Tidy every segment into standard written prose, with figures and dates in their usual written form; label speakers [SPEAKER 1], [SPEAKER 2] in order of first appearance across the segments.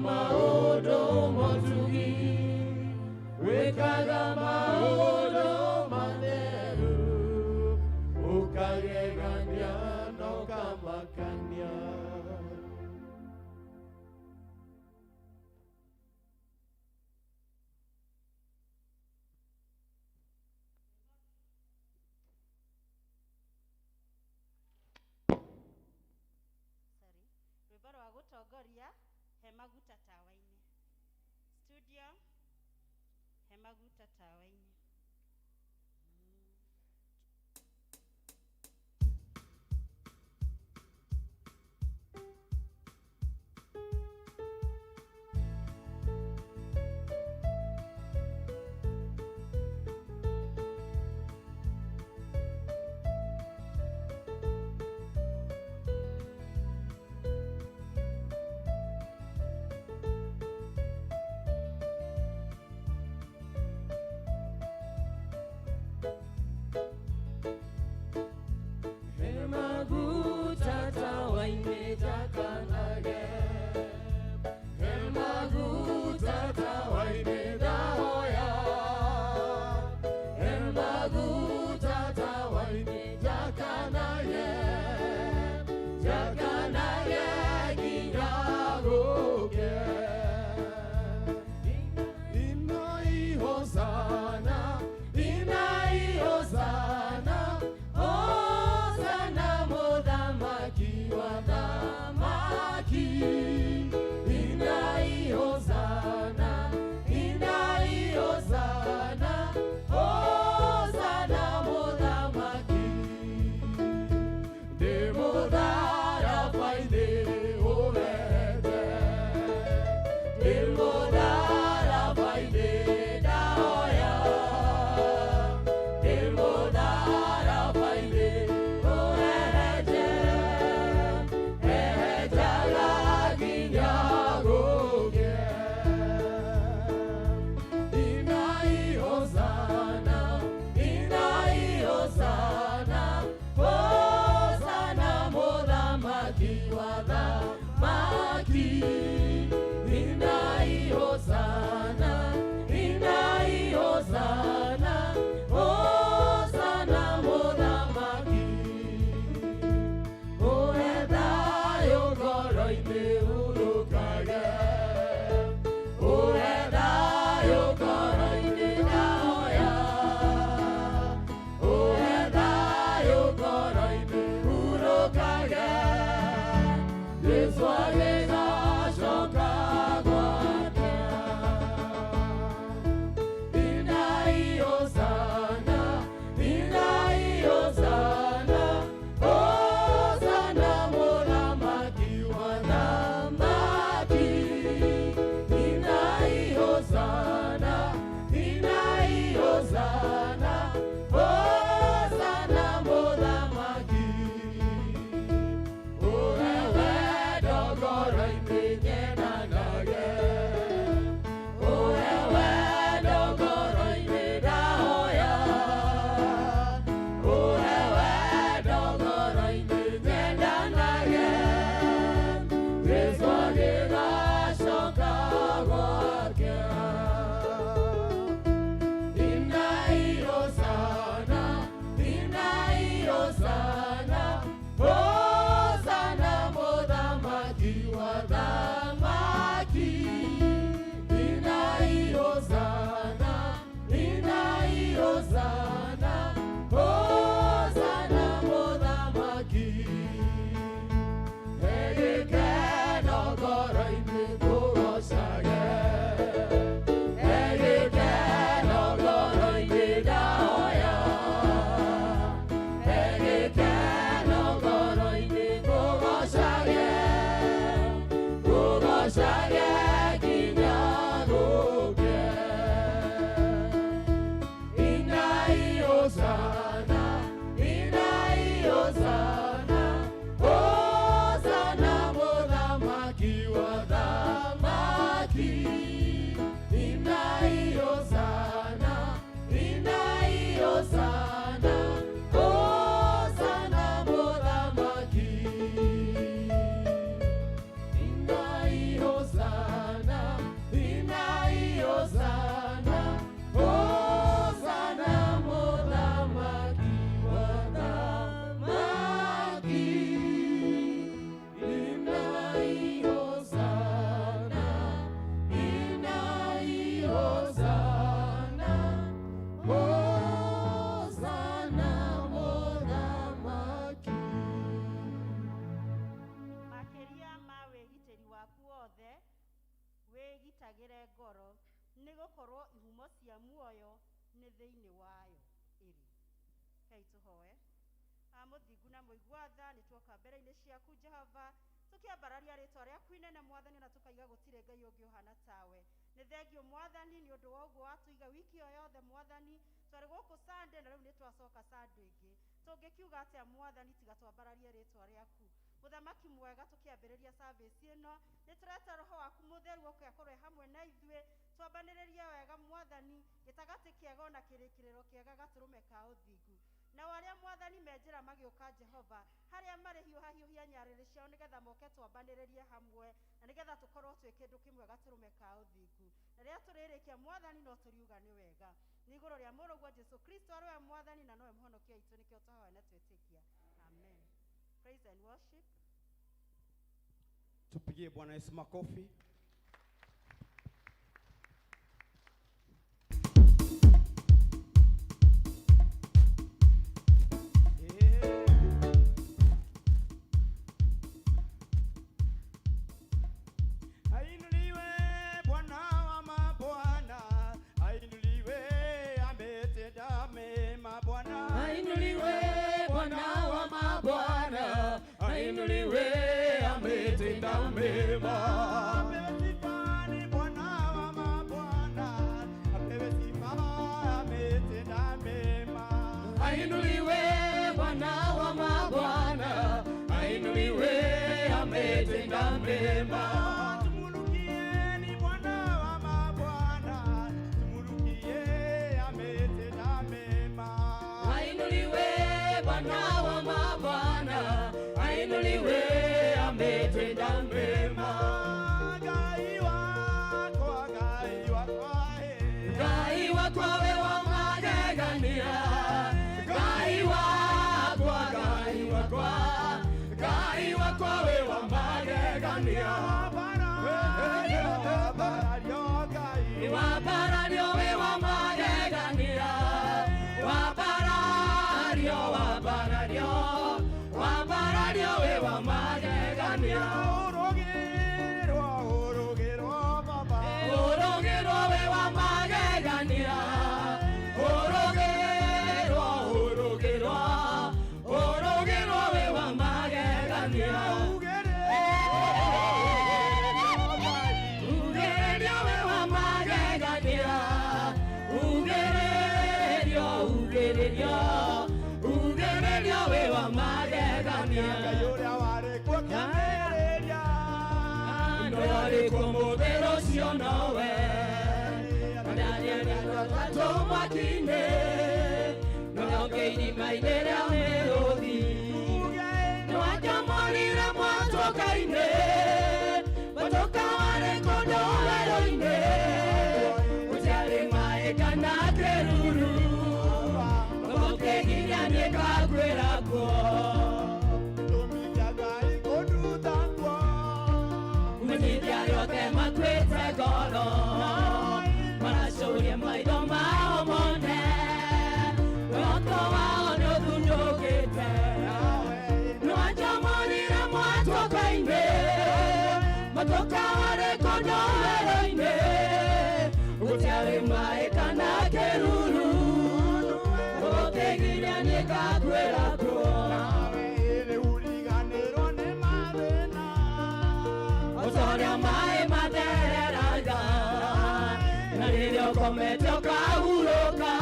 [SPEAKER 1] Maũndũ motugi, wĩkaga maũndũ matheru, ũkagegania na ũkamakania.
[SPEAKER 2] Sorry, rwĩmbo rwa gũtongoria, he maguta tawa-inĩ. Studio, he maguta tawa-inĩ.
[SPEAKER 1] He maguta tawa-inĩ njakanage, he maguta tawa-inĩ ndahoya, he maguta tawa-inĩ njakanage, njakanage nginya gũke. Inai hosana, inai hosana, hosana mũthamaki wa thamaki. Inai hosana, inai hosana, hosana mũthamaki. Ndĩ mũtharaba-inĩ ũhete, ndĩ mũtharaba-inĩ ndahoya, ndĩ mũtharaba-inĩ ũhehenje, hehenjaga nginya gũkĩe. Inai hosana, inai hosana, hosana mũthamaki wa thamaki. Inai
[SPEAKER 2] Ĩgitagĩre ngoro, nĩ gũkorwo ihumo cia muoyo nĩ thĩinĩ wayo ĩrĩ. Rekei tũhoe. Mũthingu na mũigua tha, nĩ tuoka mbere-inĩ ciaku Jehova, tũkĩambararia rĩtwa rĩaku inene Mwathani, na tũkaiga gũtirĩ Ngai ũngĩ ũhana tawe. Nĩ thengio Mwathani nĩ ũndũ wa ũguo watũiga wiki ĩyo yothe Mwathani. Twarĩ gũkũ Sunday na rĩu nĩ twacoka Sunday ĩngĩ. Tũngĩkiuga atĩa Mwathani tiga twambararie rĩtwa rĩaku. Mũthamaki mwega, tũkĩambĩrĩria service ĩno, nĩ tũreta roho waku mũtheru oke akorwe hamwe na ithuĩ, twambanĩrĩrie wega Mwathani, gĩtagatĩ kĩega ona kĩrĩkĩrĩro kĩega gatũrũme ka ũthingu. Nao arĩa Mwathani me njĩra magĩũka Jehova, harĩa marĩ hiũhahiũhia nyarĩrĩ ciao nĩgetha moke twambanĩrĩrie hamwe, na nĩgetha tũkorwo twĩ kĩndũ kĩmwe gatũrũme ka ũthingu. Na rĩrĩa tũrĩrĩkia Mwathani no tũriuga nĩ wega. Nĩ igũrũ rĩa mũrũguo Jesu Kristo arĩ we Mwathani na nowe mũhonokia witũ, nĩkĩo twahoya na twĩtĩkia. Amen. Praise and worship.
[SPEAKER 3] Tupigie Bwana Yesu makofi. Ainuliwe Bwana wa mabwana, ainuliwe ametenda mema Bwana.
[SPEAKER 1] Ainuliwe Bwana wa mabwana, ainuliwe ametenda mema.
[SPEAKER 3] Apewe sifa ni Bwana wa mabwana, apewe sifa ametenda mema.
[SPEAKER 1] Ainuliwe Bwana wa mabwana, ainuliwe ametenda mema.
[SPEAKER 3] Tumulukieni Bwana wa mabwana, tumulukie ametenda mema.
[SPEAKER 1] Ainuliwe Bwana wa mabwana, ainuliwe ametenda mema.
[SPEAKER 3] Ngai wakwa, Ngai wakwa, eh.
[SPEAKER 1] Ngai wakwa we wa magegania, Ngai wakwa, Ngai wakwa, Ngai wakwa we wa magegania. Waparario we wa magegania, waparario, waparario, waparario we wa magegania. Ũrũgĩrwo we wa magegania, ũrũgĩrwo, ũrũgĩrwo, ũrũgĩrwo we wa magegania. Ugĩrĩrio we wa magegania, ugĩrĩrio, ugĩrĩrio, ugĩrĩrio we wa magegania. Ndorĩkwo mũthĩ ũcio nowe, ndarĩrĩtwo mwaki-inĩ, noke irima-inĩ rĩa mĩrũthi. Nĩwatũmũrire mwatũka-inĩ, mwatũka warĩ kũndũ werũ-inĩ, gũtiarĩ maĩ kana kĩruru, ũkĩgiria nĩngakwĩra kuo. Menyithia arĩa othe makuĩte ngoro, maracũrie maitho mao mone, mwĩhoko wao nĩũthundũkĩte. Nĩwatũmũrire mwatũka-inĩ, mwatũka warĩ kũndũ werũ-inĩ, gũtiarĩ maĩ kana kĩruru, ũkĩgiria nĩngakwĩra kuo. Ũtoria maĩ mathereraga, na rĩrĩa ũkomete ũkahurũka,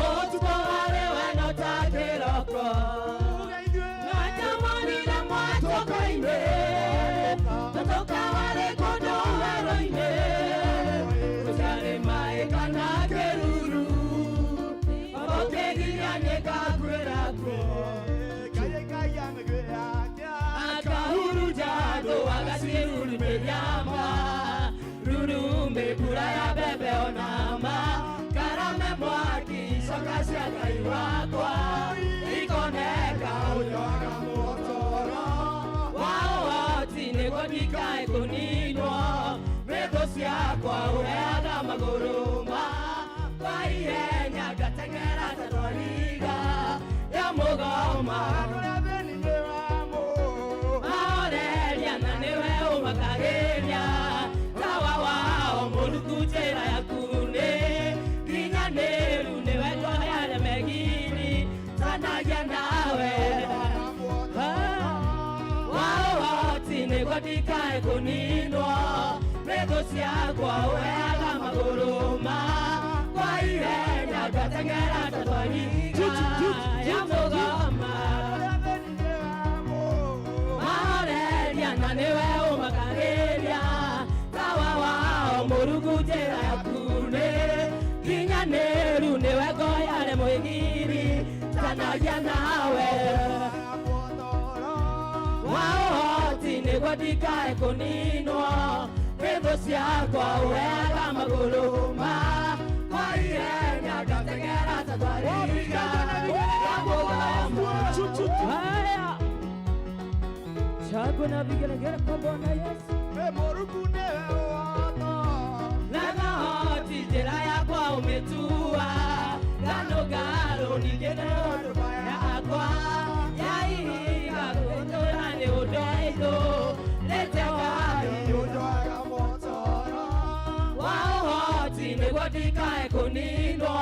[SPEAKER 1] ũtukũ warĩ we no ta kĩroko. Nĩwatũmũrire mwatũka-inĩ, mwatũka warĩ kũndũ werũ-inĩ, gũtiarĩ maĩ kana kĩruru, ũkĩgiria nĩngakwĩra kuo. Akahuruja thũ agacirurumĩria ma, rurumĩ mbura ya mbembe ona ma. ndikae kũninwo nĩ thũ ciakwa ũheaga magũrũ makwa ihenya ngateng'era ta thwariga ya mũgoma mahoreria na nĩwe ũmakagĩria tawa wao mũrungu njĩra yaku nĩ nginyanĩru nĩwe ngoyare mwĩgiri tanagia nawe wa ũhoti nĩguo ndikae kũninwo nĩ thũ ciakwa ũheaga magũrũ makwa ihenya ngateng'era ta thwariga ya mũgoma. Haya, shangwe na vigelegele kwa Bwana Yesu. Nagahoti njĩra yakwa ũmĩtua nganũngarũ ningĩ nĩ yakwa ya ihiga gũtũra nĩ ũndũ rĩte Ngai wa ũhoti nĩguo ndikae kũninwo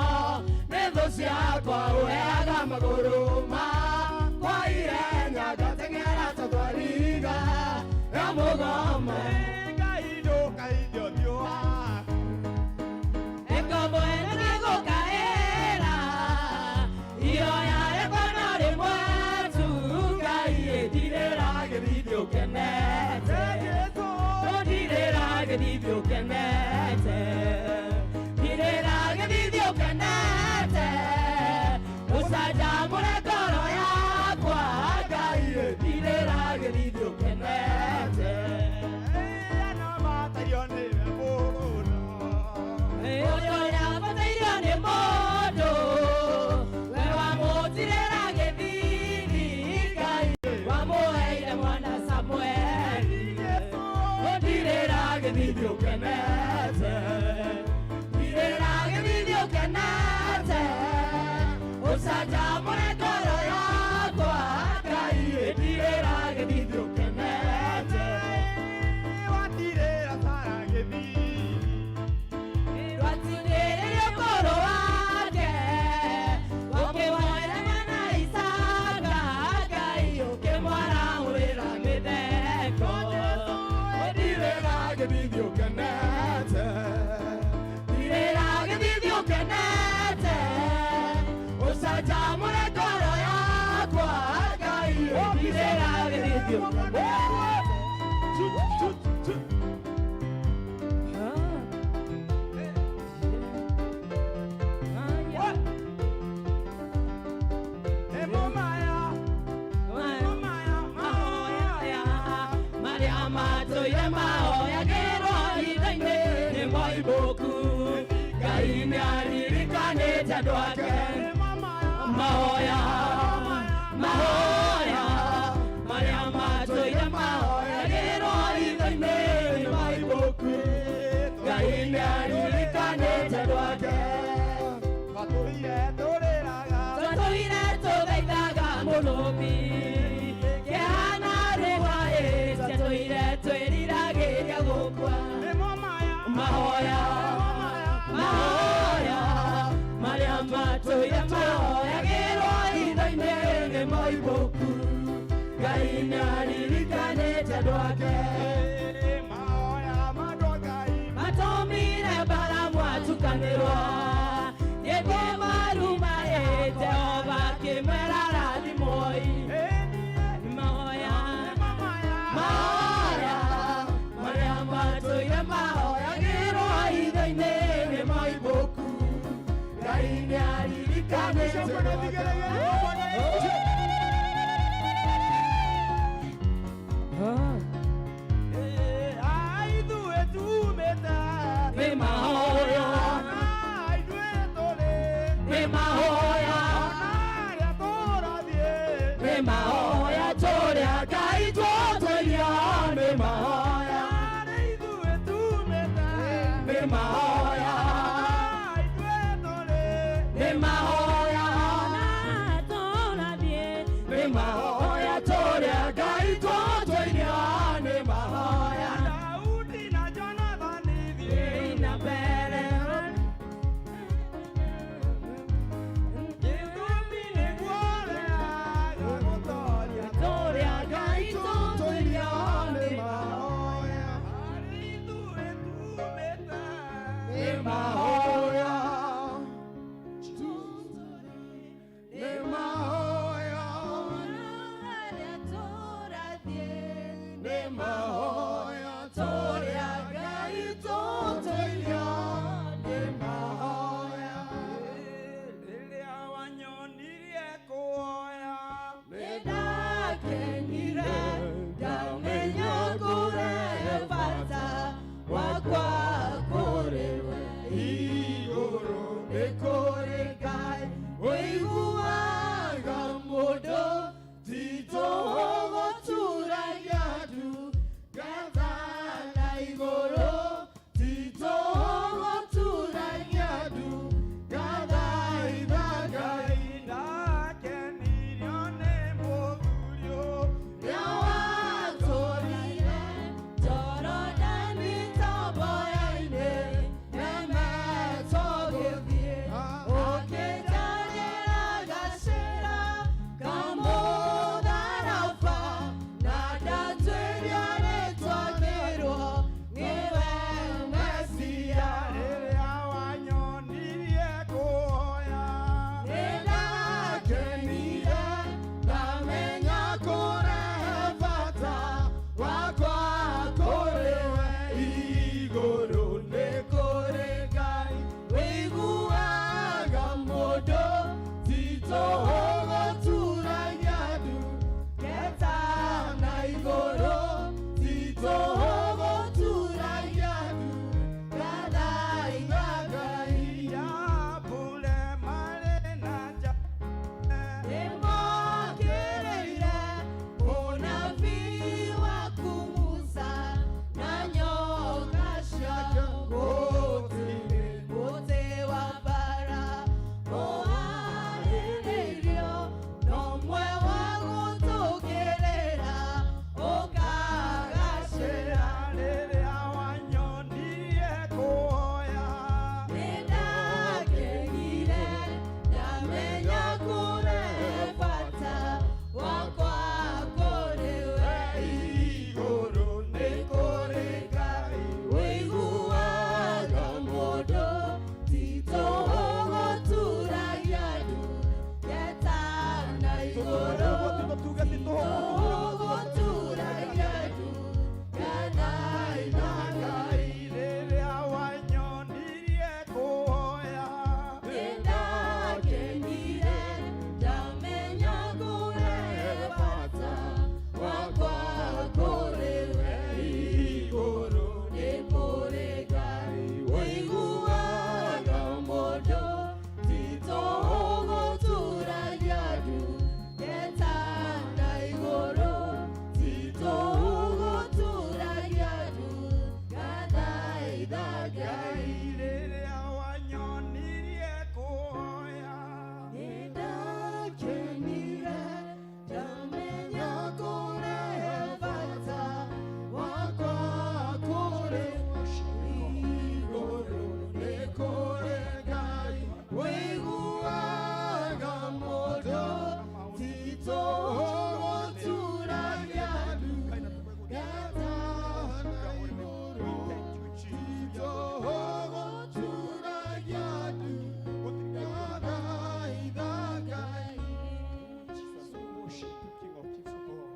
[SPEAKER 1] nĩ thũ ciakwa ũheaga magũrũ makwa ihenya ngateng'era ta thwariga ya mũgoma. Ngombo ĩno nĩgũkaĩra ihoya rĩakwa no rĩmwe tu Ngai ĩndirĩra gĩthithi ũkenete ũndirĩra gĩthithi ũkenete ndirĩra gĩthithi ũkenete ũcanjamũre ngoro yakwa Ngai ĩndirĩra gĩthithi ũkenete. Ũndũ ũrĩa ũbatairio nĩ mũndũ we wamũtirĩra gĩthithi Ngai wamũheire mwana Samueli ũndirĩra gĩthithi ũkenete ndirĩra gĩthithi ũkenete ũcanjamũre ngoro yakwa Ngai ĩndirĩra gĩthithi ũkenete. Rwatinĩrĩrio ũkũrũ wake ũkĩmwara mwana Isaaka Ngai ũkĩmwarahũrĩra mĩtheko ũndirĩra gĩthithi ũkenete ndirĩra gĩthithi ũkenete ũcanjamũre ngoro yakwa Ngai ũndirĩra gĩthithi ũkenete. Maria matũire mahoyagĩrwo hitho-inĩ nĩ moimbũku Ngai nĩaririkanĩte andũ ake mahoya mahoya marĩa matũire mahoyagĩrwo hitho-inĩ nĩ moimbũku Ngai nĩaririkanĩte andũ ake tũtũire tũthaithaga mũnũbi kĩhana rũaĩ tũtũire twĩriragĩria gũkua mahoya mahoya marĩa matũire mahoyagĩrwo hitho-inĩ nĩ moimbũku Ngai nĩaririkanĩte andũ ake matũmire Balamu atukanĩrwo nĩguo maruma ĩ Jehova akĩmwĩra rathimwoi mahoya mahoya marĩa matũire mahoyagĩrwo hitho-inĩ nĩ moimbũku Ngai nĩaririkanĩte andũ ake. Nĩ mahoya nĩ mahoya nĩ mahoya tũrĩa Ngai tũtũiria nĩ mahoya nĩ mahoya nĩ mahoya nĩ mahoya tũrĩa Ngai tũtũiria nĩ mahoya na mbere tũrĩa Ngai tũtũiria nĩ mahoya.
[SPEAKER 3] Ngai rĩrĩa wanyonirie kuoya
[SPEAKER 1] Nĩndakenire ndamenya kũrehe bata wakwa kũrĩ igũrũ nĩ kũrĩ Ngai wĩiguaga mũndũ ti tũhũ gũturagia ndu ngata na igũrũ ti tũhũ gũturagia ndu ngathaitha Ngai.
[SPEAKER 3] Jesus, we worship you, King of Kings, O God.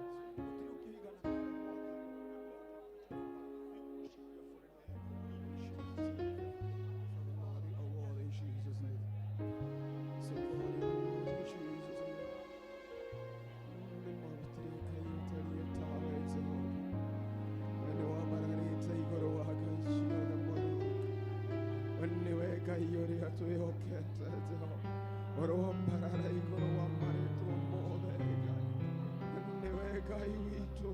[SPEAKER 3] Orombarara igũrũ wa marĩtwa mothe Ngai nĩwe Ngai witũ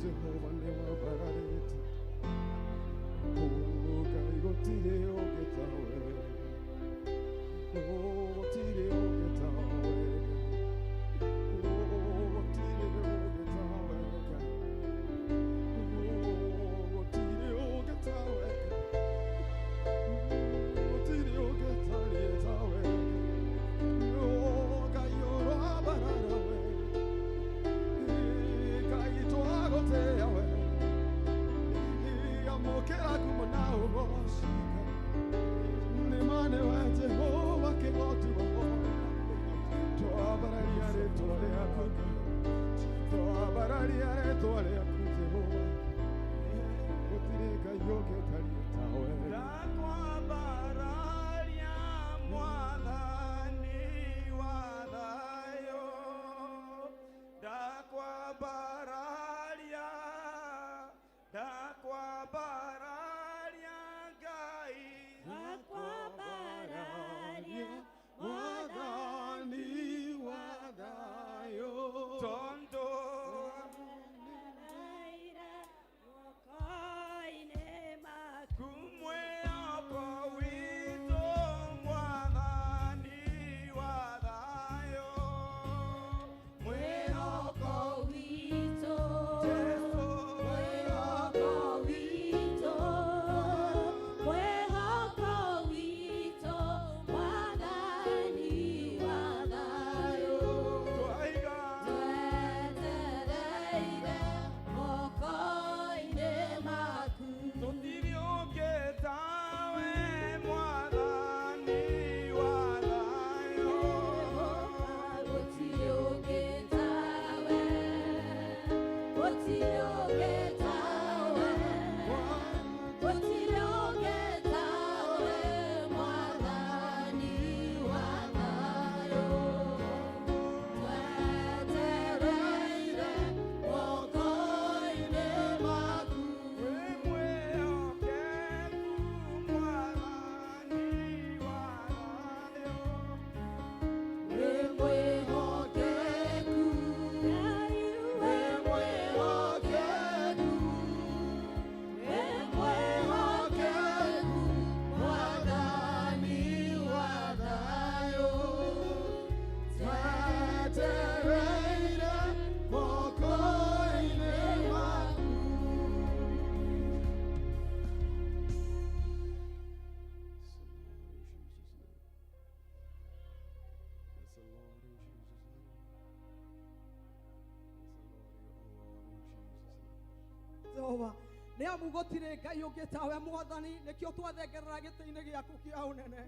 [SPEAKER 3] Jehova nĩwambararĩte Ngai gũtirĩ ũngĩ tawe gũtirĩ ũngĩ tawe gũtirĩ ũngĩ tawe Ngai gũtirĩ ũngĩ tawe gũtirĩ ũngĩ tariĩ tawe Ngai ũroambarara we Ngai twagũtĩĩa we amũkĩra ngumo na ũgooci nĩ ma nĩwe Jehova kĩhoti twambararia rĩtwa rĩaku Ngai twambararia rĩtwa rĩaku Jehova gũtirĩ Ngai ũngĩ ũtariĩ tawe. Ndakwambararia Mwathani wa thayũ, ndakwambararia, ndakwambararia Ngai.
[SPEAKER 1] Ndakwambararia
[SPEAKER 3] Mwathani wa thayũ, tondũ kumwĩhoko witũ Mwathani wa thayũ, mwĩhoko Jesũ, twaiga tũtirĩ ũngĩ tawe Mwathani wa thayũ. Wĩ mwĩhokeku Mwathani wa thayũ.
[SPEAKER 4] Jehova nĩ amu gũtirĩ Ngai ũngĩ tawe Mwathani nĩkĩo twathengerera gĩtĩ-inĩ gĩaku kĩa ũnene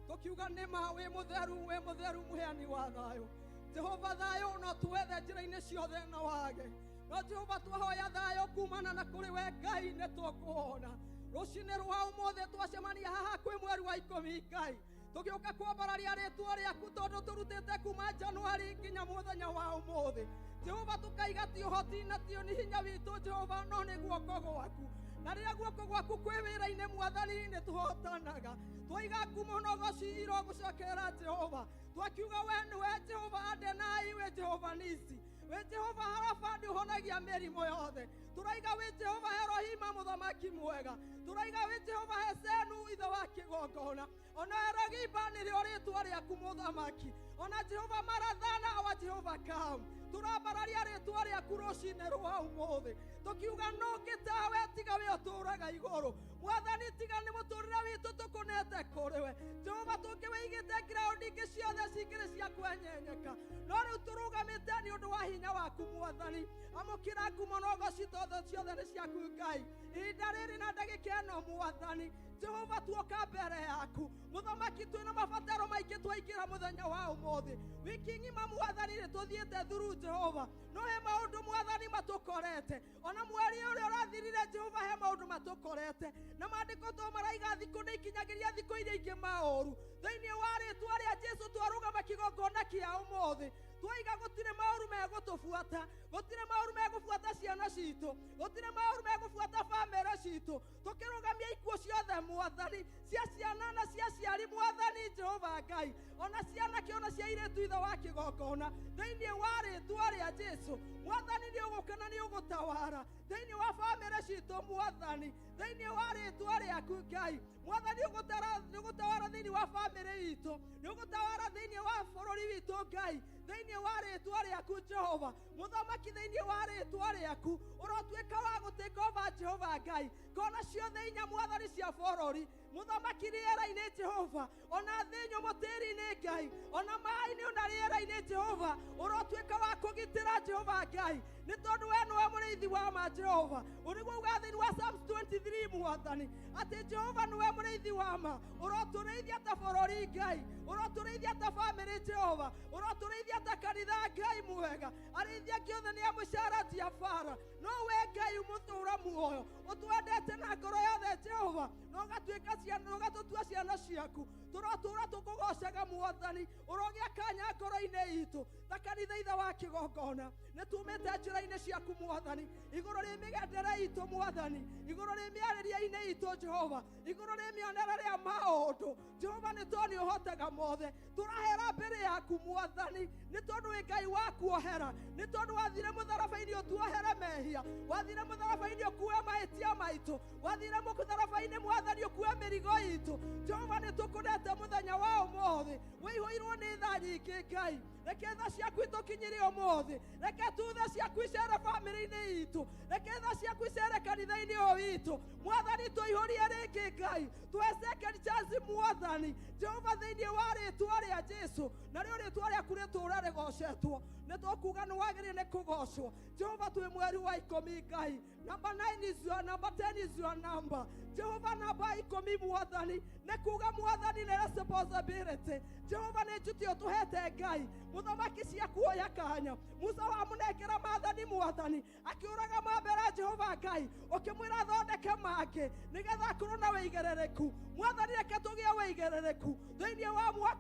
[SPEAKER 4] tũkiuga nĩma wĩ mũtheru wĩ mũtheru mũheani wa thayũ Jehova thayũ no tuwethe njĩra-inĩ ciothe na wage no Jehova twahoya thayũ kumana na kũrĩ we Ngai nĩ tũkũwona rũcinĩ rwa ũmũthĩ twacemania haha kwĩ mweri wa ikũmi Ngai tũgĩũka kwambararia rĩtwa rĩaku tondũ tũrutĩte kuma Januari nginya mũthenya wa ũmũthĩ Jehova tukaiga ti ũhoti na ti nĩ hinya witũ Jehova no nĩ guoko gwaku na rĩrĩa guoko gwaku kwĩ wĩra-inĩ Mwathani nĩ tũhotanaga twaiga ngumo na ũgoci irogũcokera Jehova twakiuga we nĩwe Jehova Adonai we Jehova. Jehova Nisi, wĩ Jehova Harafa nĩ ũhonagia mĩrimũ yothe. Tũraiga wĩ Jehova Elohima mũthamaki mwega, tũraiga wĩ Jehova Hesenu ithe wa kĩgongona, ona Erogiba nĩrĩo rĩtwa rĩaku mũthamaki, ona Jehova Marathana wa Jehova Kam. Tũrambararia rĩtwa rĩaku rũcinĩ rwa ũmũthĩ, tũkiuga nũngĩ tawe tiga we ũtũũraga igũrũ. Mwathani, tiga nĩ mũtũrĩre witũ tũkũnete kũrĩ we Jehova, tũngĩwĩigĩte ground ingĩ ciothe cingĩrĩ cia kwenyenyeka, no rĩu tũrũgamĩte nĩ ũndũ wa hinya waku Mwathani. Amũkĩra ngumo na ũgoci tondũ ciothe nĩ ciaku Ngai. Ihinda rĩrĩ na ndagĩka ĩno Mwathani Jehova, tuoka mbere yaku mũthamaki, twĩna mabataro maingĩ twaingĩra mũthenya wa ũmũthĩ. Wiki ng'ima Mwathani nĩ tũthiĩte thuru Jehova, no he maũndũ Mwathani matũkorete, ona mweri ũrĩa ũrathirire Jehova he maũndũ matũkorete, na maandĩko to maraiga thikũ nĩ ikinyagĩria thikũ iria ingĩ maũru. Thĩinĩ wa rĩtwa rĩa Jesu twarũgama kĩgongona kĩa ũmũthĩ, twaiga gũtirĩ maũru megũtũbuata, gũtirĩ maũru megũbuata ciana citũ, gũtirĩ maũru megũbuata bamĩrĩ citũ. Tũkĩrũgamia ikuũ ciothe Mwathani, cia ciana na cia ciari Mwathani Jehova Ngai, ona cianake ona cia airĩtu ithe wa kĩgongona. Thĩinĩ wa rĩtwa rĩa Jesu Mwathani, nĩ ũgũka na nĩ ũgũtawara thĩinĩ wa bamĩrĩ citũ Mwathani, thĩinĩ wa rĩtwa rĩaku Ngai. Mwathani, nĩ ũgũtawara thĩinĩ wa bamĩrĩ itũ, nĩ ũgũtawara thĩinĩ wa bũrũri witũ Ngai, thĩinĩ wa rĩtwa rĩaku Jehova mũthamaki, thĩinĩ wa rĩtwa rĩaku ũrotuĩka wa gũtake over Jehova Ngai, kona ciothe inya Mwathani cia bũrũri mũthamaki, rĩera-inĩ Jehova, ona thĩ nyũmũ tĩri-inĩ Ngai, ona maĩ-inĩ ona rĩera-inĩ Jehova, ũrotuĩka wa kũgitĩra Jehova Ngai, nĩ tondũ we nĩwe mũrĩithi wa ma Jehova. Ũrĩguo uga thĩinĩ wa Psalms 23 Mwathani atĩ Jehova nĩwe mũrĩithi wa ma, ũrotũrĩithia ta bũrũri Ngai, ũrotũrĩithia ta bamĩrĩ Jehova, ũrotũrĩithia ta kanitha Ngai mwega. Arĩithia angĩ othe nĩ a mũcara ti a bara, no we Ngai mũtũũra muoyo ũtwendete na ngoro yothe Jehova, na ũgatuĩka ciana, ũgatũtua ciana ciaku. Tũrotũũra tũkũgocaga Mwathani, ũrogĩa kanya ngoro-inĩ itũ ta kanitha ithe wa kĩgongona. Nĩ tumĩte njĩra-inĩ ciaku Mwathani, igũrũ rĩ mĩgendere itũ Mwathani, igũrũ rĩ mĩarĩrie-inĩ itũ Jehova, igũrũ rĩ mĩonere rĩa maũndũ Jehova, nĩ tondũ nĩ ũhotaga mothe. Tũrahera mbere yaku Mwathani, nĩ tondũ wĩ Ngai wa kuohera, nĩ tondũ wathire mũtharaba-inĩ ũtuohere mehia, wathire mũtharaba-inĩ ũkue mahĩtia maitũ, wathire mũtharaba-inĩ Mwathani ũkue mĩrigo itũ. Jehova, nĩ tũkũnete mũthenya wa ũmũthĩ, wĩihũirwo nĩ tha nyingĩ Ngai. Reke tha ciaku itũkinyĩre ũmũthĩ, reke tu tha ciaku icere bamĩrĩ-inĩ itũ, reke tha ciaku icere kanitha-inĩ ũyũ witũ Mwathani. Tũihũrie rĩngĩ Ngai, tũhe second chance Mwathani Jehova, thĩinĩ wa rĩtwa rĩa Jesu, narĩo rĩtwa rĩaku rĩtũũre rĩgocetwo. Nĩ tũkuga nĩ wagĩrĩire nĩ kũgocwo Jehova. Twĩ mweri wa 10 Ngai, number 9 is your number, 10 is your number Jehova. Namba 10 Mwathani nĩ kuga Mwathani nĩ responsibility Jehova, nĩ njuti ũtũhete Ngai mũthamaki cia kuoya kanya. Musa wamũnengera maathani Mwathani, akĩũraga mambere Jehova Ngai, ũkĩmwĩra athondeke mangĩ nĩgetha akorwo na wĩigĩrĩrĩku. Mwathani, reke tũgĩe wĩigĩrĩrĩku thĩinĩ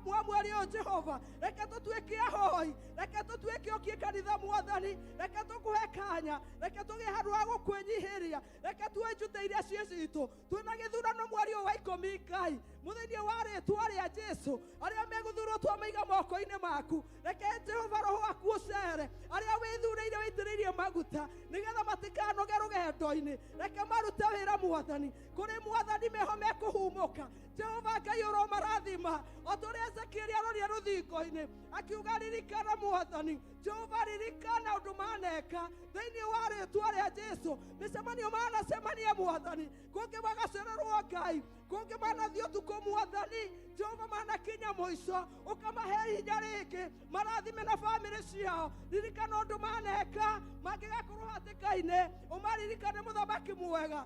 [SPEAKER 4] wa mweri ũyũ Jehova. Reke tũtuĩke ahoi, reke tũtuĩke ũkie kanitha Mwathani, reke tũkũhe kanya, reke tũgĩe handũ ha gũkwĩnyihĩria, reke tuoe njute iria ciĩ citũ. Twĩna gĩthurano mweri ũyũ wa 10 Ngai, mũthĩinĩ wa rĩtwa rĩa Jesu, arĩa megũthurwo twamaiga moko-inĩ maku. Reke Jehova roho waku ũcere arĩa wĩthurĩire wĩitĩrĩirie maguta, nĩgetha matikanoge rũgendo-inĩ. Reke marute wĩra Mwathani, kũrĩ Mwathani meho mekũhumũka. Jehova Ngai, ũromarathima o tũrĩa Ezekieli arorire rũthingo-inĩ akiuga, ririkana Mwathani Jehova, ririkana ũndũ maneka. Thĩinĩ wa rĩtwa rĩa Jesu, mĩcemanio manacemania Mwathani, kũngĩ magacererwo Ngai, kũngĩ manathiĩ ũtukũ Mwathani Jehova, manakinya mũico ũkamahe hinya rĩngĩ, marathime na bamĩrĩ ciao. Ririkana ũndũ maneka, mangĩgakorwo hatĩka-inĩ ũmaririkane mũthamaki mwega,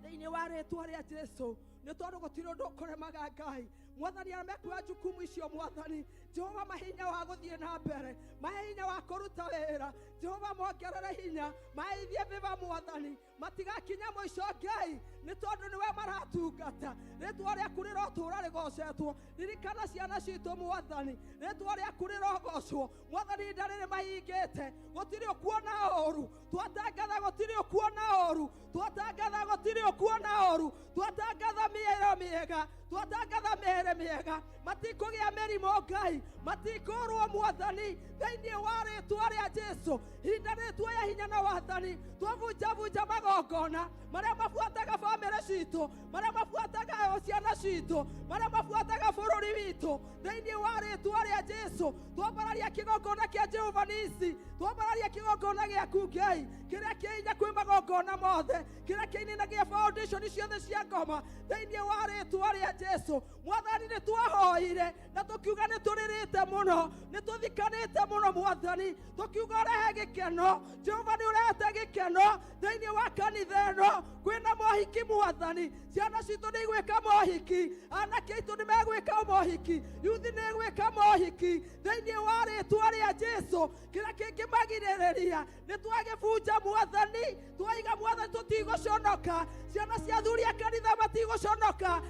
[SPEAKER 4] thĩinĩ wa rĩtwa rĩa Jesu, nĩ tondũ gũtirĩ ũndũ ũkũremaga Ngai. Mwathani, arĩa mekuoya jukumu icio Mwathani Jehova, mahe hinya wa gũthiĩ na mbere, mahe hinya wa kũruta wĩra Jehova, mongerere hinya, maheithie viva Mwathani, matigakinya mũico Ngai, nĩ tondũ nĩwe maratungata. Rĩtwa rĩaku rĩrotũũra rĩgocetwo. Ririkana ciana citũ Mwathani, rĩtwa rĩaku rĩrogocwo Mwathani. Ihinda rĩrĩ mahingĩte, gũtirĩ ũkuona ũru, twatangatha gũtirĩ ũkuona ũru, twatangatha gũtirĩ ũkuona ũru, twatangatha mĩero mĩega, twatangatha mĩere mĩega, matikũgĩa mĩrimũ Ngai. Matikũrwo mwathani thĩinĩ wa rĩtwa rĩa Jesu. Hinda rĩtuoya hinya na wathani, twabunjabunja magongona marĩa mabuataga bamĩrĩ citũ, marĩa mabuataga ciana citũ, marĩa mabuataga bũrũri witũ thĩinĩ wa rĩtwa rĩa Jesu. Twambararia kĩgongona kĩa Jehova Nisi, twambararia kĩgongona gĩaku Ngai, kĩrĩa kĩ hinya kwĩ magongona mothe, kĩrĩa kĩininagia foundation ciothe cia ngoma thĩinĩ wa rĩtwa rĩa Jesu. Mwathani nĩ twahoire na tũkiuga nĩ tũrĩrĩte mũno, nĩ tũthikanĩte mũno mwathani, tũkiuga ũrehe gĩkeno. Jehova nĩ ũrehete gĩkeno thĩinĩ wa kanitha ĩno. Kwĩna mohiki mwathani, ciana citũ nĩ igwĩka mohiki, anake aitũ nĩ megwĩka mohiki, yuthi nĩ ĩgwĩka mohiki thĩinĩ wa rĩtwa rĩa Jesu. Kĩrĩa kĩngĩmagirĩrĩria nĩ twagĩbunja mwathani, twaiga mwathani tũtigũconoka, ciana cia athuri a kanitha matigũconoka.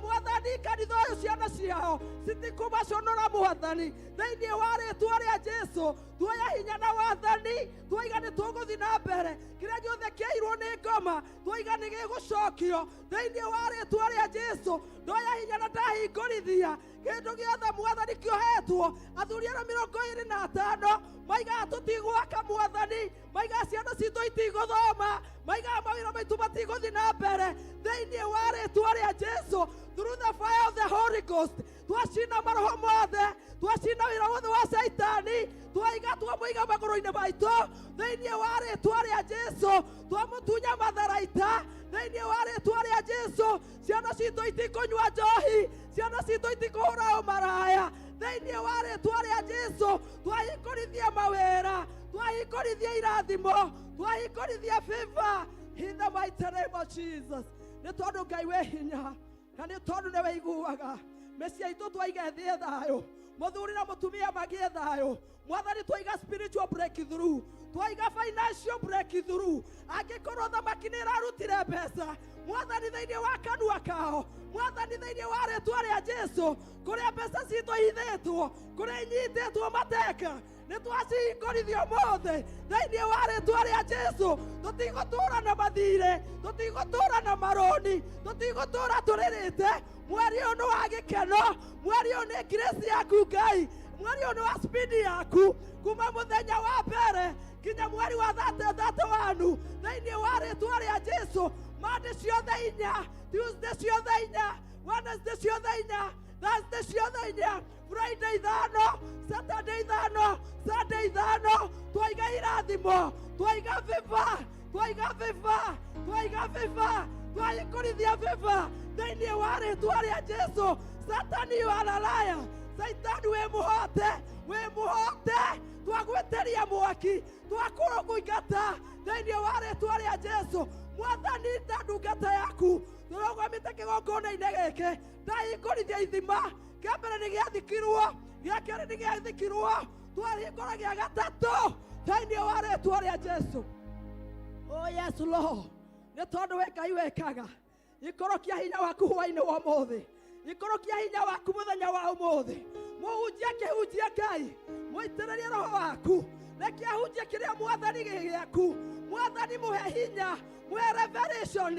[SPEAKER 4] Mwathani kanitha ũyũ ciana ciao citikũmaconora mwathani thĩinĩ wa rĩtwa rĩa Jesu. Tuoya hinya na wathani, twaiga nĩ tũgũthiĩ na mbere, kĩrĩa gĩothe kĩairwo nĩ ngoma twaiga nĩ gĩgũcokio thĩinĩ wa rĩtwa rĩa Jesu. Ndoya hinya na ndahingũrithia kĩndũ gĩothe mwathani kĩohetwo. Athuri arĩa 25 maigaga tũtigwaka mwathani, maigaga ciana citũ itigũthoma, maigaga mawĩra maitũ matigũthiĩ na mbere thĩinĩ wa rĩtwa rĩa Jesu. Through the fire of the Holy Ghost twacina maroho mothe, twacina wĩra wothe wa Caitani, twaiga twamũiga magũrũ-inĩ maitũ thĩinĩ wa rĩtwa rĩa Jesu. Twamũtunya matharaita thĩinĩ wa rĩtwa rĩa Jesu. Ciana citũ itikũnyua njohi, ciana citũ itikũhũra ũmaraya thĩinĩ wa rĩtwa rĩa Jesu. Twahingũrithia mawĩra, twahingũrithia irathimo, twahingũrithia favor in the mighty name of Jesus. Nĩ tondũ Ngai wĩ hinya na nĩ tondũ nĩ wĩiguaga. Mĩciĩ itũ twaiga ĩthiĩ thayũ, mũthuri na mũtumia magĩe thayũ mwathani. Twaiga spiritual breakthrough, twaiga financial breakthrough. Angĩkorwo thamaki nĩ ĩrarutire mbeca mwathani thĩinĩ wa kanua kao, mwathani thĩinĩ wa rĩtwa rĩa Jesu, kũrĩa mbeca citũ ihithĩtwo, kũrĩa inyitĩtwo mateka, nĩ twacihingũrithio mothe thĩinĩ wa rĩtwa rĩa Jesu. Tũtigũtũra na mathirĩ, tũtigũtũra na marũni, tũtigũtũra tũrĩrĩte. Mweri ũyũ nĩ wa gĩkeno, mweri ũyũ nĩ grace yaku Ngai, mweri ũyũ nĩ wa speed yaku, kuma mũthenya wa mbere nginya mweri wa 31 thĩinĩ wa rĩtwa rĩa Jesu. Monday ciothe inya, Tuesday ciothe inya, Wednesday ciothe inya, Thursday ciothe inya, Friday ithano, Saturday ithano, Sunday ithano, twaiga irathimo, twaiga favor, twaiga favor, twaiga favor, twahingũrithia favor thĩinĩ wa rĩtwa rĩa Jesu. Satani walalaya, Saitani wĩ mũhote, wĩ mũhote, twagwĩtĩria mwaki, twakũrũgũingata thĩinĩ wa rĩtwa rĩa Jesu. Mwathani ta ndungata yaku tũrũgamĩte kĩgongona-inĩ gĩkĩ, ndahingũrithia ithima. Kĩa mbere nĩ gĩathikirwo, gĩa kerĩ nĩ gĩathikirwo, twahingũra gĩa gatatũ thĩinĩ wa rĩtwa rĩa Jesu. Oh yes Lord, nĩ tondũ we Ngai wekaga. Ikũrũkia hinya waku hwainĩ wa ũmũthĩ, ikũrũkia hinya waku mũthenya wa ũmũthĩ. Mũhunjia akĩhunjia Ngai, mũitĩrĩrie roho waku, reke ahunjie kĩrĩa mwathani gĩ gĩaku. Mwathani mũhe hinya, mũhe revelation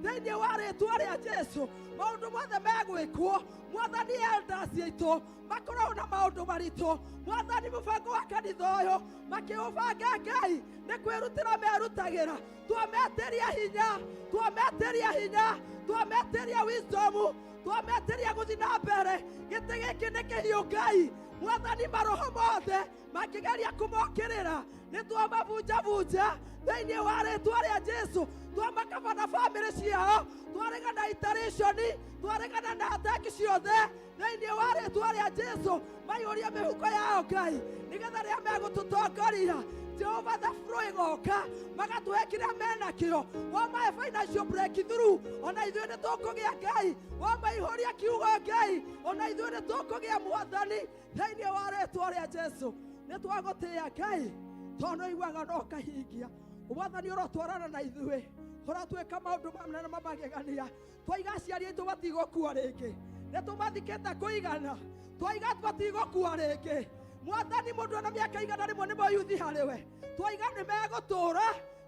[SPEAKER 4] thĩinĩ wa rĩtwa rĩa Jesu. Maũndũ mothe megwĩkwo mwathani, elders aitũ makoragwo na maũndũ maritũ mwathani. Mũbango wa kanitha ũyũ makĩũbanga Ngai nĩ kwĩrutĩra merutagĩra. Twametĩria hinya, twametĩria hinya, twametĩria wisdom, twametĩria gũthiĩ na mbere. Gĩtĩ gĩkĩ nĩ kĩhiũ Ngai. Mwathani, maroho mothe makĩgeria kũmokĩrĩra nĩ twamabunjabunja thĩinĩ wa rĩtwa rĩa Jesu. Twamakaba na bamĩrĩ ciao, twaregana iteration, twaregana na attack ciothe thĩinĩ wa rĩtwa rĩa Jesu. Maihũrie mĩhuko yao Ngai, nĩgetha rĩrĩa megũtũtongoria Jehova the flow ĩgoka, magatũhe kĩrĩa menakĩo. Wamahe financial breakthrough, ona ithuĩ nĩ tũkũgĩa Ngai. Wamaihũria kiugo Ngai, ona ithuĩ nĩ tũkũgĩa mwathani thĩinĩ wa rĩtwa rĩa Jesu. Nĩ twagũtĩĩa Ngai tondũ iguaga no ũkahingia. Mwathani, ũrotwarana na ithuĩ, ũrotwĩka maũndũ manene ma magegania. Twaiga aciari aitũ matigũkua rĩngĩ, nĩ tũmathikĩte kũigana. Twaiga matigũkua rĩngĩ mwathani. Mũndũ ona mĩaka 100 nĩ moyuthi harĩ we, twaiga nĩ megũtũũra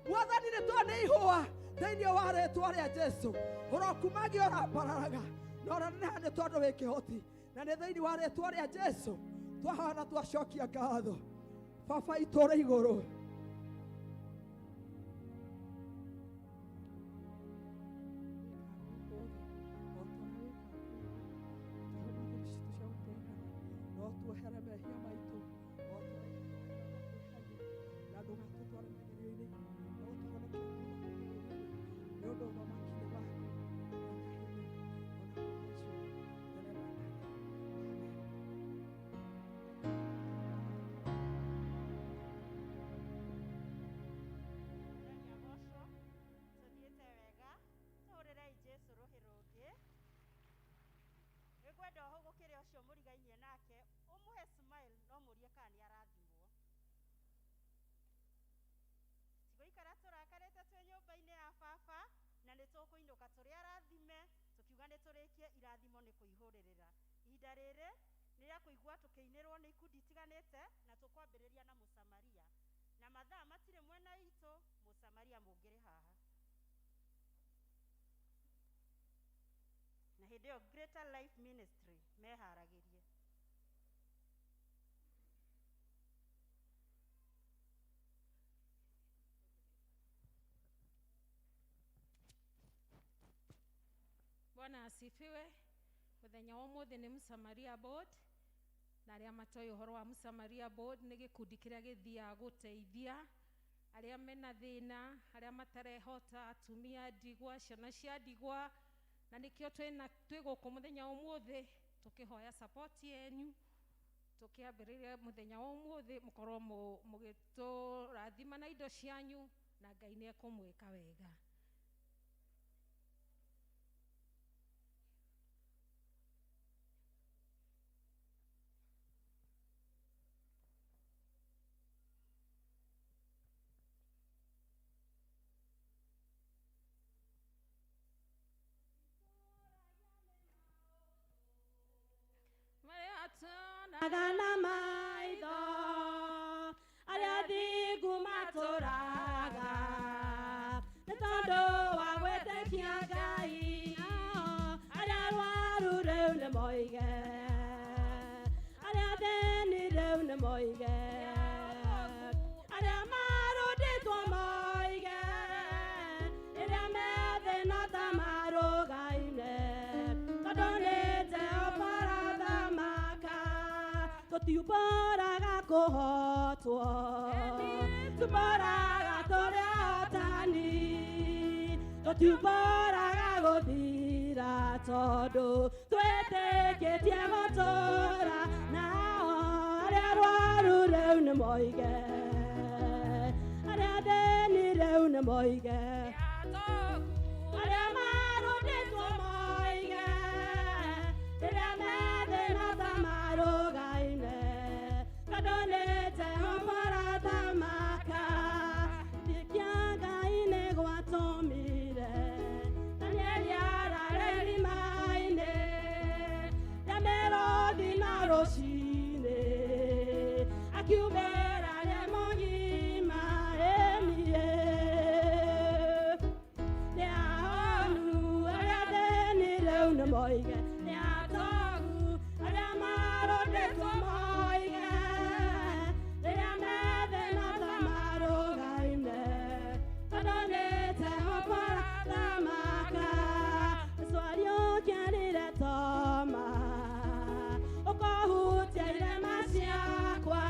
[SPEAKER 4] mwathani, nĩ tondũ nĩ ihũa thĩinĩ wa rĩtwa rĩa Jesu. Ũrokumagia, ũrambararaga na ũraneneha nĩ tondũ wĩ kĩhoti, na nĩ thĩinĩ wa rĩtwa rĩa Jesu. Twahana twacokia ngatho. Baba itũũra igũrũ. No tuohere mehia maitũ, o ta ũrĩa ithuĩ twĩhagia, na ndũgatũtware magerio-inĩ, no ũtũhonokie kuuma kũrĩ ũũru, nĩ ũndũ ũthamaki nĩ waku, na hinya, o na ũgoci, tene na tene. Amen.
[SPEAKER 2] Mwathani agocwo. Tũthiĩte wega, tũhũrĩrei Jesũ rũhĩ rũngĩ. Nĩngwenda ũhũgũkĩre ũcio mũrigainie nake, ũmũhe smile no mũrie kana nĩ arathimwo. Tigũikara tũrakarĩte twĩ nyũmba-inĩ ya baba, na nĩ tũkũinũka tũrĩ arathime, tũkiuga nĩ tũrĩkie irathimo nĩ kũihũrĩrĩra. Ihinda rĩrĩ nĩ rĩa kũigua tũkĩinĩrwo nĩ ikundi itiganĩte, na tũkwambĩrĩria na Mũsamaria. Na mathaa matirĩ mwena witũ, Mũsamaria mũngĩrĩ haha. Na hĩndĩ ĩyo Greater Life Ministry meharagĩrie.
[SPEAKER 5] Bwana asifiwe. Muthenya wa umuthi ni Msamaria Board, na aria matoĩ ũhoro wa Msamaria Board nĩ gĩkundi kĩrĩa gĩthiaga gũteithia arĩa mena thĩna, arĩa matarehota, atumia ndigwa, ciana cia ndigwa, na nĩkĩo twĩ gũkũ mũthenya wa ũmũthĩ tũkĩhoya support yenyu, tũkĩambĩrĩria mũthenya wa ũmũthĩ mũkorwo mũgĩtũrathima na indo cianyu, na Ngai nĩ ekũmwĩka wega. Marĩa tuonaga
[SPEAKER 1] na maitho, arĩa athingu matũraga, nĩ tondũ wa gwĩtĩkia Ngai. Nao arĩa arwaru rĩu nĩ moige, arĩa athĩni rĩu nĩ moige, arĩa marũndĩtwo moige, rĩrĩa me thĩna ta marũgaine, tondũ nĩ Jehova arathamaka. Tũtiumbũraga kũhotwo, tumbũraga tũrĩ ahotani, tũtiumbũraga gũthira, tondũ twĩtĩkĩtie gũtũũra. Nao arĩa arwaru rĩu nĩ moige, arĩa athĩni rĩu nĩ moige, arĩa marũndĩtwo moige, rĩrĩa me thĩna ta marũgaine, tondũ nĩ Jehova arathamaka. Gwĩtĩkia Ngai nĩ gwatũmire Danieli arare irima-inĩ rĩa mĩrũthi na rũciinĩ akiumĩra rĩ mũgima. Ĩniĩ nĩ ahonu, arĩa athĩni rĩu nĩ moige, nĩ atogu, arĩa marũndĩtwo moige, rĩrĩa me thĩna ta marũgaine, tondũ nĩ Jehova arathamaka. Jesũ ariũkĩrire Toma, ũkũhutia irema ciakwa,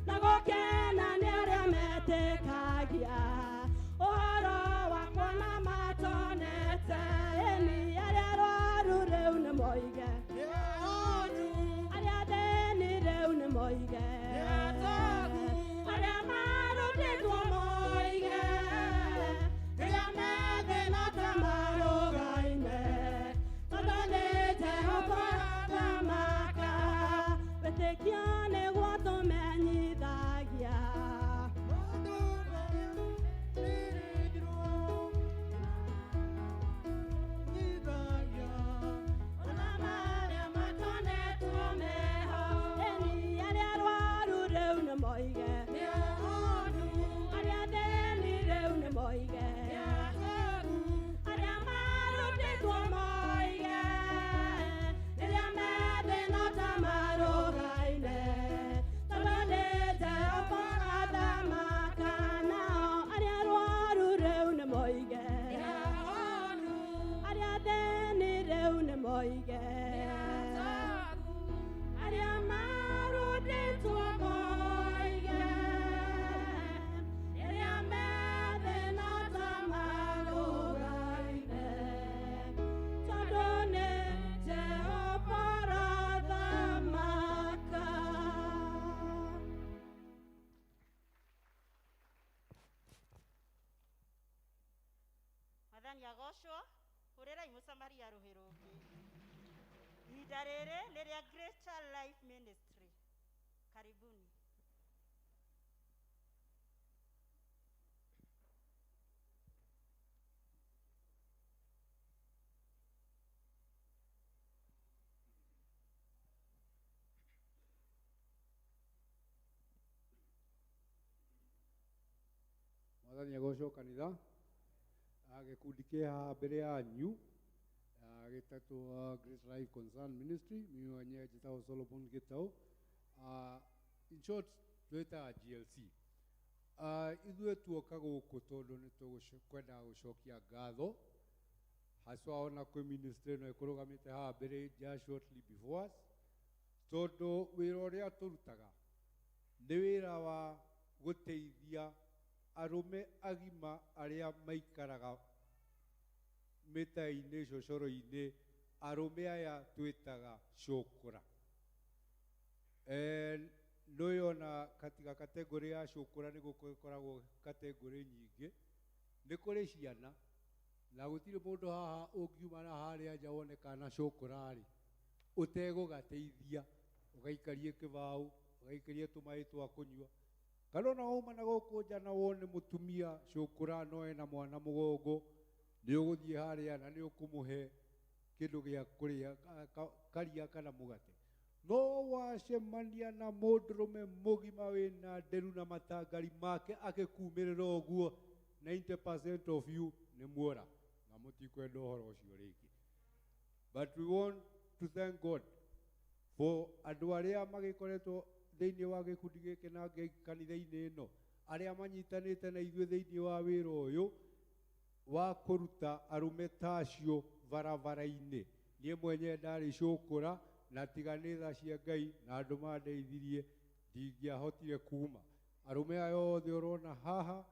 [SPEAKER 1] na gũkena nĩ arĩa metĩkagia ũhoro wakwa na matonete. Ĩni arĩa arwaru rĩu nĩ moige, arĩa athĩni rĩu nĩ moige, arĩa marũndĩtwo moige, rĩrĩa me thĩna ta marũgaine, tondũ nĩ Jehova arathamaka. Wĩtĩkio nĩguo tũmenyithagia.
[SPEAKER 2] Mwathani agocwo, hũrĩrai mũsamaria rũhĩ rũngĩ. Ihinda rĩrĩ nĩ rĩa Greater Life Ministry. Karibuni.
[SPEAKER 6] Mwathani agocwo kanitha. Gĩkundi kĩ haha mbere yanyu gĩtatũ, Great Life Concern Ministry. Mimi mwenyewe njĩtagwo Solomon Gĩtaũ. In short twĩtaga GLC. Ithuĩ tuoka gũkũ tondũ nĩ tũkwendaga gũcokia ngatho haswa ona kwĩ ministry ĩno ĩkũrũgamĩte haha mbere just shortly before us, tondũ wĩra ũrĩa tũrutaga nĩ wĩra wa gũteithia arũme agima arĩa maikaraga mĩta-inĩ, cocoro-inĩ, arũme aya twĩtaga cũkũra. Nĩũyona katika kategori ya cũkũra nĩ gũkoragwo kategori nyingĩ. Nĩ kũrĩ ciana, na gũtirĩ mũndũ haha ũngiuma na harĩa nja wone kana cũkũra-rĩ ũtegũgateithia, ũgaikarie kĩbaũ, ũgaikarie tũmaĩ twa kũnyua, kana ona wauma na gũkũ nja na wone mũtumia cũkũra no ena mwana mũgongo, nĩ ũgũthiĩ harĩa na nĩ ũkũmũhe kĩndũ gĩa kũrĩa, karia kana mũgate. No wacemania na mũndũrũme mũgima wĩna nderu na matangari make akĩkumĩrĩra ũguo, 90% of you nĩ muora na mũtikwenda ũhoro ũcio rĩngĩ. But we want to thank God for andũ arĩa magĩkoretwo thĩinĩ wa gĩkundi gĩkĩ na kanitha-inĩ ĩno, arĩa manyitanĩte na ithuĩ thĩinĩ wa wĩra ũyũ wa kũruta arũme ta acio barabara-inĩ. Niĩ mwenyewe ndarĩ cũkũra, na tiga nĩ tha cia Ngai na andũ mandeithirie ndingĩahotire kuma. Arũme aya othe ũrona haha,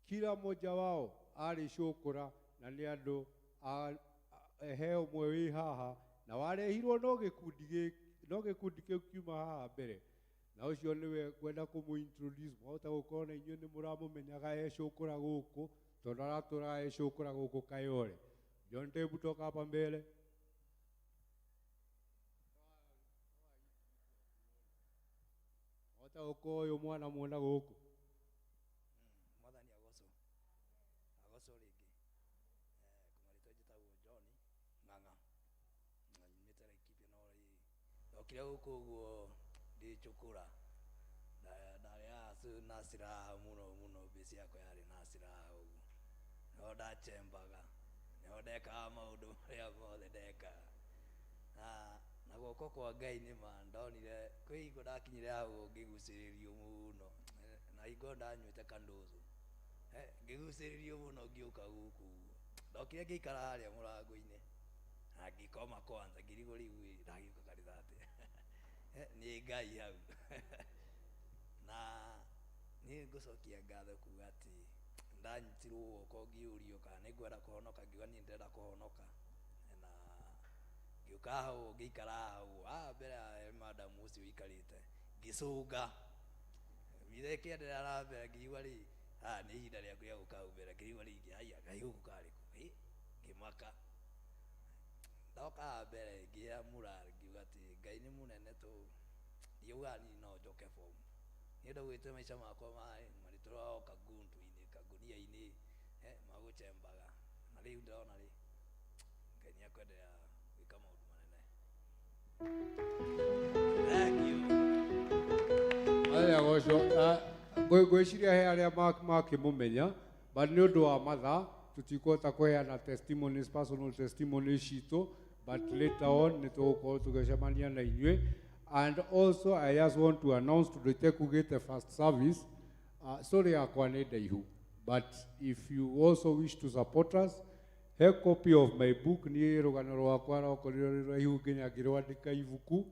[SPEAKER 6] kila mmoja wao arĩ cũkũra, na nĩ andũ he ũmwe wĩ haha na warehirwo no gĩkundi gĩkĩ, no gĩkundi kĩu kiuma haha mbere, na ũcio nĩwe ngwenda kũmũ introduce. Mwahota gũkorwo na inyuĩ nĩ mũramũmenyaga e cũkũra gũkũ, tondũ aratũraga e cũkũra gũkũ Kayole. John Tebu, toka hapa mbele. Mwahota gũkorwo ũyũ mwana muona gũkũ.
[SPEAKER 7] Mwathani agocwo, agocwo rĩngĩ. Kũmarĩtwa njĩtagwo John Ng'ang'a, na nyumĩte Laikipia, no rĩ ndokire gũkũ ũguo ndĩ cũkũra. Ndarĩ haha na silaha mũno mũno, mbĩci yakwa yarĩ na silaha ũguo, nĩho ndachembaga, nĩho ndekaga maũndũ marĩa mothe ndekaga. Na guoko kwa Ngai nĩ ma ndonire kwĩ hingo ndakinyire hau ngĩgucĩrĩrio mũno, na hingo ndanyuĩte kandozo, ngĩgucĩrĩrio mũno ngĩũka gũkũ ũguo. Ndokire ngĩikara harĩa mũrango-inĩ na ngĩkoma kwanza, ngĩrigwo rĩu ĩ ndagĩũka kanitha atĩa? Nĩ Ngai hau. Na niĩ ngũcokia ngatho kuga atĩ ndanyitirwo guoko ngĩũrio kana nĩ ngwenda kũhonoka, ngiuga niĩ ndĩrenda kũhonoka, na ngĩũka hau ngĩikara hau haha mbere ya madam ũcio ũikarĩte, ngĩcũnga mitha ĩkĩenderea na mbere, ngĩigua rĩ haha nĩ ihinda rĩaku rĩa gũka hau mbere, ngĩigua rĩngĩ haiya Ngai gũkũ karĩ kũ, ngĩmaka. Ndoka haha mbere ngĩamũra ngiuga atĩ Ngai nĩ mũnene tũ ndiaugaga niĩ no njoke form, niĩ ndaugĩte maica makwa marĩtũraga o kagundu-inĩ kagunia-inĩ, magũchembaga, na rĩu ndĩrona rĩ Ngai nĩ akwenderea gwĩka maũndũ manene. Thank you.
[SPEAKER 6] Mwathani agocwo. Ngwĩciria he arĩa makĩmũmenya, but nĩ ũndũ wa mathaa tũtikũhota kũheana testimonies, personal testimonies citũ, but later on nĩ tũgũkorwo tũgĩcemania na inyuĩ. And also I just want to announce, tondũ itekugĩte first service, story yakwa nĩ ndaihu, but if you also wish to support us, he copy of my book. Niĩ rũgano rwakwa rwakorirwo rwĩ rũraihu nginya ngĩrwandĩka ibuku.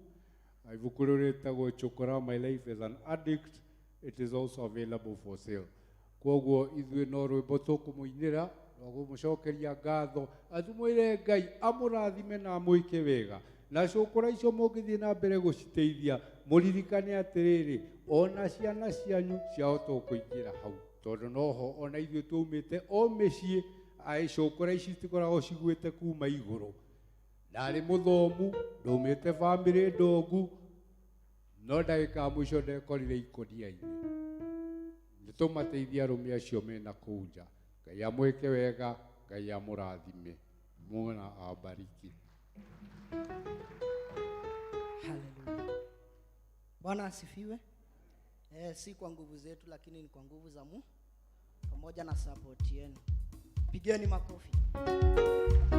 [SPEAKER 6] Ibuku rĩu rĩtagwo Chokora, My Life as an Addict. It is also available for sale. Koguo ithuĩ no rwĩmbo tũkũmũinĩra rwa kũmũcokeria ngatho, atũmwĩre Ngai amũrathime na amwĩke wega, na cũkũra icio mũngĩthiĩ na mbere gũciteithia, mũririkane atĩrĩrĩ, ona ciana cianyu ciahota kũingĩra hau, tondũ noho ona ithuĩ twaumĩte o mĩciĩ Cũkũra ici citikoragwo ciguĩte kuma igũrũ. Ndarĩ mũthomu, ndaumĩte bamĩrĩ ndongu, no ndagĩka ya mũico ndekorire ikũnia-inĩ. Nĩ tũmateithie arũme acio mena kũu nja. Ngai amwĩke wega, Ngai amũrathime. Mungu awabariki.
[SPEAKER 8] Haleluya. Bwana asifiwe. Si kwa nguvu zetu lakini ni kwa nguvu za Mungu pamoja na support yenu. Pigeni makofi.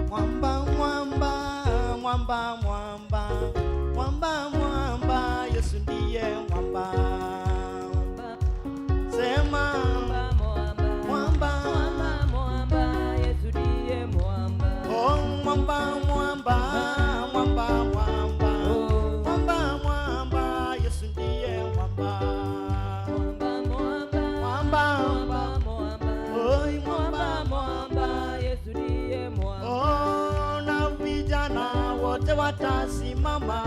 [SPEAKER 8] Mwamba, mwamba, mwamba, mwamba. Mwamba, mwamba, Yesu ndiye mwamba. Sema mwamba, mwamba,
[SPEAKER 1] mwamba, Yesu ndiye mwamba.
[SPEAKER 8] Oh, mwamba, mwamba, mwamba, mwamba. Mwamba, mwamba, Yesu ndiye mwamba.
[SPEAKER 1] Mwamba, mwamba,
[SPEAKER 8] mwamba,
[SPEAKER 1] mwamba.
[SPEAKER 8] Oi, mwamba,
[SPEAKER 1] mwamba, Yesu ndiye mwamba.
[SPEAKER 8] Oh, na vijana wote watasimama,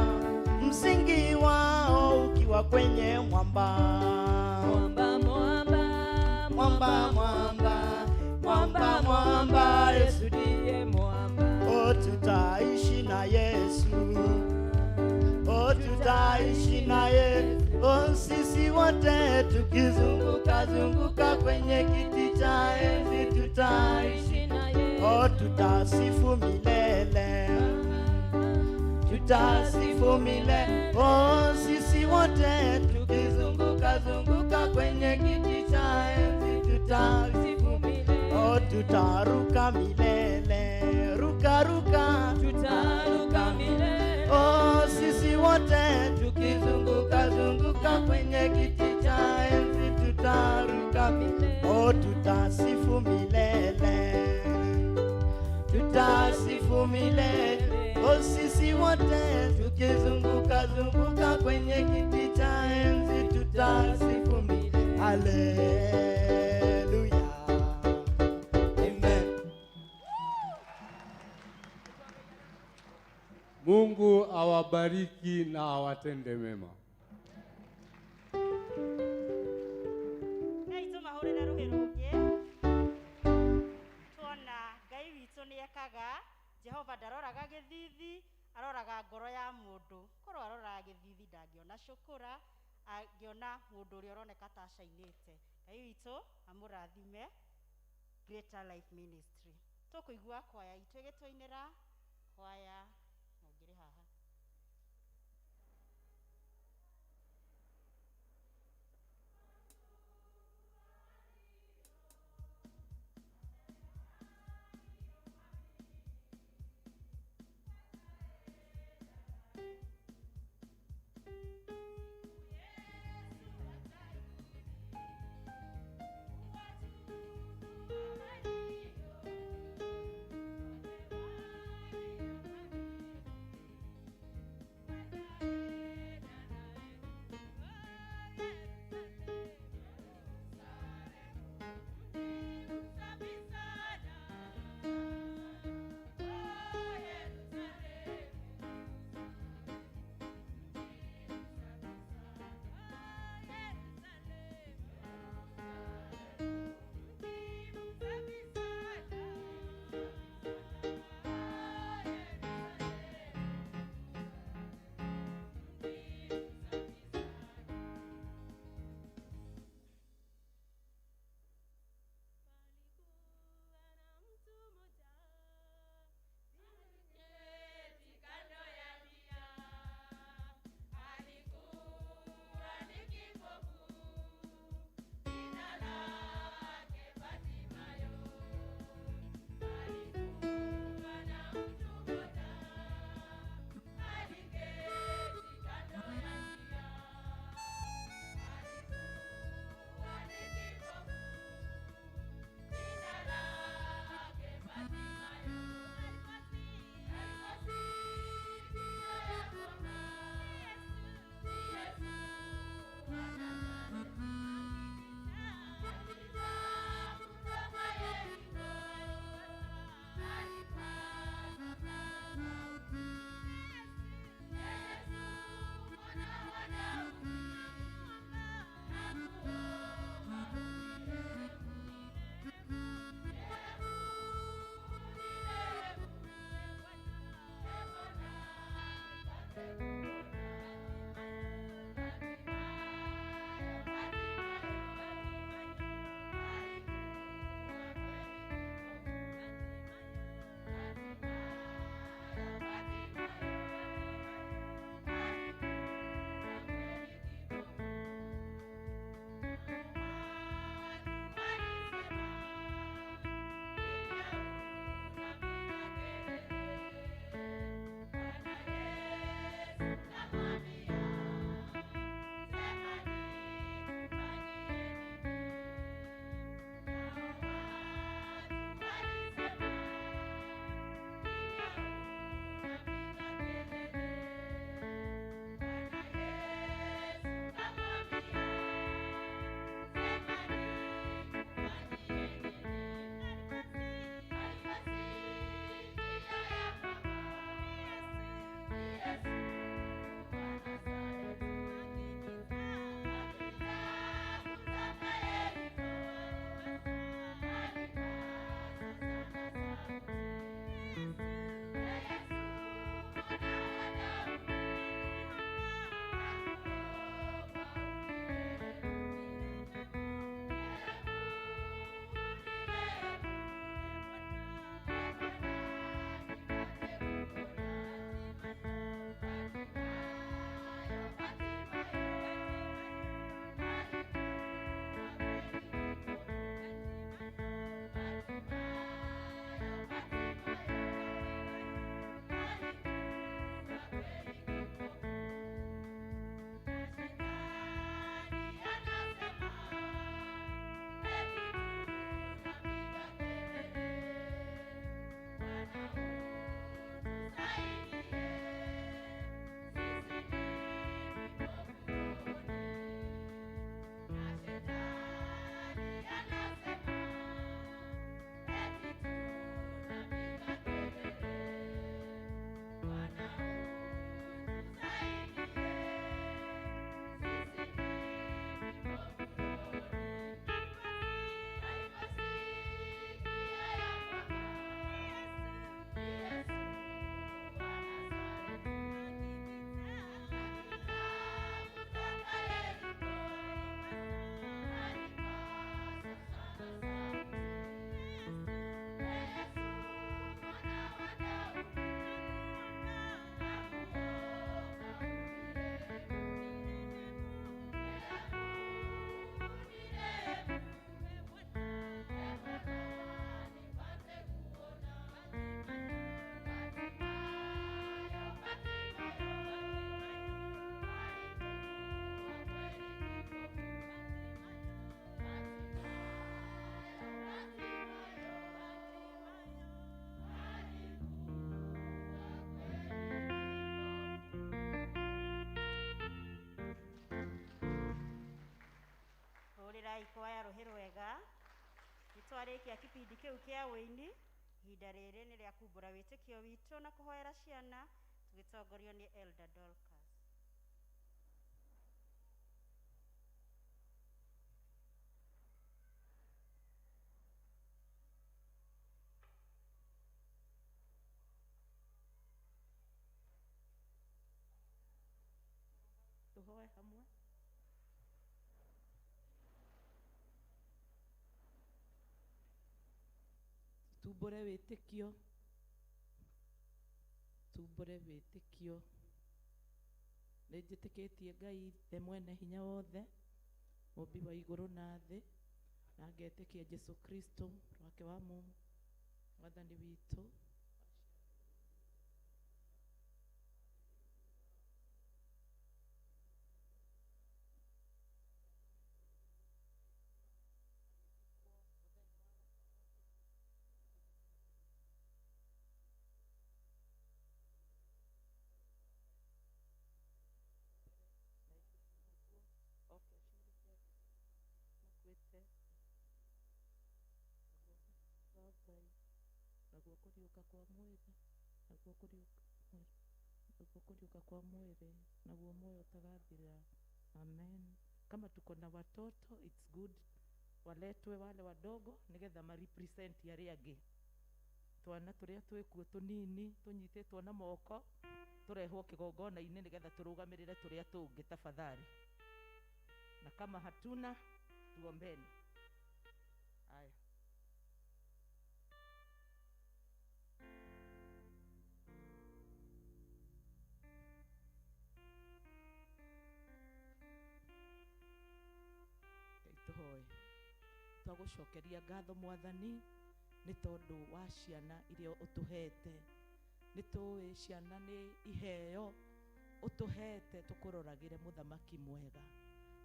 [SPEAKER 8] msingi wao ukiwa kwenye mwamba.
[SPEAKER 1] Mwamba, mwamba,
[SPEAKER 8] mwamba, mwamba, mwamba, mwamba, Yesu
[SPEAKER 1] ndiye mwamba.
[SPEAKER 8] Oh, tutaishi na Yesu. Oh, tutaishi na Yesu. Oh, sisi wote tukizunguka zunguka kwenye kiti cha enzi tutaishi
[SPEAKER 1] na Yesu.
[SPEAKER 8] Oh, tutasifu milele. Tutasifu milele. Oh, sisi wote tukizunguka zunguka kwenye kiti cha enzi tutasifu
[SPEAKER 1] milele.
[SPEAKER 8] Oh, tutaruka milele. Ruka ruka.
[SPEAKER 1] Tutaruka milele.
[SPEAKER 8] Oh, sisi wote tukizunguka zunguka kwenye kiti cha enzi tutaruka milele. Oh, tutasifu milele. Tutasifu milele. Oh, sisi wote tukizunguka zunguka kwenye kiti cha enzi tutasifu milele. Haleluya. Amen.
[SPEAKER 6] Mungu awabariki na awatende mema.
[SPEAKER 2] Ngai tũmahũrĩre rũhĩ rũngĩ. Tuona Ngai witũ nĩekaga, Jehova ndaroraga gĩthithi, aroraga ngoro ya mũndũ. Korwo aroraga gĩthithi ndangĩona cũkũra, angĩona mũndũ ũrĩa ũroneka ta acainĩte. Ngai witũ amũrathime. Greater Life Ministry. Tũkũigua kwaya itũ ĩgĩtũinĩra, kwaya mũngĩrĩ haha.
[SPEAKER 1] Thank you.
[SPEAKER 2] Anĩrĩrai kwaya rũhĩ rwega. Nĩ twarĩkia kĩbindi kĩu kĩa wĩini. Ihinda rĩrĩ nĩ rĩa kumbũra wĩtĩkio witũ na kũhoera ciana tũgĩtongorio nĩ Elder Dorcas.
[SPEAKER 9] Tuhoe hamwe. Tumbũre wĩtĩkio, tumbũre wĩtĩkio. Nĩ njĩtĩkĩtie Ngai Ithe mwene hinya wothe, mũmbi wa igũrũ na thĩ, na ngetĩkia Jesu Kristo wake wa mwathani witũ. Naguo kũriũka kwa mwĩrĩ, naguo kũriũka, naguo kũriũka kwa mwĩrĩ, naguo muoyo ũtagathira. Amen. Kama tuko na watoto, it's good waletwe wale wadogo nigetha ma represent arĩa angĩ. Twana tũrĩa twĩkuo tũnini tũnyitĩtwo na moko tũrehwo kĩgongona-inĩ nĩgetha tũrũgamĩrĩre tũrĩa tũngĩ tafadhali. Na kama hatuna, tuombeni. Haya. Ngai tũhoe. Twagũcokeria ngatho mwathani nĩ tondũ wa ciana iria ũtũhete. Nĩ tũĩ ciana nĩ iheo ũtũhete tũkũroragĩre mũthamaki mwega.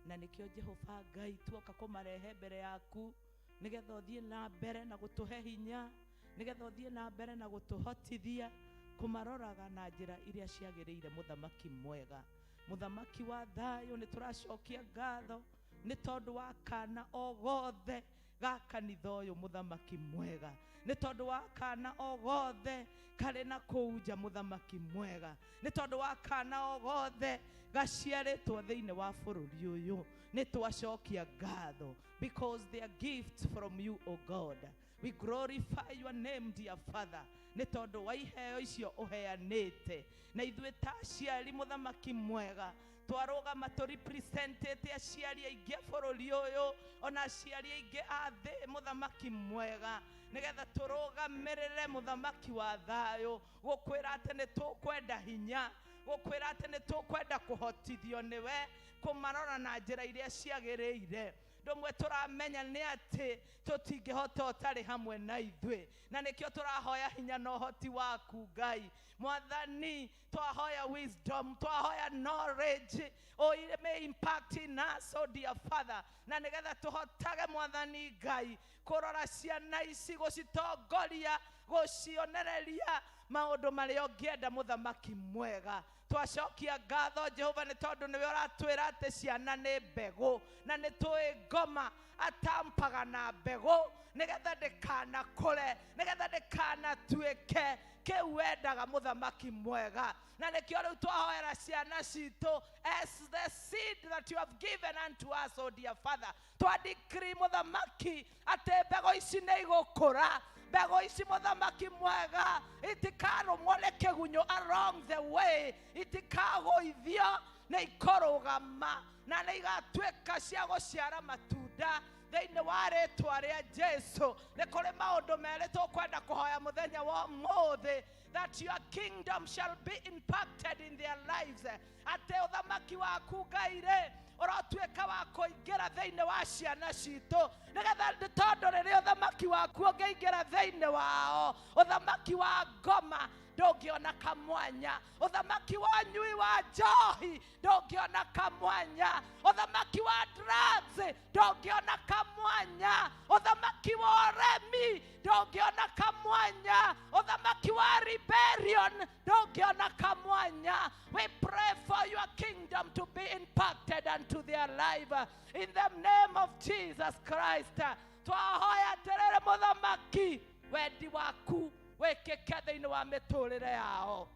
[SPEAKER 9] Na nĩkĩo Jehova Ngai tuoka kũmarehe mbere yaku nĩgetha ũthiĩ na mbere na gũtũhe hinya, nĩgetha ũthiĩ na mbere na gũtũhotithia kũmaroraga na njĩra iria ciagĩrĩire mũthamaki mwega. Mũthamaki wa thayũ, nĩ tũracokia ngatho nĩ tondũ wa kana o gothe ga kanitha ũyũ mũthamaki mwega, nĩ tondũ wa kana o gothe karĩ na kũu nja mũthamaki mwega, nĩ tondũ wa kana o gothe gaciarĩtwo thĩinĩ wa bũrũri ũyũ. Nĩ twacokia ngatho because they are gifts from you, O God. We glorify your name, dear Father, nĩ tondũ wa iheo icio ũheanĩte. Na ithuĩ ta aciari mũthamaki mwega twarũgama tũrepresentĩte aciari aingĩ a bũrũri ũyũ ona aciari aingĩ a thĩ mũthamaki mwega, nĩgetha tũrũgamĩrĩre mũthamaki wa thayũ, gũkwĩra atĩ nĩ tũkwenda hinya, gũkwĩra atĩ nĩ tũkwenda kũhotithio nĩwe kũmarora na njĩra iria ciagĩrĩire. Ndũmwe tũramenya nĩ atĩ tũtingĩhota ũtarĩ hamwe na ithuĩ, na nĩkĩo tũrahoya hinya na ũhoti waku Ngai mwathani. Twahoya wisdom, twahoya knowledge, o it may impact in us, oh dear Father, na nĩgetha tũhotage mwathani Ngai kũrora ciana ici, gũcitongoria, gũcionereria maũndũ marĩa ũngĩenda mũthamaki mwega. Twacokia ngatho Jehova nĩ tondũ nĩwe ũratwĩra atĩ ciana nĩ mbegũ, na nĩ tũĩ ngoma atampaga na mbegũ nĩgetha ndĩkanakũre, nĩgetha ndĩkanatuĩke kĩu wendaga mũthamaki mwega. Na nĩkĩo rĩu twahoera ciana citũ as the seed that you have given unto us, oh dear Father. Twa decree mũthamaki atĩ mbegũ ici nĩ igũkũra, mbegũ ici mũthamaki mwega itikarũmwo nĩ kĩgunyũ along the way, itikagũithio, nĩ ikũrũgama na nĩ igatuĩka cia gũciara matunda thĩinĩ wa rĩtwa rĩa Jesu. Nĩ kũrĩ maũndũ merĩ tũkwenda kũhoya mũthenya wa ũmũthĩ, that your kingdom shall be impacted in their lives, atĩ ũthamaki waku Ngai rĩ ũrotuĩka wa kũingĩra thĩinĩ wa ciana citũ, nĩgetha nĩ tondũ rĩrĩa ũthamaki waku ũngĩingĩra thĩinĩ wao, ũthamaki wa ngoma ndũngĩona kamwanya, ũthamaki wa ũnyui wa njohi ndũngĩona kamwanya, ũthamaki wa drugs ndũngĩona kamwanya, ũthamaki wa ũremi ndũngĩona kamwanya, ũthamaki wa rebellion ndũngĩona kamwanya. We pray for your kingdom to be impacted unto their life in the name of Jesus Christ. Twahoya atĩrĩrĩ mũthamaki, wendi waku wĩkĩke thĩinĩ wa mĩtũrĩre yao.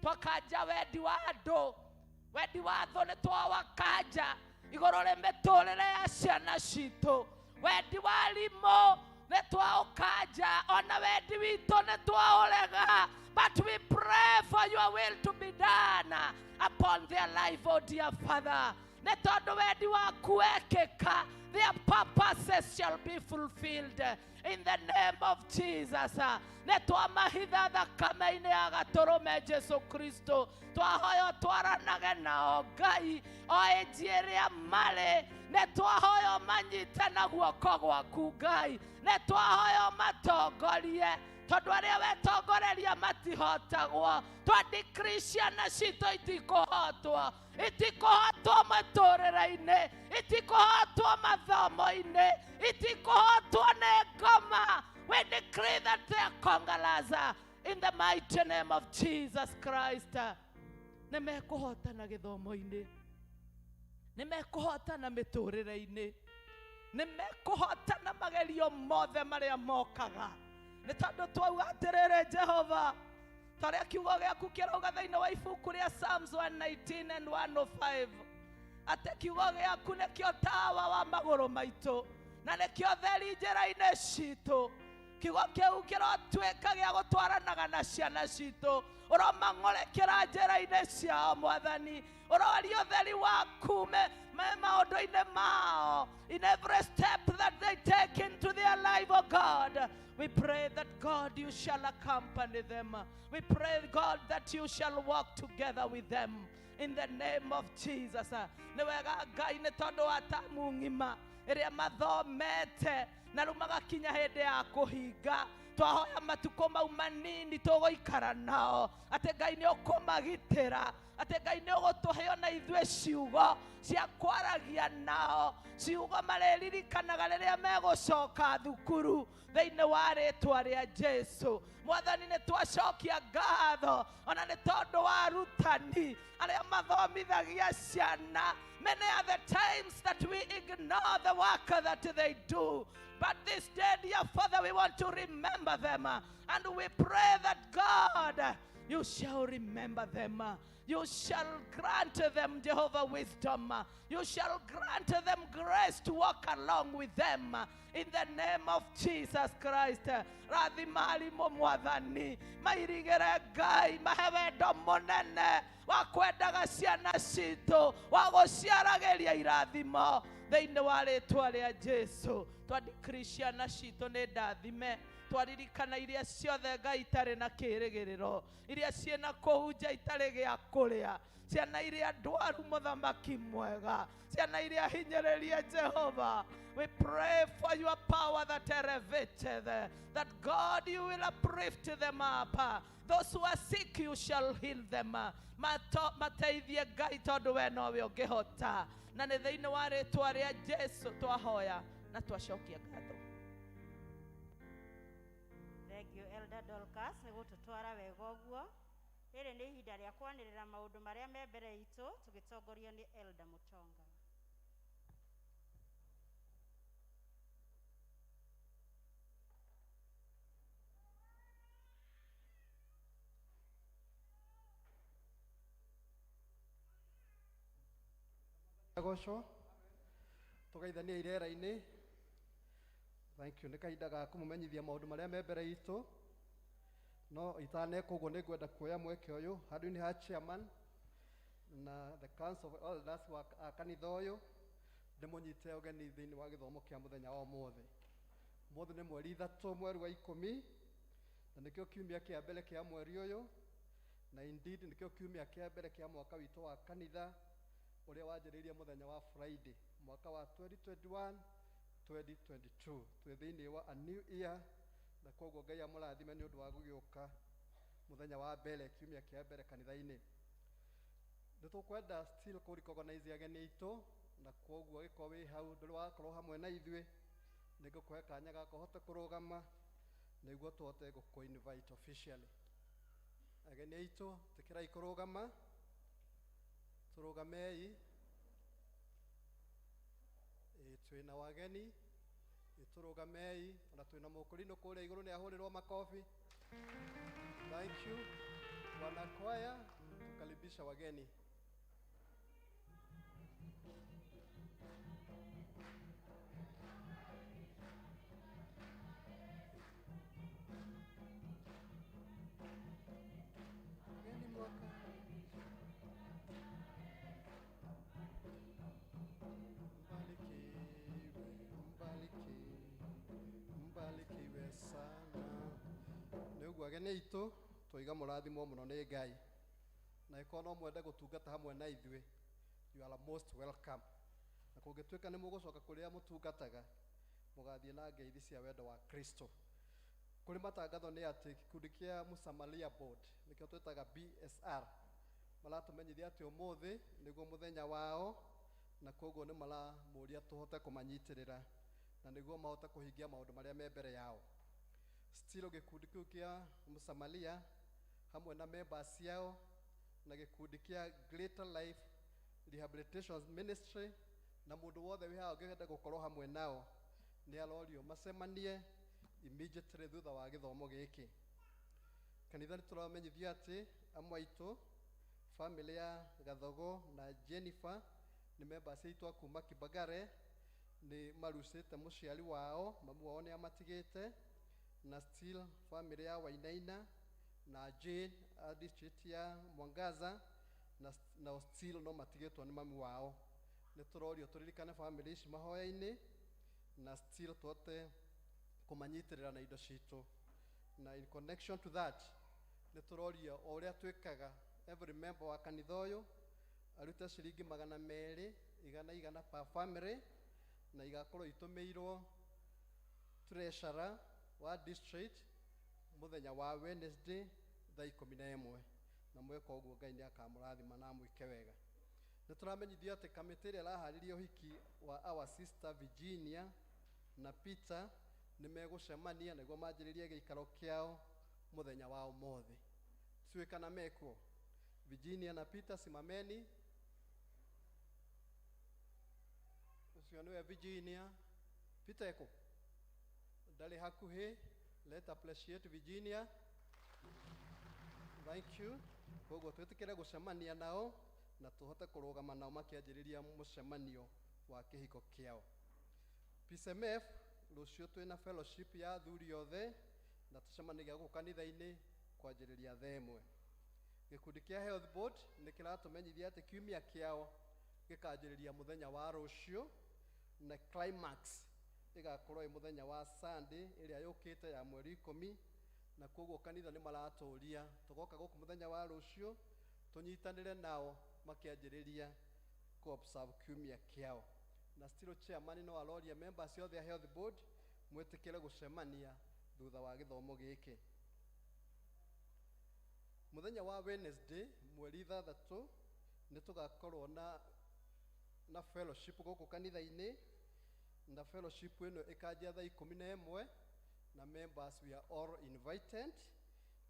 [SPEAKER 9] Twakanja wendi wa andũ, wendi wa thũ nĩ twawakanja igũrũ rĩ mĩtũrĩre ya ciana citũ. Wendi wa rimũ nĩ twaũkanja, ona wendi witũ nĩ twaũrega. But we pray for your will to be done upon their life, oh dear Father. Nĩ tondũ wendi waku wekĩka, their purposes shall be fulfilled in the name of Jesus. Nĩ twamahitha thakame-inĩ ya gatũrũme Jesu Kristo. Twahoya twaranage nao Ngai o ĩnji ĩrĩa marĩ. Nĩ twahoya manyite na guoko gwaku Ngai. Nĩ twahoya matongorie, tondũ arĩa wetongoreria matihotagwo. Twa decree ciana citũ itikũhotwo, itikũhotwo mũtũrĩre-inĩ, itikũhotwo mathomo-inĩ, itikũhotwo nĩ ngoma. We decree that they are conquerors in the mighty name of Jesus Christ. Nĩ mekũhotana gĩthomo-inĩ, nĩ mekũhotana mĩtũrĩre-inĩ, nĩ mekũhotana magerio mothe marĩa mokaga. Nĩ tondũ twauga atĩrĩrĩ Jehova, ta ũrĩa kiugo gĩaku kĩrauga thĩinĩ wa ibuku rĩa Psalms 119 and 105, atĩ kiugo gĩaku nĩkĩo tawa wa magũrũ maitũ na nĩkĩo theri njĩra-inĩ citũ. Kiugo kĩu kĩrotuĩka gĩa gũtwaranaga na ciana citũ. Ũromang'ũrĩkĩra njĩra-inĩ ciao Mwathani, ũroria ũtheri waku me maũndũ-inĩ mao. In every step that they take into their life, oh God, we pray that God, you shall accompany them. We pray, God, that you shall walk together with them in the name of Jesus. Nĩ wega Ngai, nĩ tondũ wa tamu ng'ima ĩrĩa mathomete na rĩu magakinya hĩndĩ ya kũhinga. Twahoya matukũ mau manini tũgũikara nao, atĩ Ngai nĩ ũkũmagitĩra, atĩ Ngai nĩ ũgũtũhe ona ithuĩ ciugo cia kwaragia nao, ciugo marĩririkanaga rĩrĩa megũcoka thukuru thĩinĩ wa rĩtwa rĩa Jesu. Mwathani, nĩ twacokia ngatho ona nĩ tondũ wa arutani arĩa mathomithagia ciana. Many are the times that we ignore the work that they do, but this day, dear Father, we want to remember them, and we pray that God, you shall remember them. You shall grant them, Jehovah, wisdom. You shall grant them grace to walk along with them in the name of Jesus Christ. Rathima arimũ Mwathani, mairigĩre Ngai, mahe wendo mũnene wa kwendaga ciana citũ, wa gũciaragĩria irathimo thĩinĩ wa rĩtwa rĩa Jesu. Twa decree ciana citũ nĩ ndathime. Twaririkana iria ciothe Ngai itarĩ na kĩĩrĩgĩrĩro, iria ciĩna kũu nja itarĩ gĩa kũrĩa, ciana iria ndwaru mũthamaki mwega, ciana iria hinyĩrĩrie Jehova. We pray for your power that elevated, that God, you will uplift them up. Those who are sick, you shall heal them. Mateithie Ngai, tondũ we nowe ũngĩhota. Na nĩ thĩinĩ wa rĩtwa rĩa Jesu twahoya na twacokia ngatho.
[SPEAKER 2] Thank you, Elder Dorcas, nĩ gũtũtwara wega ũguo. Rĩrĩ nĩ ihinda rĩa kwanĩrĩra maũndũ marĩa me mbere itũ tũgĩtongorio nĩ Elder Mũtonga.
[SPEAKER 10] Agocwo tũgeithania irera-inĩ. Thank you. Nĩ kahinda ga kũmũmenyithia maũndũ marĩa me mbere itũ. No itaneka ũguo nĩ ngwenda kuoya mweke ũyũ handũ-inĩ ha chairman na the council of elders wa a kanitha ũyũ, ndĩmũnyite ũgeni thĩinĩ wa gĩthomo kĩa mũthenya wa ũmũthĩ. Ũmũthĩ nĩ mweri 3 mweri wa 10, na nĩkĩo kiumia kĩa mbere kĩa mweri ũyũ, na indeed nĩkĩo kiumia kĩa mbere kĩa mwaka witũ wa kanitha ũrĩa wanjĩrĩirie mũthenya wa Friday mwaka wa 2021 2022. Twĩ thĩinĩ wa a new year, na koguo Ngai amũrathime nĩ ũndũ wa gũgĩũka mũthenya wa mbere kiumia kĩa mbere kanitha-inĩ. Nĩ tũkwenda still kũ recognize ageni aitũ, na koguo angĩkorwo wĩ hau ndũrĩ wakorwo hamwe na ithuĩ, nĩ ngũkũhe kanya gaka ũhote kũrũgama nĩguo tũhote gũkũ invite officially. Ageni aitũ, tĩkĩrai kũrũgama, tũrũgamei. Twina wageni iturugamei ona twina mukurino kuria iguru ni ahurirwo makofi. Thank you. Wanakwaya, tukaribisha wageni. Wageni mwaka. Mbarikiwe, mbarikiwe, mbarikiwe sana. Nĩ ũguo ageni aitũ twaiga mũrathimwo mũno nĩ Ngai, na ĩkorwo no mwende gũtungata hamwe na ithuĩ, you are most welcome. Na kũngĩtuĩka nĩ mũgũcoka kũrĩa mũtungataga, mũgathiĩ na ngeithi cia wendo wa Kristo. Kũrĩ matangatho nĩ atĩ gĩkundi kĩa Musamaria Board, nĩkĩo twĩtaga BSR, maratũmenyithia atĩ ũmũthĩ nĩguo mũthenya wao, na koguo nĩ maramũria tũhote kũmanyitĩrĩra na nĩguo mahote kũhingia maũndũ marĩa me mbere yao. Still gĩkundi kĩu kĩa Musamaria hamwe na members ciao na gĩkundi kĩa Greater Life Rehabilitation Ministry na mũndũ wothe wĩ haha ũngĩenda gũkorwo hamwe nao nĩ arorio macemanie immediately thutha wa gĩthomo gĩkĩ. Kanitha nĩ tũramenyithio atĩ amwe aitũ family ya Gathogo na Jennifer nĩ members aitũ a kuma Kibagare nĩ marucĩte mũciari wao, mamu wao nĩ amatigĩte, na still family ya Wainaina na Jane a district ya Mwangaza na na still no matigĩtwo nĩ mami wao. Nĩ tũrorio tũririkane family ici mahoya-inĩ na still tũhote kũmanyitĩrĩra na indo citũ. Na in connection to that nĩ tũrorio o ũrĩa twĩkaga every member wa kanitha ũyũ arute ciringi 200 igana igana per family, na igakorwo itũmĩirwo treasurer wa district mũthenya wa Wednesday thaa 11, na mweka ũguo Ngai nĩ akamũrathima na amwĩke wega. Nĩ tũramenyithio atĩ kamĩtĩ ĩrĩa ĩraharĩria ũhiki wa our sister Virginia na Peter nĩ megũcemania nĩguo manjĩrĩrie gĩikaro kĩao mũthenya wa ũmũthĩ. Tiũĩ kana mekuo. Virginia na Peter, simameni. Ũcio nĩwe Virginia. Peter eko? Ndarĩ hakuhĩ. Let appreciate Virginia. Thank you. Koguo twĩtĩkĩre gũcemania nao na tũhote kũrũgama nao makĩanjĩrĩria mũcemanio wa kĩhiko kĩao. PCMF rũciũ twĩna fellowship ya athuri othe na tũcemanagia gũkũ kanitha-inĩ kwanjĩrĩria thaa 1. Gĩkundi kĩa Health Board nĩ kĩratũmenyithia atĩ kiumia kĩao gĩkanjĩrĩria mũthenya wa rũciũ na climax ĩgakorwo ĩ mũthenya wa Sunday ĩrĩa yũkĩte ya mweri 10, na koguo kanitha nĩ maratũria tũgoka gũkũ mũthenya wa rũciũ tũnyitanĩre nao makĩanjĩrĩria kũ observe kiumia kĩao. Na still chairman no aroria members othe a Health Board mwĩtĩkĩre gũcemania thutha wa gĩthomo gĩkĩ. Mũthenya wa Wednesday mweri 6 nĩ tũgakorwo na fellowship gũkũ kanitha-inĩ, na fellowship ĩno ĩkanjia thaa 11 na members we are all invited,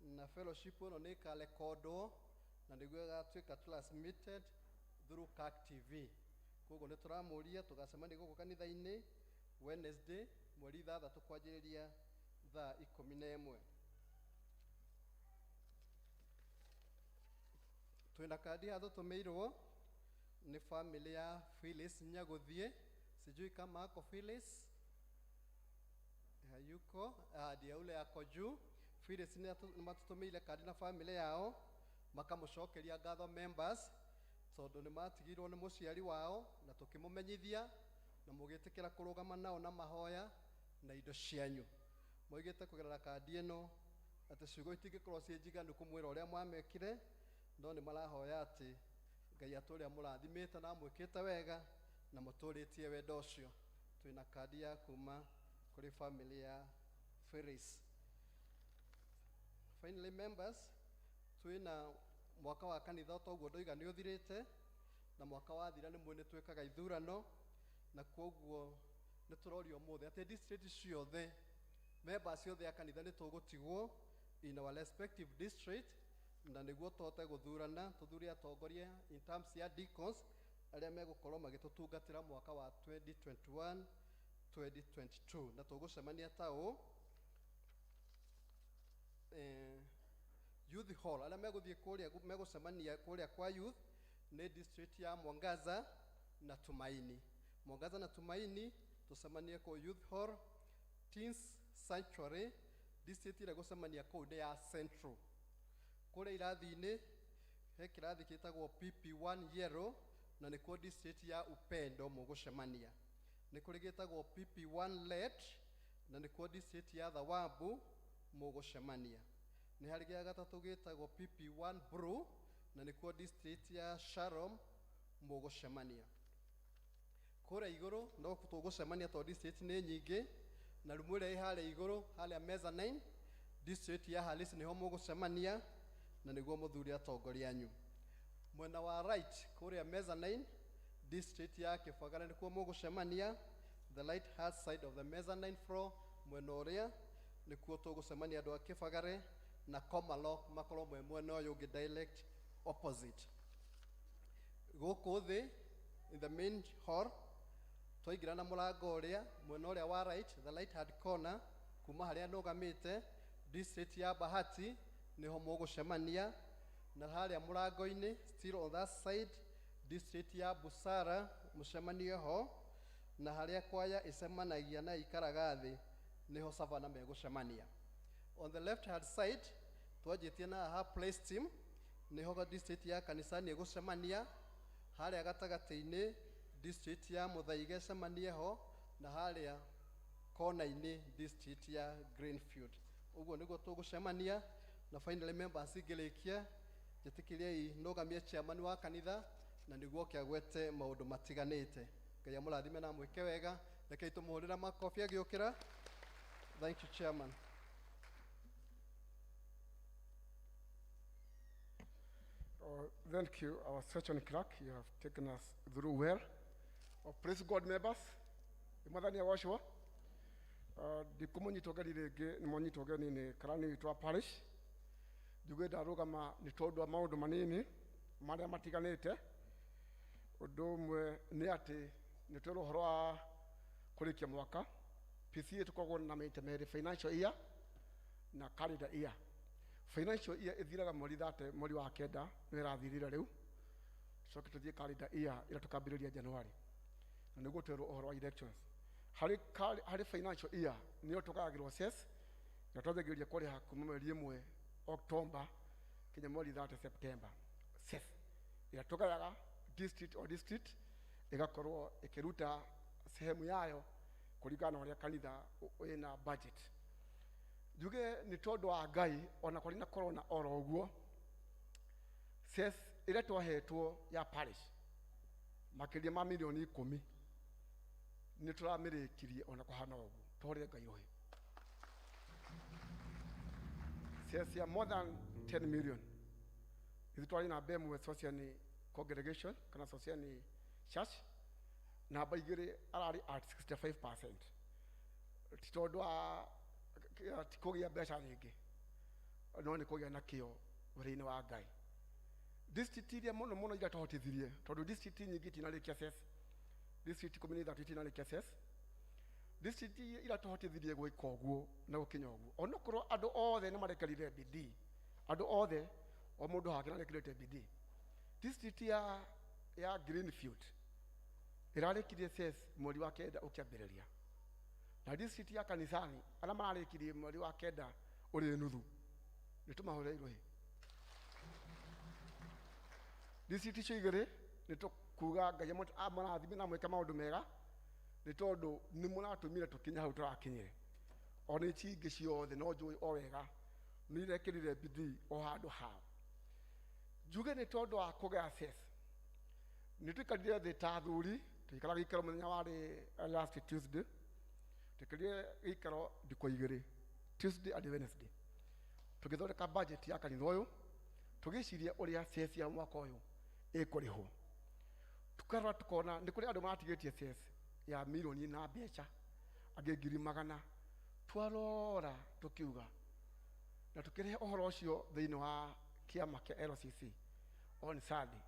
[SPEAKER 10] na fellowship ĩno nĩ ĩkarekondwo na nĩguo ĩgatuĩka transmitted through CAC TV. Koguo nĩ tũramũria tũgacemania gũkũ kanitha-inĩ Wednesday mweri 6 kwanjĩrĩria thaa 11. Twĩna kandi haha tũtũmĩirwo nĩ family ya Phyllis Nyagũthiĩ. Sijui kama ako Phyllis. Hayuko, ndiye ule ako juu. Phyllis nĩ matũtũmĩire kandi na family yao makamũcokeria ngatho members tondũ nĩ matigirwo nĩ mũciari wao na tũkĩmũmenyithia na mũgĩtĩkĩra kũrũgama nao na mahoya na indo cianyu. Moigĩte kũgerera kandi ĩno atĩ ciugo itingĩkorwo ciĩ njiganu kũmwĩra ũrĩa mwamekire, no nĩ marahoya atĩ Ngai atũrĩa mũrathimĩte na amwĩkĩte wega na mũtũrĩtie wendo ũcio. Twĩna kandi ya kuma kũrĩ family ya Phyllis. Finally members, twĩna mwaka wa kanitha toguo ndoiga nĩ ũthirĩte, na mwaka wathira nĩ mwĩ nĩ twĩkaga ithurano, na koguo nĩ tũrorio ũmũthĩ atĩ district ciothe members ciothe a kanitha nĩ tũgũtigwo in our respective district, na nĩguo tũhote gũthurana tũthure atongoria in terms ya deacons Arĩa megũkorwo magĩtũtungatĩra mwaka wa 2021 2022 na tũgũcemania ta ũũ youth hall arĩa megũthiĩ kũrĩa megũcemania kũrĩa kwa youth nĩ district ya Mwangaza na Tumaini. Mwangaza na Tumaini tũcemanie kũu youth hall. Teens Sanctuary district ĩrĩa gũcemania kũu nĩ ya Central. Kũrĩa irathi-inĩ he kĩrathi gĩtagwo PP1 yellow na nĩkuo district ya Upendo mũgũcemania. Nĩ kũrĩ gĩtagwo PP1 red na nĩkuo district ya Thawabu mũgũcemania. Nĩ harĩ gĩa gatatũ gĩtagwo PP1 blue na nĩkuo district ya Shalom mũgũcemania. Kũrĩa igũrũ no tũgũcemania tondũ district nĩ nyingĩ, na rumu ĩrĩa ĩ harĩa igũrũ harĩa mezzanine district ya Halisi nĩho mũgũcemania na nĩguo mũthure atongoria anyu. Mwena wa right kũrĩa mezzanine district ya Kĩbagara nĩkuo mũgũcemania, the right hand side of the mezzanine floor mwena ũrĩa nĩkuo tũgũcemania andũ a Kĩbagare, na Komalok makorwo mwe mwena ũyũ ũngĩ direct opposite. Gũkũ thĩ in the main hall twaingĩra na mũrango ũrĩa mwena ũrĩa wa right, the right hand corner, kuma harĩa nũgamĩte district ya Bahati nĩho mũgũcemania, na harĩa mũrango-inĩ still on that side district ya Busara mũcemanie ho, na harĩa kwaya ĩcemanagia na ikaraga thĩ nĩho Savana megũcemania. On the left hand side twanjĩtie na haha place team nĩho district ya Kanisani ĩgũcemania, harĩa gatagatĩ-inĩ district ya Muthaiga ĩcemanie ho, na harĩa kona-inĩ district ya Greenfield. Ũguo nĩguo tũgũcemania. Na finally members ingĩrĩkia njĩtĩkĩriei nũgamie chairman wa kanitha na nĩguo oke agwete maũndũ matiganĩte. Ngai amũrathime na amwĩke wega. Rekei tũmũhũrĩre makobi agĩũkĩra. Thank you, chairman.
[SPEAKER 11] Thank you, our session clerk. You have taken us through well. Praise God, members. Mwathani agocwo. Ndikũmũnyita ũgeni rĩngĩ, nĩ mwanyita ũgeni nĩ karani witũ wa parish. Njuge ndarũgama nĩ tondũ wa maũndũ manini marĩa matiganĩte. Ũndũ ũmwe nĩ atĩ nĩ twerwo ũhoro wa kũrĩkia mwaka. PCA tũkoragwo na maita merĩ, financial year na calendar year. Financial year ĩthiraga mweri 30 mweri wa kenda, nĩ ĩrathirire rĩu. Coke tũthiĩ calendar year ĩrĩa tũkambĩrĩria January, na nĩguo twerwo ũhoro wa elections. Harĩ financial year nĩyo tũgayagĩrwo cess, na twanjagĩrĩria kũrĩha kuma mweri 1 October kinya mweri 30 September. Cess ĩrĩa tũgayaga district o district ĩgakorwo ĩkĩruta sehemu yayo kũringana na ũrĩa kanitha wĩna budget. Njuge nĩ tondũ wa Ngai ona kũrĩ na corona oro ũguo, cess ĩrĩa twahetwo ya parish makĩria ma milioni 10 nĩ tũramĩrĩkirie ona kũhana ũguo. Tũhũrĩre Ngai rũhĩ. Cess ya more than 10 million ithuĩ twarĩ namba ĩmwe Sociani congregation kana Sociani church, namba 2 ararĩ at 65%. Ti tondũ wa ti kũgĩa mbeca nyingĩ, no nĩ kũgĩa na kĩo wĩra-inĩ wa Ngai. District iria mũno mũno iria tũhotithirie, tondũ district nyingĩ itinarĩkia cess, district 13 itinarĩkia cess, district iria tũhotithirie gwĩka ũguo na gũkinya ũguo, onokorwo andũ othe nĩ marekerire bidii, andũ othe o mũndũ hake nĩarekĩrĩte bidii. District ya Greenfield ĩrarĩkirie cess mweri wa 9 ũkĩambĩrĩria, na district ya Kanisani arĩa mararĩkirie mweri wa 9 ũrĩ nuthu, nĩ tũmahũrĩre rũhĩ. District icio igĩrĩ nĩ tũkuga Ngai amũrathime na amwĩke maũndũ mega, nĩ tondũ nĩ mũratũmire tũkinye hau tũrakinyire. Ona ici ingĩ ciothe no njũĩ o wega nĩ irekĩrire bidii o handũ hao. Njuge nĩ tondũ wa kũgĩa cess, nĩ tũikarire thĩ ta athuri, tũikara gĩikaro mũthenya warĩ last Tuesday, tũikarire gĩikaro thikũ igĩrĩ, Tuesday and Wednesday, tũgĩthondeka budget ya kanitha ũyũ, tũgĩciria ũrĩa cess ya mwaka ũyũ ĩkũrĩhwo. Tũkarora tũkona nĩ kũrĩ andũ maratigĩtie cess ya milioni na mbeca, angĩ 100,000. Twarora tũkiuga na tũkĩrehe ũhoro ũcio thĩinĩ wa kĩama kĩa LCC on Sunday,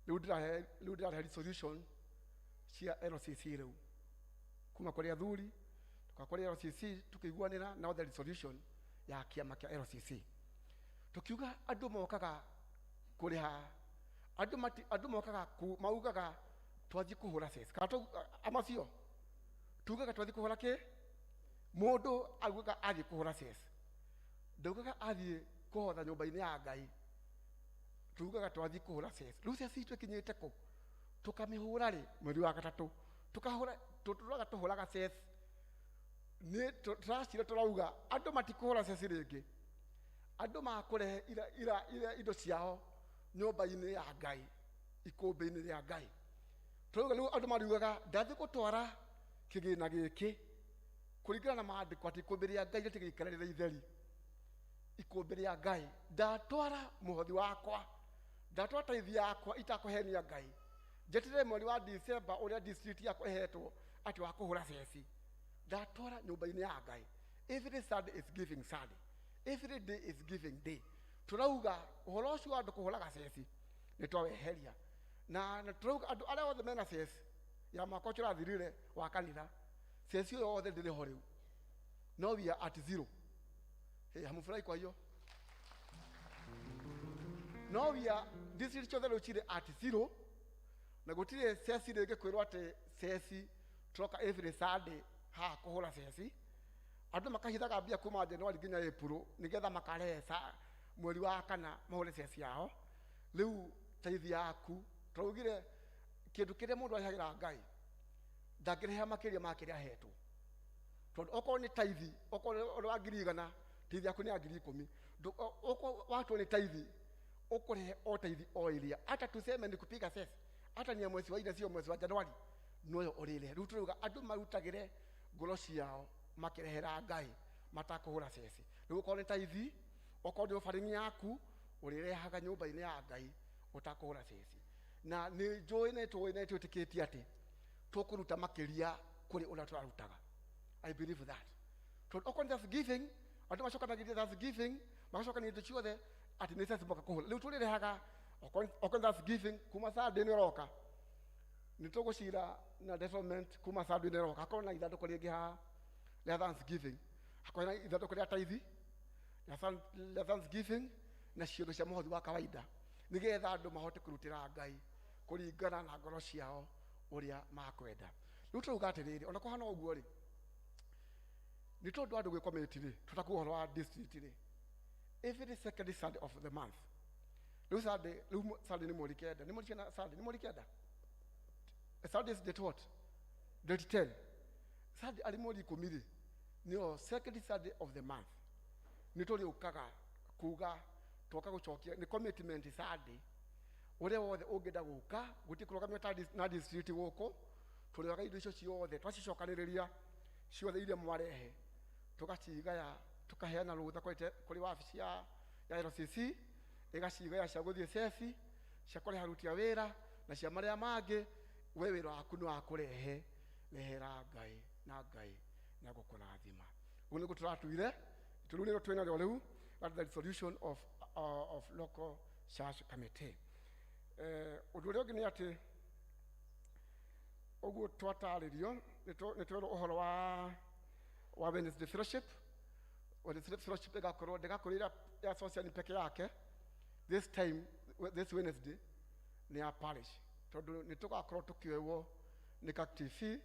[SPEAKER 11] Rĩu ndĩrahe, rĩu ndĩrarehe resolution cia LCC rĩu kuma kũrĩ athuri tuka kũrĩ LCC tukĩiguanĩra na the resolution ya kĩama kĩa LCC. Tukiuga andũ mokaga kũrĩha, andũ mati, andũ mokaga ku, maugaga twathiĩ kũhũra ceci kana amacio tugaga twathiĩ kũhũra kĩ. Mũndũ augaga athiĩ kũhũra ceci, ndaugaga athiĩ kũhotha nyũmba-inĩ ya Ngai. Tugaga twathiĩ kũhũra ceci. Rĩu ceci itũ ĩkinyĩte kũ? Tũkamĩhũra rĩ? Mweri wa gatatũ tũkahũra, tũtũraga tũhũraga ceci. Nĩ tũracira tũrauga andũ matikũhũra ceci rĩngĩ, andũ makũrehe ira, ira, ira indo ciao nyũmba-inĩ ya Ngai, ikũmbĩ-inĩ rĩa Ngai. Tũrauga rĩu andũ mariugaga ndathiĩ gũtwara kĩgĩna gĩkĩ kũringana na maandĩko atĩ ikũmbĩ rĩa Ngai rĩtigĩikara rĩrĩ itheri. Ikũmbĩ rĩa Ngai, ndatwara mũhothi wakwa, ndatwara taithi yakwa itakũhenia Ngai, njeterere mweri wa December ũrĩa district yakwa ĩhetwo atĩ wa kũhũra ceci, ndatwara nyũmba-inĩ ya Ngai. Every Sunday is giving Sunday, every day is giving day. Tũrauga ũhoro ũcio wa andũ kũhũraga ceci nĩ twaweheria, na tũrauga andũ arĩa othe mena ceci ya mwaka ũcio ũrathirire wa kanitha, ceci ĩyo yothe ndĩrĩ ho rĩu, no we are at zero. Hey, hamufurahi? Kwa hiyo no we are district ciothe rĩu cirĩ at zero, na gũtirĩ ceci rĩngĩ kwĩrwo atĩ ceci tũroka every Sunday haha kũhũra ceci. Andũ makahithaga mbia kuma January nginya April nĩgetha makarehe mweri wa kana mahũre ceci yao. Rĩu taithi yaku, tũraugire kĩndũ kĩrĩa mũndũ arehagĩra Ngai ndangĩreha makĩria ma kĩrĩa ahetwo, tondũ okorwo nĩ taithi, okorwo nĩ wa 100,000, taithi yaku nĩ ya 10,000. Okorwo watwo nĩ taithi, ũkũrehe o taithi o ĩrĩa, hata tuseme ni kupiga ceci, hata ni ya mwezi wa ine, sio mwezi wa Januari, noyo ũrĩrehe. Rĩu tũrauga andũ marutagĩre ngoro ciao makĩrehera Ngai matakũhũra ceci. Rĩu okorwo nĩ taithi, okorwo nĩ offering yaku, ũrĩrehaga nyũmba-inĩ ya Ngai ũtakũhũra ceci. Na nĩ njũĩ, nĩ tũĩ, nĩ twĩtĩkĩtie atĩ tũkũruta makĩria kũrĩ ũrĩa tũrarutaga. I believe that, tondũ okorwo nĩ thanksgiving, andũ macokanagĩria thanksgiving, magacokania indo ciothe atĩ nĩ ceci moka kũhũra. Rĩu tũrĩrehaga okorwo nĩ thanksgiving kuma Sunday nĩ ũroka, nĩ tũgũcira na development kuma Sunday nĩ ũroka, hakorwo na ithandũkũ rĩngĩ haha rĩa thanksgiving, hakorwo na ithandũkũ rĩa taithi, rĩa thanksgiving na ciondo cia mũhothi wa kawaida, nĩgetha andũ mahote kũrutĩra Ngai kũringana na ngoro ciao ũrĩa makwenda. Rĩu tũrauga atĩrĩrĩ, ona kũhana ũguo rĩ, nĩ tondũ andũ gwĩkomĩti rĩ, tũtakuga ũhoro wa district rĩ, every second Sunday of the month. Rĩu Sunday, rĩu Sunday nĩ mweri 9, nĩ mweri 9, Sunday nĩ mweri 9. Sunday is date what? Date 10. Sunday arĩ mweri 10 rĩ, nĩyo second Sunday of the month, nĩ tũrĩũkaga kuga twoka gũcokia nĩ commitment Sunday. Ũrĩa wothe ũngĩenda gũka, gũtirĩ kũrũgamio ta na district gũkũ. Tũrĩoyaga indo icio ciothe, twacicokanĩrĩria ciothe iria mwarehe, tũgacigaya, tũkaheana rũtha kũrĩ wabici ya LCC, ĩgacigaya cia gũthiĩ ceci, cia kũrĩha aruti a wĩra na cia marĩa mangĩ. We wĩra waku nĩ wa kũrehe, rehera Ngai na Ngai na gũkũrathima. Ũguo nĩguo tũratuire. Rĩu nĩrĩo twĩnarĩo rĩu, that's the resolution of local church committee. Ũndũ ũrĩa ũngĩ nĩ atĩ ũguo twatarĩrio, nĩ twerwo ũhoro wa Wednesday fellowship. Wednesday fellowship ĩgakorwo, ndĩgakorwo ĩrĩa ya social peke yake this time. This Wednesday nĩ ya parish, tondũ nĩ tũgakorwo tũkĩoywo nĩ CAC TV,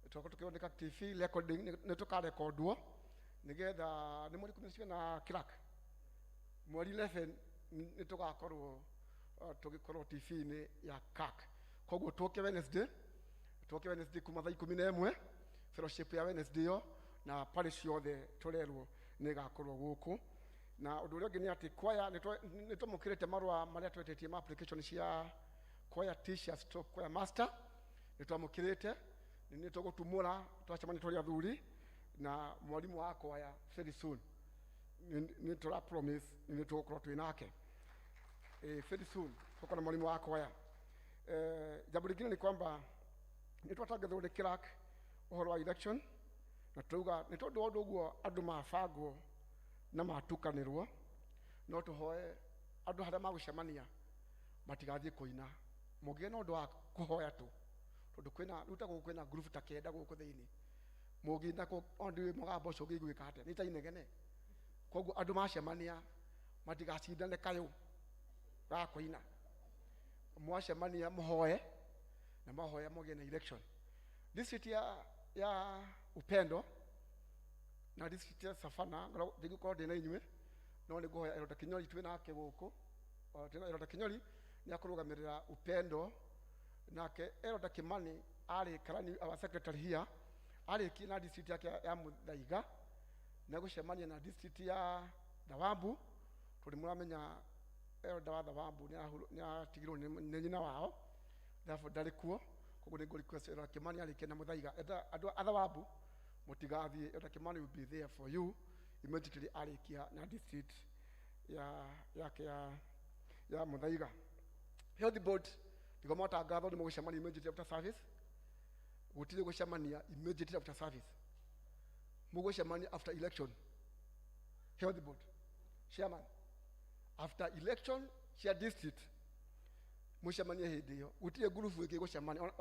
[SPEAKER 11] tũgakorwo tũkĩoywo nĩ CAC TV recording, nĩ tũkarekondwo nĩgetha nĩ mweri 10 na crack mweri 11 nĩ tũgakorwo tũgĩkorwo TV-inĩ ya CAC. Koguo tũke Wednesday, tũke Wednesday kuma thaa 11, fellowship ya Wednesday yo na parish yothe tũrerwo nĩ ĩgakorwo gũkũ. Na ũndũ ũrĩa ũngĩ nĩ atĩ kwaya nĩ twamũkĩrĩte marũa marĩa twetĩtie ma application cia choir teacher stroke choir master. Nĩ twamũkĩrĩte, nĩ tũgũtumũra twacemania tũrĩ athuri na mwarimũ wa kwaya very soon. Nĩ tũra promise nĩ tũgũkorwo twĩ nake very soon, tũkorwo na mwalimu wa kwaya. Jambo lingine ni kwamba nĩ twatangathwo nĩ clerk ũhoro wa election, na tuga nĩ tondũ wa ũndũ ũguo andũ mabangwo na matukanĩrwo, no tũhoe andũ harĩa magũcemania matigathiĩ kũina. Mũgĩe na ũndũ wa kũhoya tu tondũ kwĩna rĩu ta gũkũ kwĩna group ta 9 gũkũ thĩinĩ mũngĩina ndiũĩ mũgambo ũcio ũngĩiguĩka atĩa nĩ ta inegene. Koguo andũ macemania matigacindane kayũ ga kũina, mwacemania mũhoe na mahoya mũgĩe na election. District ya Upendo na district ya Savana ndingĩkorwo ndĩ na inyuĩ no nĩ ngũhoya Elda Kinyori twĩ nake gũkũ. Twĩna Elda Kinyori nĩ akũrũgamĩrĩra Upendo, nake Elda Kimani arĩ karani our secretary here arĩkie na district yake ya Muthaiga na gũcemania na district ya Thawambu tondũ mũramenya Elda wa Thawambu nĩ atigirwo nĩ nyina wao therefore ndarĩ kuo. Koguo nĩ ngũ request Elda Kimani arĩkie na Muthaiga. Andũ a Thawambu mũtigathiĩ, Elda Kimani will be there for you immediately arĩkia na district yake ya Muthaiga. Health board ndigo matangatho nĩ mũgũcemania immediately after service. Gũtirĩ gũcemania immediately after service, mũgũcemania after election. Health board chairman after election cia district mũcemanie hĩndĩ ĩyo. Gũtirĩ ngurubu ĩngĩ gũcemania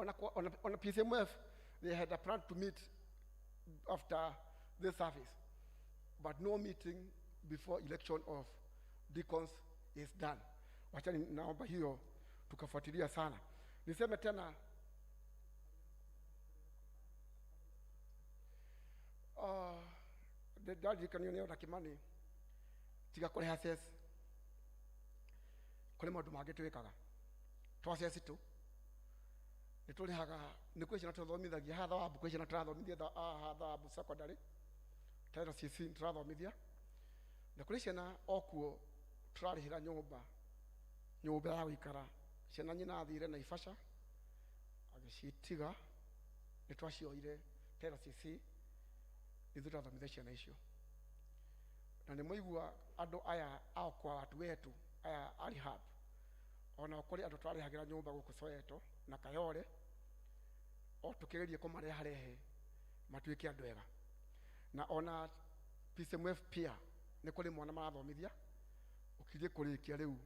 [SPEAKER 11] ona PCMF they had a plan to meet after the service, but no meeting before election of deacons is done. Wachani naomba hiyo tukafuatilia sana. Niseme tena ndarikanio nĩ Elda Kimani tiga kũrĩha cess kũrĩ maũndũ mangĩ twĩkaga twa cess tu nĩ tũrĩhaga nĩ kwĩ ciana tũthomithagia haha Thawambu kwĩ ciana tũrathomithia haha Thawambu secondary ta LCC nĩ tũrathomithia na kũrĩ ciana okuo tũrarĩhĩra nyũmba ya gũikara. Ciana nyina athire Naivasha agĩcitiga nĩ twacioire ta LCC ithuĩ tũrathomithia ciana icio. Na nĩ mũigua andũ aya a kwa watu wetu aya a rehab ona kũrĩ andũ twarĩhagĩra nyũmba gũkũ Soweto na Kayole o tũkĩgerie kũmareharehe matuĩke andũ ega. Na ona PCMF pia nĩ kũrĩ mwana marathomithia ũkirie kũrĩkia rĩu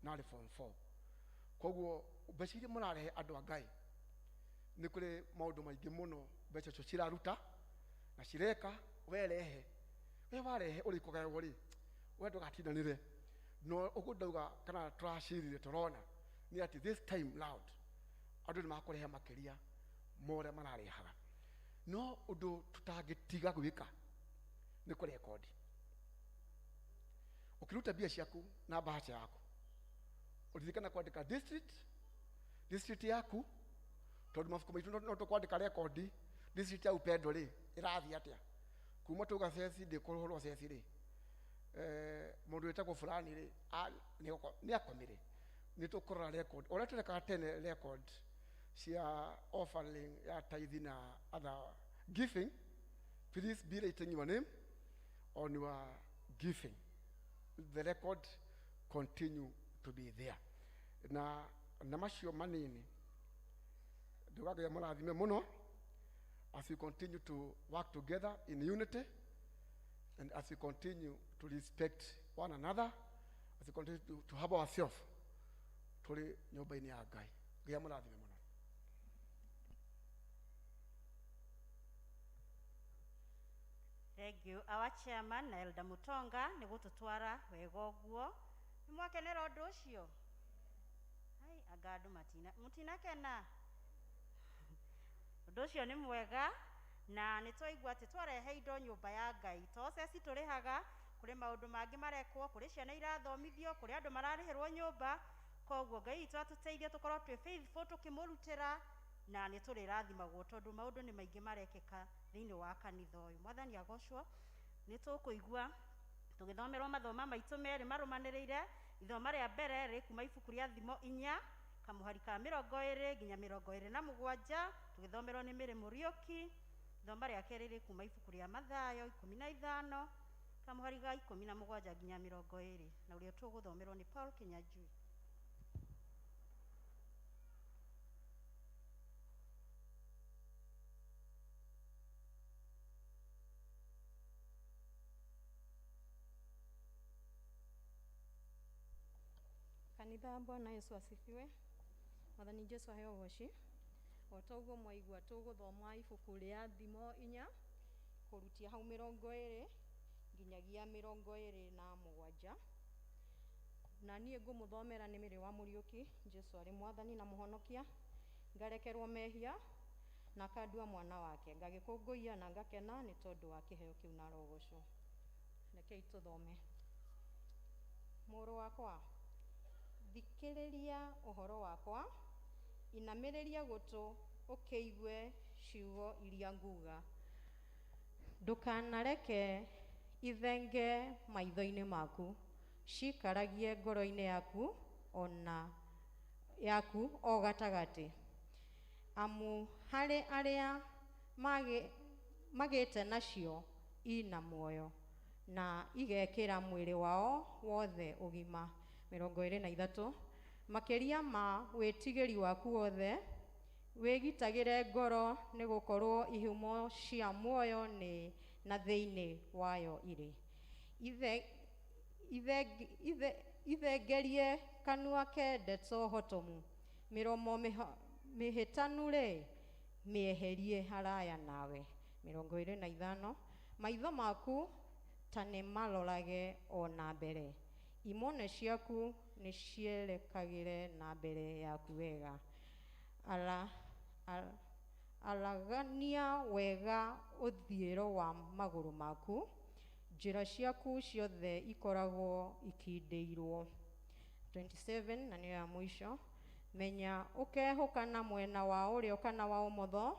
[SPEAKER 11] na arĩ form 4. Koguo mbeca iria mũrarehe andũ a Ngai nĩ kũrĩ maũndũ maingĩ mũno mbeca icio ciraruta na cireka. Werehe we warehe ũrĩ kũgaywo rĩ we ndũgatindanĩre no ũguo ndauga kana tũracirire tũrona nĩ atĩ this time round andũ nĩ makũrehe makĩria ma ũrĩa mararehaga. No ũndũ tũtangĩtiga gwĩka nĩ kũrekondi. Ũkĩruta mbia ciaku na bahasha yaku ũririkana kwandĩka district yaku tondũ mabuku maitũ no tũkwandĩka rekondi district ya Upendo rĩ ĩrathiĩ atĩa kuma tuga ceci ndĩkũhũrwo ceci rĩ mũndũ wĩtagwo fulani rĩ nĩ akomire nĩ tũkũrora record ũrĩa tũrekaga tene record cia offering ya tithe na other giving. Please be writing your name on your giving, the record continue to be there. Na macio manini ndũgagĩa mũrathime mũno as we continue to work together in unity and as we continue to respect one another, as we continue to have ourselves tũrĩ nyũmba-inĩ ya Ngai. Ngai amũrathime mũno.
[SPEAKER 2] Thank you our chairman na Elda Mutonga nĩ gũtũtwara wega ũguo. Nĩ mwakenera ũndũ ũcio? Hai anga andũ mũtinakena? Ũndũ ũcio nĩ mwega na nĩ twaigua atĩ twarehe indo nyũmba ya Ngai to ceci tũrĩhaga kũrĩ maũndũ mangĩ marekwo, kũrĩ ciana irathomithio, kũrĩ andũ mararĩhĩrwo nyũmba. Koguo Ngai witũ atũteithie tũkorwo twĩ faithful tũkĩmũrutĩra na nĩ tũrĩrathimagwo tondũ maũndũ nĩ maingĩ marekĩka thĩinĩ wa kanitha ũyũ. Mwathani agocwo. Nĩ tũkũigua tũgĩthomerwo mathoma maitũ merĩ marũmanĩrĩire. Ithoma rĩa mbere rĩ kuma ibuku rĩa Thimo 4 kamũhari ka 20 nginya 27 tũgĩthomerwo nĩ Mary Mũriũki. Ithoma rĩa kerĩ rĩ kuma ibuku rĩa Mathayo 15 kamũhari ga 17 nginya 20 na ũrĩa tũgũthomerwo nĩ Paul Kinyanjui.
[SPEAKER 12] Kanitha, Bwana Yesu asifiwe. Mwathani Jesu aheo ũgoci. O ta ũguo mwaigua tũgũthoma ibuku rĩa Thimo 4 kũrutia hau 20 nginyagia 27. Na niĩ ngũmũthomera nĩ Mĩrĩ wa Mũriũki, Jesu arĩ Mwathani na Mũhonokia, ngarekerwo mehia na akandua mwana wake, ngagĩkũngũiya na ngakena nĩ tondũ wa kĩheo kĩu na arogocwo. Rekei tũthome. Mũrũ wakwa, thikĩrĩria ũhoro wakwa, inamĩrĩria gũtũ ũkĩigue ciugo iria nguga. Ndũkanareke ithenge maitho-inĩ maku, cikaragie ngoro-inĩ yaku ona yaku o gatagatĩ. Amu harĩ arĩa magĩte nacio ina muoyo, na igekĩra mwĩrĩ wao wothe ũgima. 23. Makĩria ma wĩtigĩri waku wothe, wĩgitagĩre ngoro, nĩ gũkorwo ihumo cia muoyo nĩ na thĩinĩ wayo irĩ. Ithengerie kanua ke ndeto hotomu, mĩromo mĩhĩtanu-rĩ, mĩeherie haraya nawe. 25. Maitho maku ta nĩ marorage o na mbere, imone ciaku nĩ cierekagĩre na mbere yaku wega. Aragania wega ũthiĩro wa magũrũ maku, njĩra ciaku ciothe ikoragwo ikindĩirwo. 27, na nĩyo ya mũico. Menya ũkehũka na mwena wa ũrĩo kana wa ũmotho,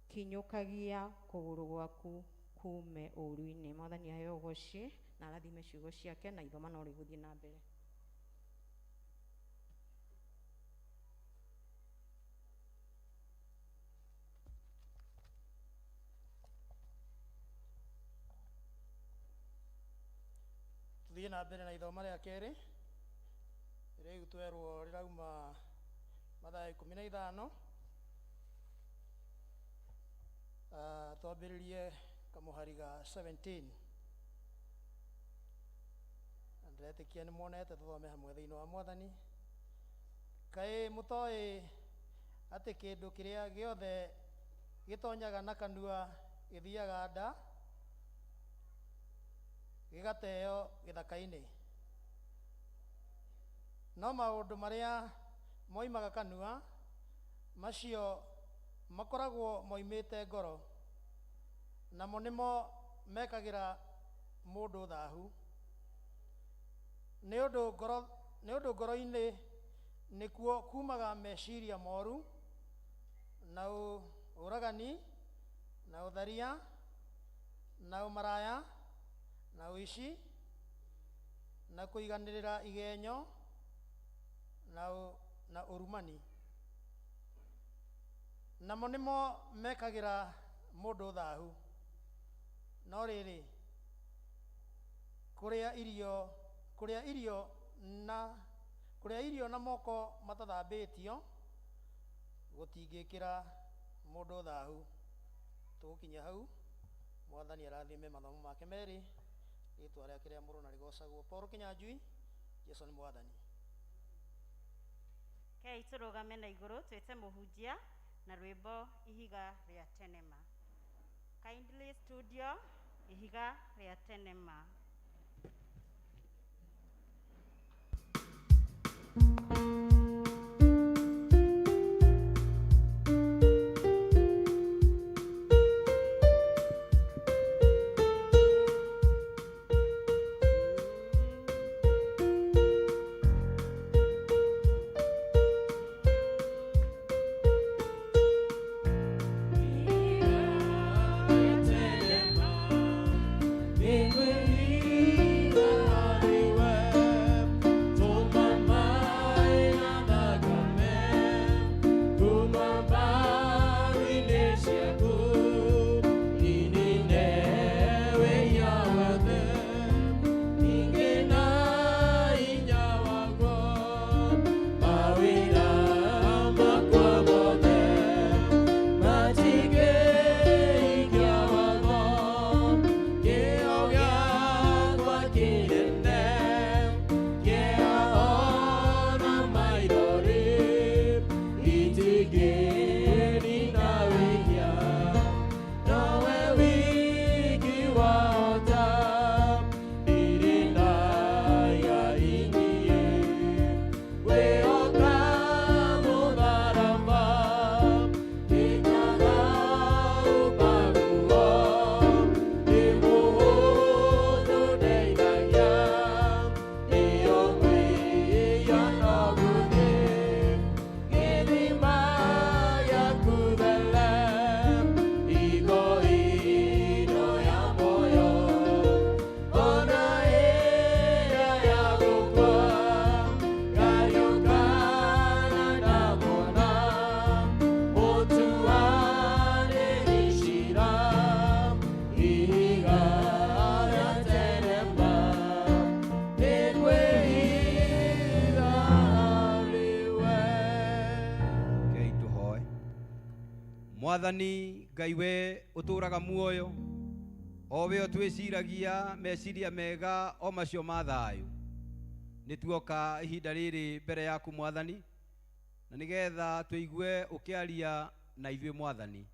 [SPEAKER 12] kinyũkagia kũgũrũ gwaku kume ũũru-inĩ. Mwathani aheo ũgoci na arathime ciugo ciake, na ithoma no rĩgũthiĩ na mbere.
[SPEAKER 7] Tuthiĩ na mbere na ithoma rĩa kerĩ, rĩu twerwo rĩrauma mathaa 15. Twambĩrĩrie kamũhari ga 17. Na ndĩretĩkia nĩ muonete, tũthome hamwe thĩinĩ wa Mwathani. Kaĩ mũtoĩ atĩ kĩndũ kĩrĩa gĩothe gĩtonyaga na kanua gĩthiaga nda gĩgateo gĩthaka-inĩ? No maũndũ marĩa moimaga kanua macio makoragwo moimĩte ngoro, namo nĩmo mekagĩra mũndũ thahu. Nĩ ũndũ ngoro-inĩ nĩkuo kumaga meciria moru, na ũragani, na ũtharia, na ũmaraya, na ũici, na kũiganĩrĩra igenyo, na ũrumani. Namo nĩmo mekagĩra mũndũ thahu. No rĩrĩ, kũrĩa irio na moko matathambĩtio gũtingĩkĩra mũndũ thahu. Tũgũkinya hau. Mwathani arathime mathomo make merĩ, rĩtwa rĩake rĩa mũrũ na rĩgocagwo. Paul Kinyanjui, Jesu nĩ Mwathani.
[SPEAKER 2] Kei tũrũgame na igũrũ twĩte mũhunjia na rwĩmbo Ihiga rĩa Tenema. Kindly studio, Ihiga rĩa Tenema.
[SPEAKER 1] Thank you.
[SPEAKER 13] Mwathani Ngai we ũtũũraga muoyo, o we ũtwĩciragia meciria mega o macio ma thayũ, nĩ tuoka ihinda rĩrĩ mbere yaku Mwathani, na nĩgetha tũigue ũkĩaria na ithuĩ Mwathani.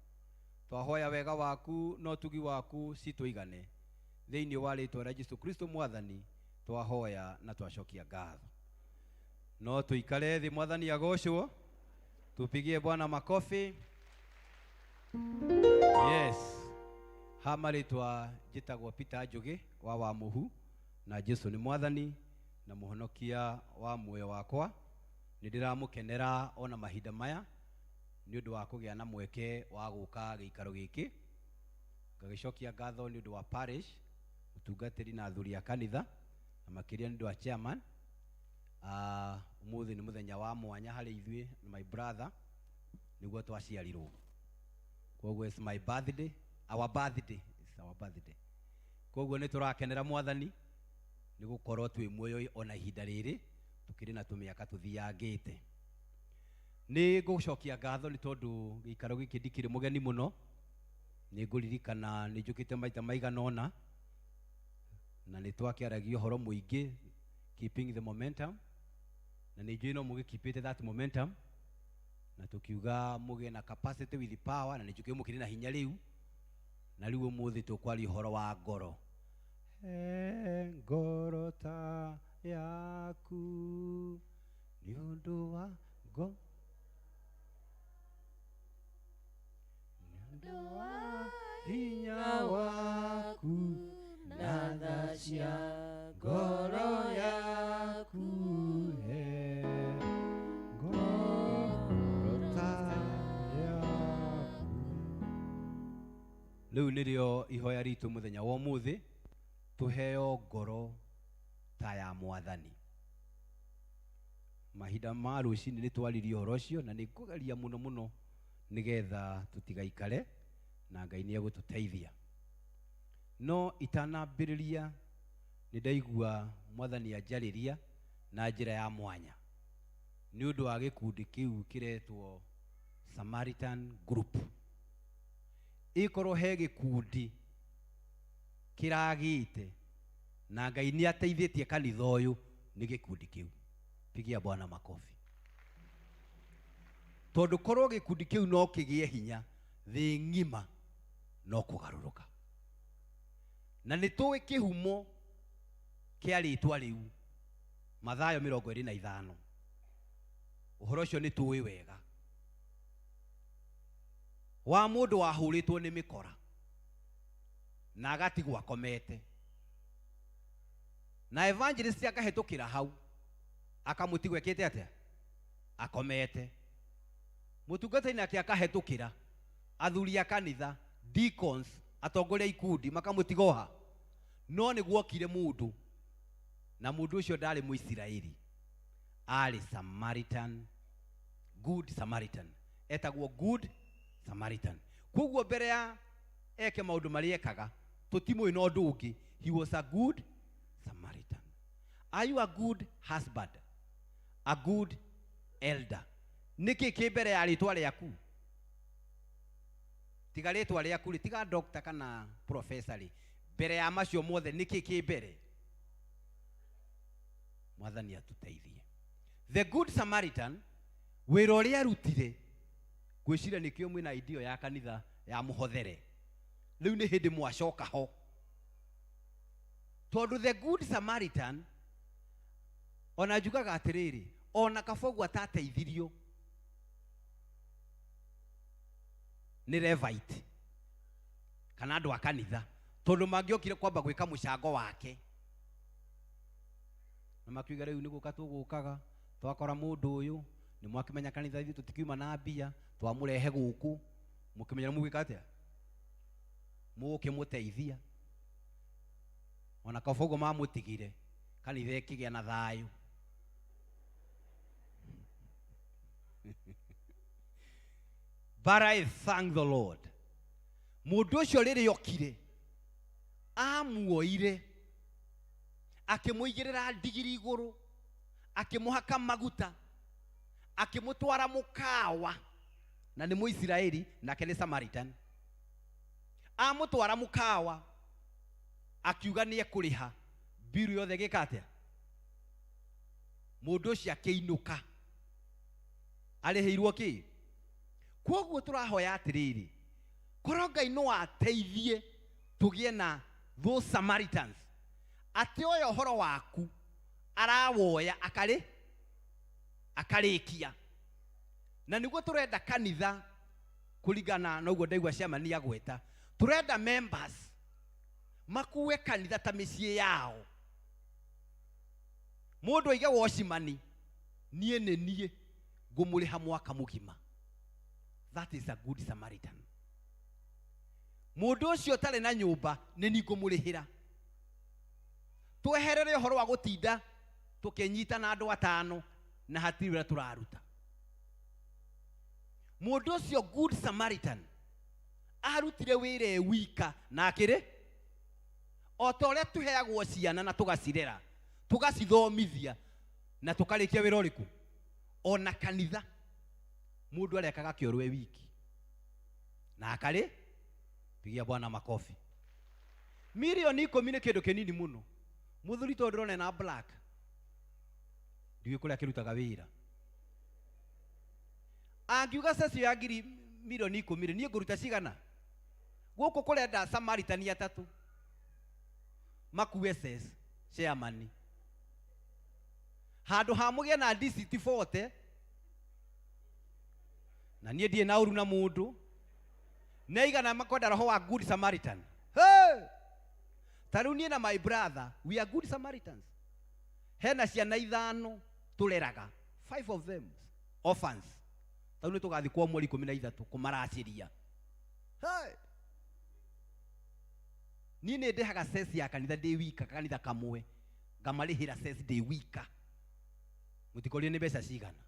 [SPEAKER 13] Twahoya wega waku na ũtugi waku citũigane thĩinĩ wa rĩtwa rĩa Jesu Kristo Mwathani, twahoya na twacokia ngatho. No tuikare thĩ, Mwathani agocwo. Tupigie Bwana makofi. Yes, ha marĩtwa njĩtagwo Peter Njũgĩ wa Wamuhu, na Jesu nĩ Mwathani na mũhonokia wa muoyo wakwa. Nĩ ndĩramũkenera ona mahinda maya nĩ ũndũ wa kũgĩa na mweke wa gũka gĩikaro gĩkĩ. Ngagĩcokia ngatho nĩ ũndũ wa parish, mũtungatĩri na athuri a kanitha, na makĩria nĩ ũndũ wa chairman. Ũmũthĩ nĩ mũthenya wa mwanya harĩ ithuĩ na my brother, nĩguo twaciarirwo. Koguo it's my birthday, our birthday, it's our birthday. Koguo nĩ tũrakenera Mwathani nĩ gũkorwo twĩ muoyo ona ihinda rĩrĩ tũkĩrĩ na tũmĩaka tũthiangĩte. Nĩ ngũcokia ngatho nĩ tondũ gĩikaro gĩkĩ ndikĩrĩ mũgeni mũno. Nĩ ngũririkana nĩ njũkĩte maita maigana ũna, na nĩ twakĩaragia ũhoro mũingĩ, keeping the momentum, na nĩ njũĩ no mũgĩkeepĩte that momentum, na tũkiuga mũgĩe na capacity with power, na nĩ njũkĩ mũkĩrĩ na hinya rĩu, na rĩu ũmũthĩ tũkwaria ũhoro wa ngoro. He ngoro ta yaku nĩ ũndũ wa ngo hinya waku na tha cia ngoro yaku, he ngoro ta yaku. Rĩu nĩrĩo ihoya ritũ mũthenya wa ũmũthĩ, tũheo ngoro ta ya Mwathani. Mahinda ma rũcinĩ nĩ twaririe ũhoro ũcio, na nĩ ngũgeria mũno mũno nĩgetha tũtigaikare, na Ngai nĩ egũtũteithia. No itanambĩrĩria nĩ ndaigua Mwathani anjarĩria na njĩra ya mwanya nĩ ũndũ wa gĩkundi kĩu kĩretwo Samaritan Group. Ĩkorwo he gĩkundi kĩragĩte na Ngai nĩ ateithĩtie kanitha ũyũ, nĩ gĩkundi kĩu. Pigia Bwana makofi. Tondũ korwo gĩkundi kĩu no kĩgĩe hinya, thĩ ng'ima no kũgarũrũka. Na nĩ tũĩ kĩhumo kĩa rĩtwa rĩu, Mathayo 25. Ũhoro ũcio nĩ tũĩ wega, wa mũndũ wahũrĩtwo nĩ mĩkora na agatigwo akomete, na evangelist akahĩtũkĩra hau akamũtigwo ekĩte atĩa? Akomete. Mũtungatĩri nake akahĩtũkĩra, athuri a kanitha, deacons, atongoria a ikundi makamũtiga ha. No nĩ guokire mũndũ, na mũndũ ũcio ndarĩ Mũisiraeli, arĩ Samaritan, Good Samaritan, etagwo Good Samaritan. Koguo mbere ya eke maũndũ marĩa ekaga, tũtimũĩ na ũndũ ũngĩ, he was a good Samaritan. Are you a good husband? A good elder? Nĩkĩ kĩ mbere ya rĩtwa rĩaku? Tiga rĩtwa rĩaku rĩ, tiga doctor kana professor rĩ, mbere ya macio mothe nĩkĩ kĩ mbere? Mwathani atũteithie. The Good Samaritan, wĩra ũrĩa arutire, ngwĩciria nĩkĩo mwĩna idea ya kanitha ya mũhothere. Rĩu nĩ hĩndĩ mwacoka ho, tondũ the Good Samaritan, ona njugaga atĩrĩrĩ, ona kaba ũguo atateithirio nĩ Levite kana andũ a kanitha, tondũ mangĩokire kwamba gwĩka mũcango wake, na makiuga rĩu nĩ gũka tũgũkaga twakora mũndũ ũyũ, nĩ mwakĩmenya kanitha ithuĩ tũtikiuma na mbia, twamũrehe gũkũ, mũkĩmenya mũgwĩka atĩa? Mũgũkĩmũteithia. Ona kaba ũguo mamũtigire, kanitha ĩkĩgĩa na thayũ. But I thank the Lord. Mũndũ ũcio rĩrĩa okire, amuoire, akĩmũigĩrĩra ndigiri igũrũ, akĩmũhaka maguta, akĩmũtwara mũkawa, Na nĩ Mũisiraeli, nake nĩ Samaritan. Amũtwara mũkawa, akiuga nĩ ekũrĩha mbiru yothe. Gĩka atĩa? Mũndũ ũcio akĩinũka arĩhĩirwo kĩ. Koguo tũrahoya atĩrĩrĩ, korwo Ngai no ateithie tũgĩe na those Samaritans, atĩ oya ũhoro waku arawoya akarĩ akarĩkia. Na nĩguo tũrenda kanitha, kũringana na ũguo ndaigua ciamani agweta, tũrenda members makue kanitha ta mĩciĩ yao. Mũndũ oige wocimani, niĩ nĩ niĩ ngũmũrĩha mwaka mũgima. That is a good Samaritan. Mũndũ ũcio ũtarĩ na nyũmba, nĩ niĩ ngũmũrĩhĩra. Tweherere ũhoro wa gũtinda tũkĩnyita na andũ atano na hatirĩ ũrĩa tũraruta. Mũndũ ũcio good Samaritan arutire wĩra e wika, na akĩrĩ o ta ũrĩa tũheagwo ciana na tũgacirera, tũgacithomithia na tũkarĩkia wĩra ũrĩkũ. Ona kanitha mũndũ arekaga kĩoro e wiki na akarĩ. Pigia Bwana makofi. Milioni 10 nĩ kĩndũ kĩnini mũno. Mũthuri tondũ ndĩrona na black, ndiũĩ kũrĩa akĩrutaga wĩra, angiuga cecio ya ngiri milioni 10 rĩ, niĩ ngũruta cigana? Gũkũ kũrenda Samaritani atatũ makue ces chairman, handũ ha mũgĩe na district 40. Na niĩ ndirĩ na ũru na mũndũ nĩ aigana makwenda roho wa good Samaritan. Hey! Ta rĩu niĩ na my brother, we are good Samaritans. Hena ciana ithano tũreraga, five of them orphans. Ta rĩu nĩ tũgathiĩ kwa mweri 13 kũmaracĩria. Hey! Niĩ nĩ ndĩhaga ceci ya kanitha ndĩ wika, kanitha kamwe ngamarĩhĩra ceci ndĩ wika. Mũtikorie nĩ mbeca cigana,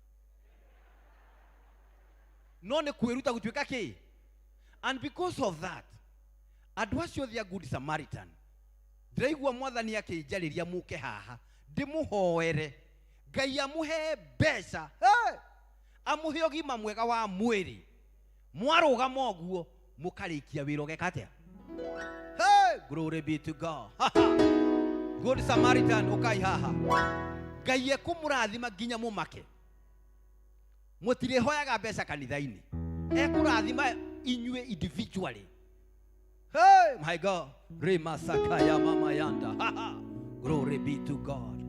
[SPEAKER 13] no nĩ kwĩruta gũtuĩka kĩ. And because of that, andũ acio othe a good Samaritan, ndĩraigua Mwathani akĩnjarĩria mũke haha ndĩmũhoere Ngai amũhe mbeca. Hey! Amũhe ũgima mwega wa mwĩrĩ, mwarũgama ũguo mũkarĩkia wĩra ũgeka atĩa? Hey! Glory be to God. Good Samaritan, ũkai haha. Ngai ekũmũrathima nginya mũmake. Mũtirĩhoyaga mbeca kanitha-inĩ, ekũrathima inyuĩ individually. Hey, my God. Rema sakaya mama yanda. Ha, ha. Glory be to God.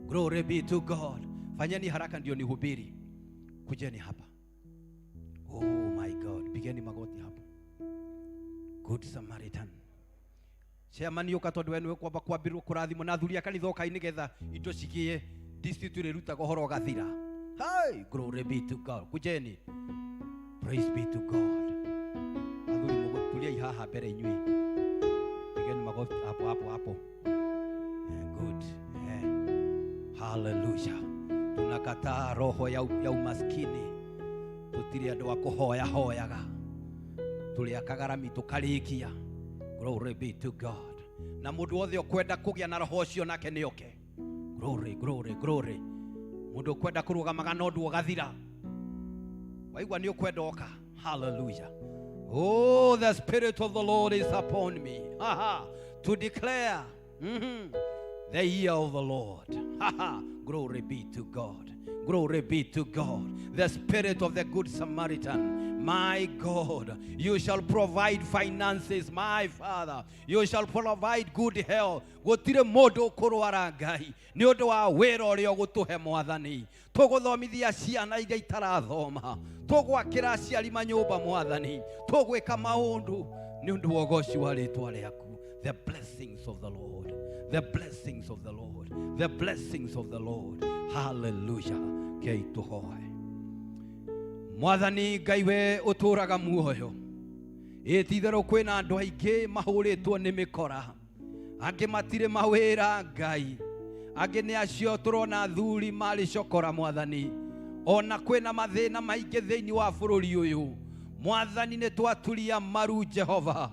[SPEAKER 13] Glory be to God. Fanyeni haraka ndio nihubiri. Kujeni hapa. Oh my God. Pigeni magoti hapo. Good Samaritan. Chairman, yũka tondũ we nĩwe kwamba kwambĩrwo kũrathimwo na athuri a kanitha ũkai nĩgetha indo cigĩe district ĩrĩrutaga ũhoro ũgathira. Hey, glory be to God. Kujeni. Praise be to God. Athuri, mũgũturiai haha mbere inyuĩ. Pigeni magoti hapo hapo hapo. Good. Hallelujah. Tunakataa roho ya umaskini. Tutiri andũ a kũhoya hoyaga. Tũrĩakaga rami tũkarĩkia. Glory be to God. Na mũndũ wothe ũkwenda kũgĩa na roho ũcio nake nĩ oke. Glory, glory, glory. Mũndũ ũkwenda kũrũgamaga na ũndũ ũgathira. Waigua nĩ ũkwenda, oka. Hallelujah. Oh, the Spirit of the Lord is upon me. Ha ha. To declare the year of the Lord. Ha ha. Glory be to God. Glory be to God. The Spirit of the Good Samaritan. My God, you shall provide finances, my Father. You shall provide good health. Gũtirĩ mũndũ ũkũrwara, Ngai, nĩ ũndũ wa wĩra ũrĩa ũgũtũhe Mwathani. Tũgũthomithia ciana iria itarathoma, tũgwakĩra aciari manyũmba Mwathani, tũgwĩka maũndũ nĩ ũndũ wa ũgoci wa rĩtwa rĩaku. The blessings of the Lord, the blessings of the Lord, the blessings of the Lord. Hallelujah. Kei tũhoe. Mwathani Ngai, we ũtũraga muoyo, ĩ ti-itherũ kwĩna andũ aingĩ mahũrĩtwo nĩ mĩkora, angĩ matirĩ mawĩra Ngai, angĩ nĩ acio tũrona athuri marĩ cokora Mwathani. Ona kwĩna mathĩna maingĩ thĩinĩ wa bũrũri ũyũ Mwathani, nĩ twaturia maru Jehova,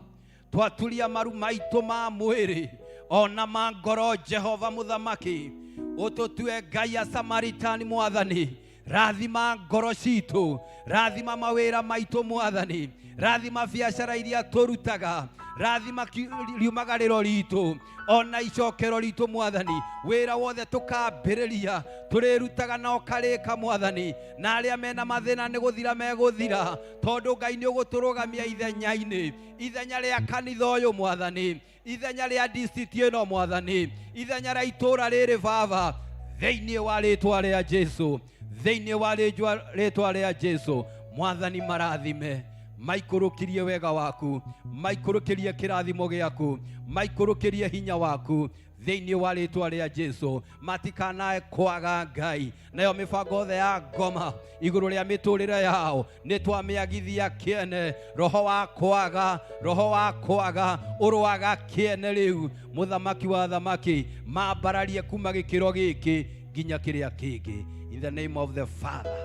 [SPEAKER 13] twaturia maru maitũ ma mwĩrĩ ona ma ngoro. Jehova Mũthamaki, ũtũtue Ngai a Samaritani Mwathani. Rathima ngoro citũ, rathima mawĩra maitũ mwathani, rathima biacara iria tũrutaga, rathima riumagarĩro ritũ ona icokero ritũ mwathani. Wĩra wothe tũkambĩrĩria tũrĩrutaga na ũkarĩka mwathani, na arĩa mena mathĩna nĩ gũthira megũthira, tondũ Ngai nĩ ũgũtũrũgamia ithenya-inĩ, ithenya rĩa kanitha ũyũ mwathani, ithenya rĩa district ĩno mwathani, ithenya rĩa itũra rĩrĩ baba, thĩinĩ wa rĩtwa rĩa Jesu, thĩinĩ wa rĩtwa rĩa Jesu mwathani. Marathime, maikũrũkĩrie wega waku, maikũrũkĩrie kĩrathimo gĩaku, maikũrũkĩrie hinya waku thĩinĩ wa rĩtwa rĩa Jesu. Matikanae kwaga Ngai, nayo mĩbango yothe ya ngoma igũrũ rĩa mĩtũrĩre yao nĩ twamĩagithia kĩene. Roho wa kwaga, roho wa kwaga ũrũaga kĩene rĩu, mũthamaki wa thamaki, mambararie kuma gĩkĩro gĩkĩ nginya kĩrĩa kĩngĩ. In the name of the Father,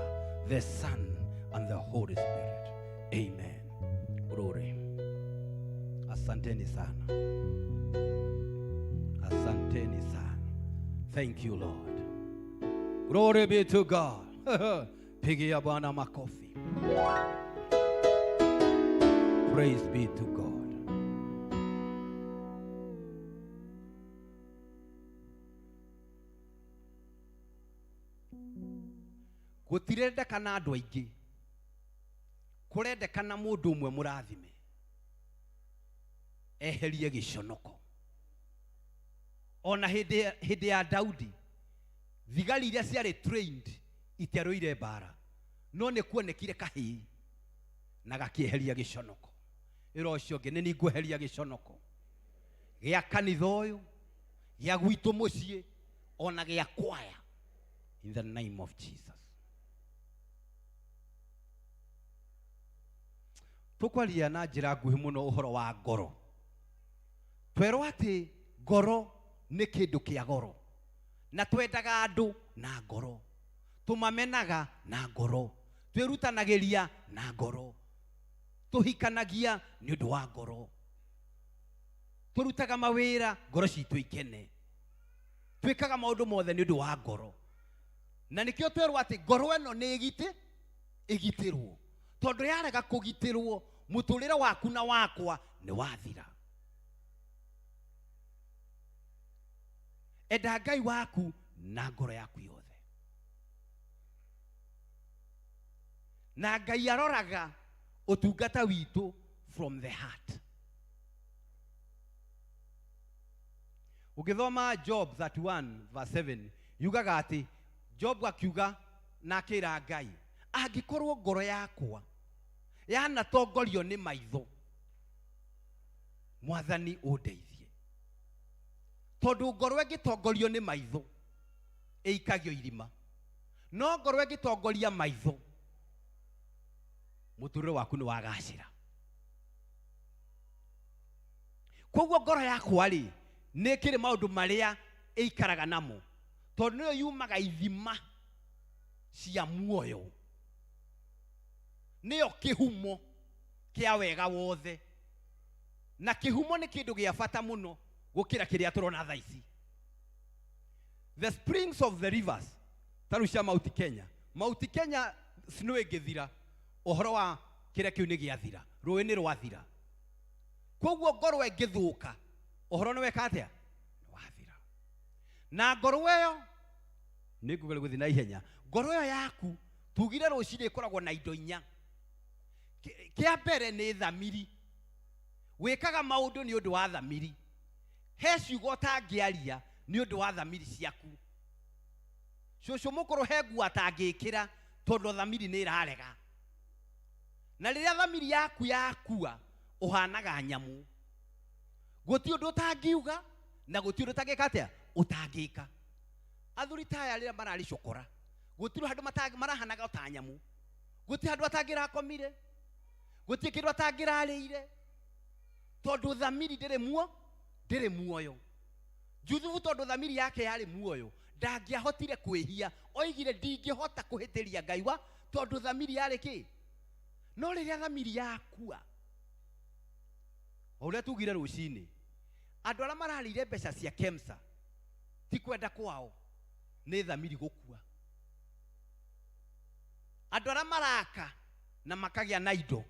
[SPEAKER 13] the Son and the Holy Spirit, amen. Glory. Asanteni sana, asanteni sana. Thank you, Lord. Glory be to God. Pigia Bwana makofi. Praise be to God. Gũtirendekana andũ aingĩ, kũrendekana mũndũ ũmwe mũrathime eherie gĩconoko. Ona hĩndĩ ya Daudi, thigari iria ciarĩ trained itiarũire mbara, no nĩ kuonekire kahĩĩ na gakĩeheria gĩconoko. Ĩra ũcio ũngĩ, nĩ niĩ ngweheria gĩconoko gĩa kanitha ũyũ, gĩa gwitũ mũciĩ, ona gĩa kwaya, in the name of Jesus. Tũkwaria na njĩra nguhĩ mũno ũhoro wa ngoro. Twerwo atĩ ngoro nĩ kĩndũ kĩa goro, na twendaga andũ na ngoro, tũmamenaga na ngoro, twĩrutanagĩria na ngoro, tũhikanagia nĩ ũndũ wa ngoro, tũrutaga mawĩra ngoro citũ ikene, twĩkaga maũndũ mothe nĩ ũndũ wa ngoro. Na nĩkĩo twerwo atĩ ngoro ĩno nĩ ĩgitĩrwo, tondũ yarega kũgitĩrwo mũtũrĩre waku na wakwa nĩ wathira. Enda Ngai waku na ngoro yaku yothe, na Ngai aroraga ũtungata witũ from the heart. Ũngĩthoma Job 31 verse 7, yugaga atĩ Job akiuga na akĩra Ngai, angĩkorwo ngoro yakwa yanatongorio nĩ maitho, mwathani ũndeithie. Tondũ ngoro ĩngĩtongorio nĩ maitho ĩikagio irima, no ngoro ĩngĩtongoria maitho, mũtũrĩre waku nĩ wagacĩra. Koguo ngoro yakwa rĩ, nĩ ĩkĩrĩ maũndũ marĩa ĩikaraga namo, tondũ nĩyo yumaga ithima cia muoyo, nĩyo kĩhumo kĩa wega wothe, na kĩhumo nĩ kĩndũ gĩa bata mũno gũkĩra kĩrĩa tũrona thaa ici. The springs of the rivers, ta rĩu cia Mount Kenya, Mount Kenya snow ĩngĩthira, ũhoro wa kĩrĩa kĩu nĩ gĩathira, rũĩ nĩ rwathira. Koguo ngoro ĩngĩthũka, ũhoro nĩ weka atĩa? Nĩ wathira. Na ngoro ĩyo nĩ ngũgeria gũthiĩ na ihenya. Ngoro ĩyo yaku tugire rũcinĩ ĩkoragwo na indo inya. Kĩa mbere nĩ thamiri. Wĩkaga maũndũ nĩ ũndũ wa thamiri. He ciugo ũtangĩaria nĩ ũndũ wa thamiri ciaku. Cũcũ mũkũrũ he nguo atangĩkĩra tondũ thamiri nĩ ĩrarega. Na rĩrĩa thamiri yaku yakua, ũhanaga nyamũ. Gũtirĩ ũndũ ũtangiuga na gũtirĩ ũndũ ũtangĩka atĩa? Ũtangĩka. Athuri ta aya rĩrĩa mararĩ cokora, gũtirĩ handũ marahanaga ta nyamũ. Gũtirĩ handũ atangĩrakomire, gũtirĩ kĩndũ atangĩrarĩire, tondũ thamiri ndĩrĩ muo, ndĩrĩ muoyo. Juthubu tondũ thamiri yake yarĩ muoyo, ndangĩahotire kwĩhia. Oigire ndingĩhota kũhĩtĩria Ngai wa, tondũ thamiri yarĩ kĩ? No rĩrĩa thamiri yakua, o ũrĩa tugire rũcinĩ, andũ arĩa mararĩire mbeca cia KEMSA ti kwenda kwao, nĩ thamiri gũkua. Andũ arĩa maraka na makagĩa na indo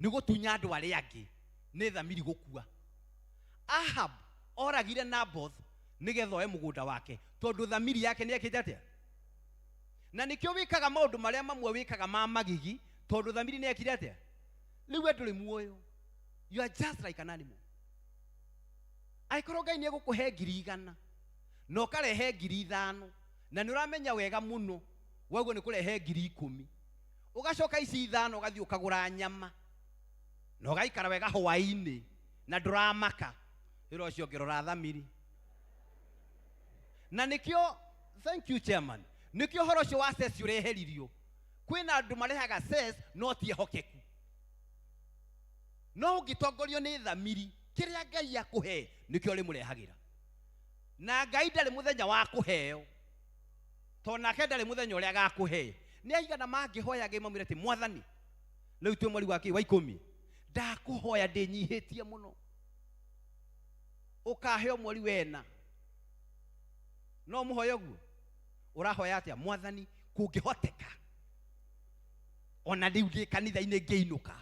[SPEAKER 13] nĩ gũtunya andũ arĩa angĩ nĩ thamiri gũkua. Ahab oragire Naboth nĩgetha oe mũgũnda wake tondũ thamiri yake nĩ ekĩte atĩa? Na nĩkĩo wĩkaga maũndũ marĩa mamwe wĩkaga ma magigi tondũ thamiri nĩ ekire atĩa? Rĩu we ndũrĩ muoyo. You are just like an animal. Angĩkorwo Ngai nĩ egũkũhe 100,000 na ũkarehe 5,000 na nĩ ũramenya wega mũno waguo nĩ kũrehe 10,000, ũgacoka ici 5 ũgathiĩ ũkagũra nyama na ũgaikara wega hwaĩ-inĩ na ndũramaka, wĩra ũcio ũngĩrora thamiri. Na nĩkĩo, thank you chairman, nĩkĩo ũhoro ũcio wa cess ũreheririo. Kwĩna andũ marehaga cess no ti ehokeku. No ũngĩtongorio nĩ thamiri, kĩrĩa Ngai akũhe nĩkĩo ũrĩmũrehagĩra. Na Ngai ndarĩ mũthenya wa kũheo, tondũ nake ndarĩ mũthenya ũrĩa agakũhe. Nĩ aigana mangĩhoya Ngai mamwĩre atĩ Mwathani, rĩu twĩ mweri wa kĩ? Wa 10, ndakũhoya ndĩnyihĩtie mũno, ũkaheo mweri wena. No mũhoye ũguo? Ũrahoya atĩa? Mwathani, kũngĩhoteka ona rĩu ndĩ kanitha-inĩ ngĩinũka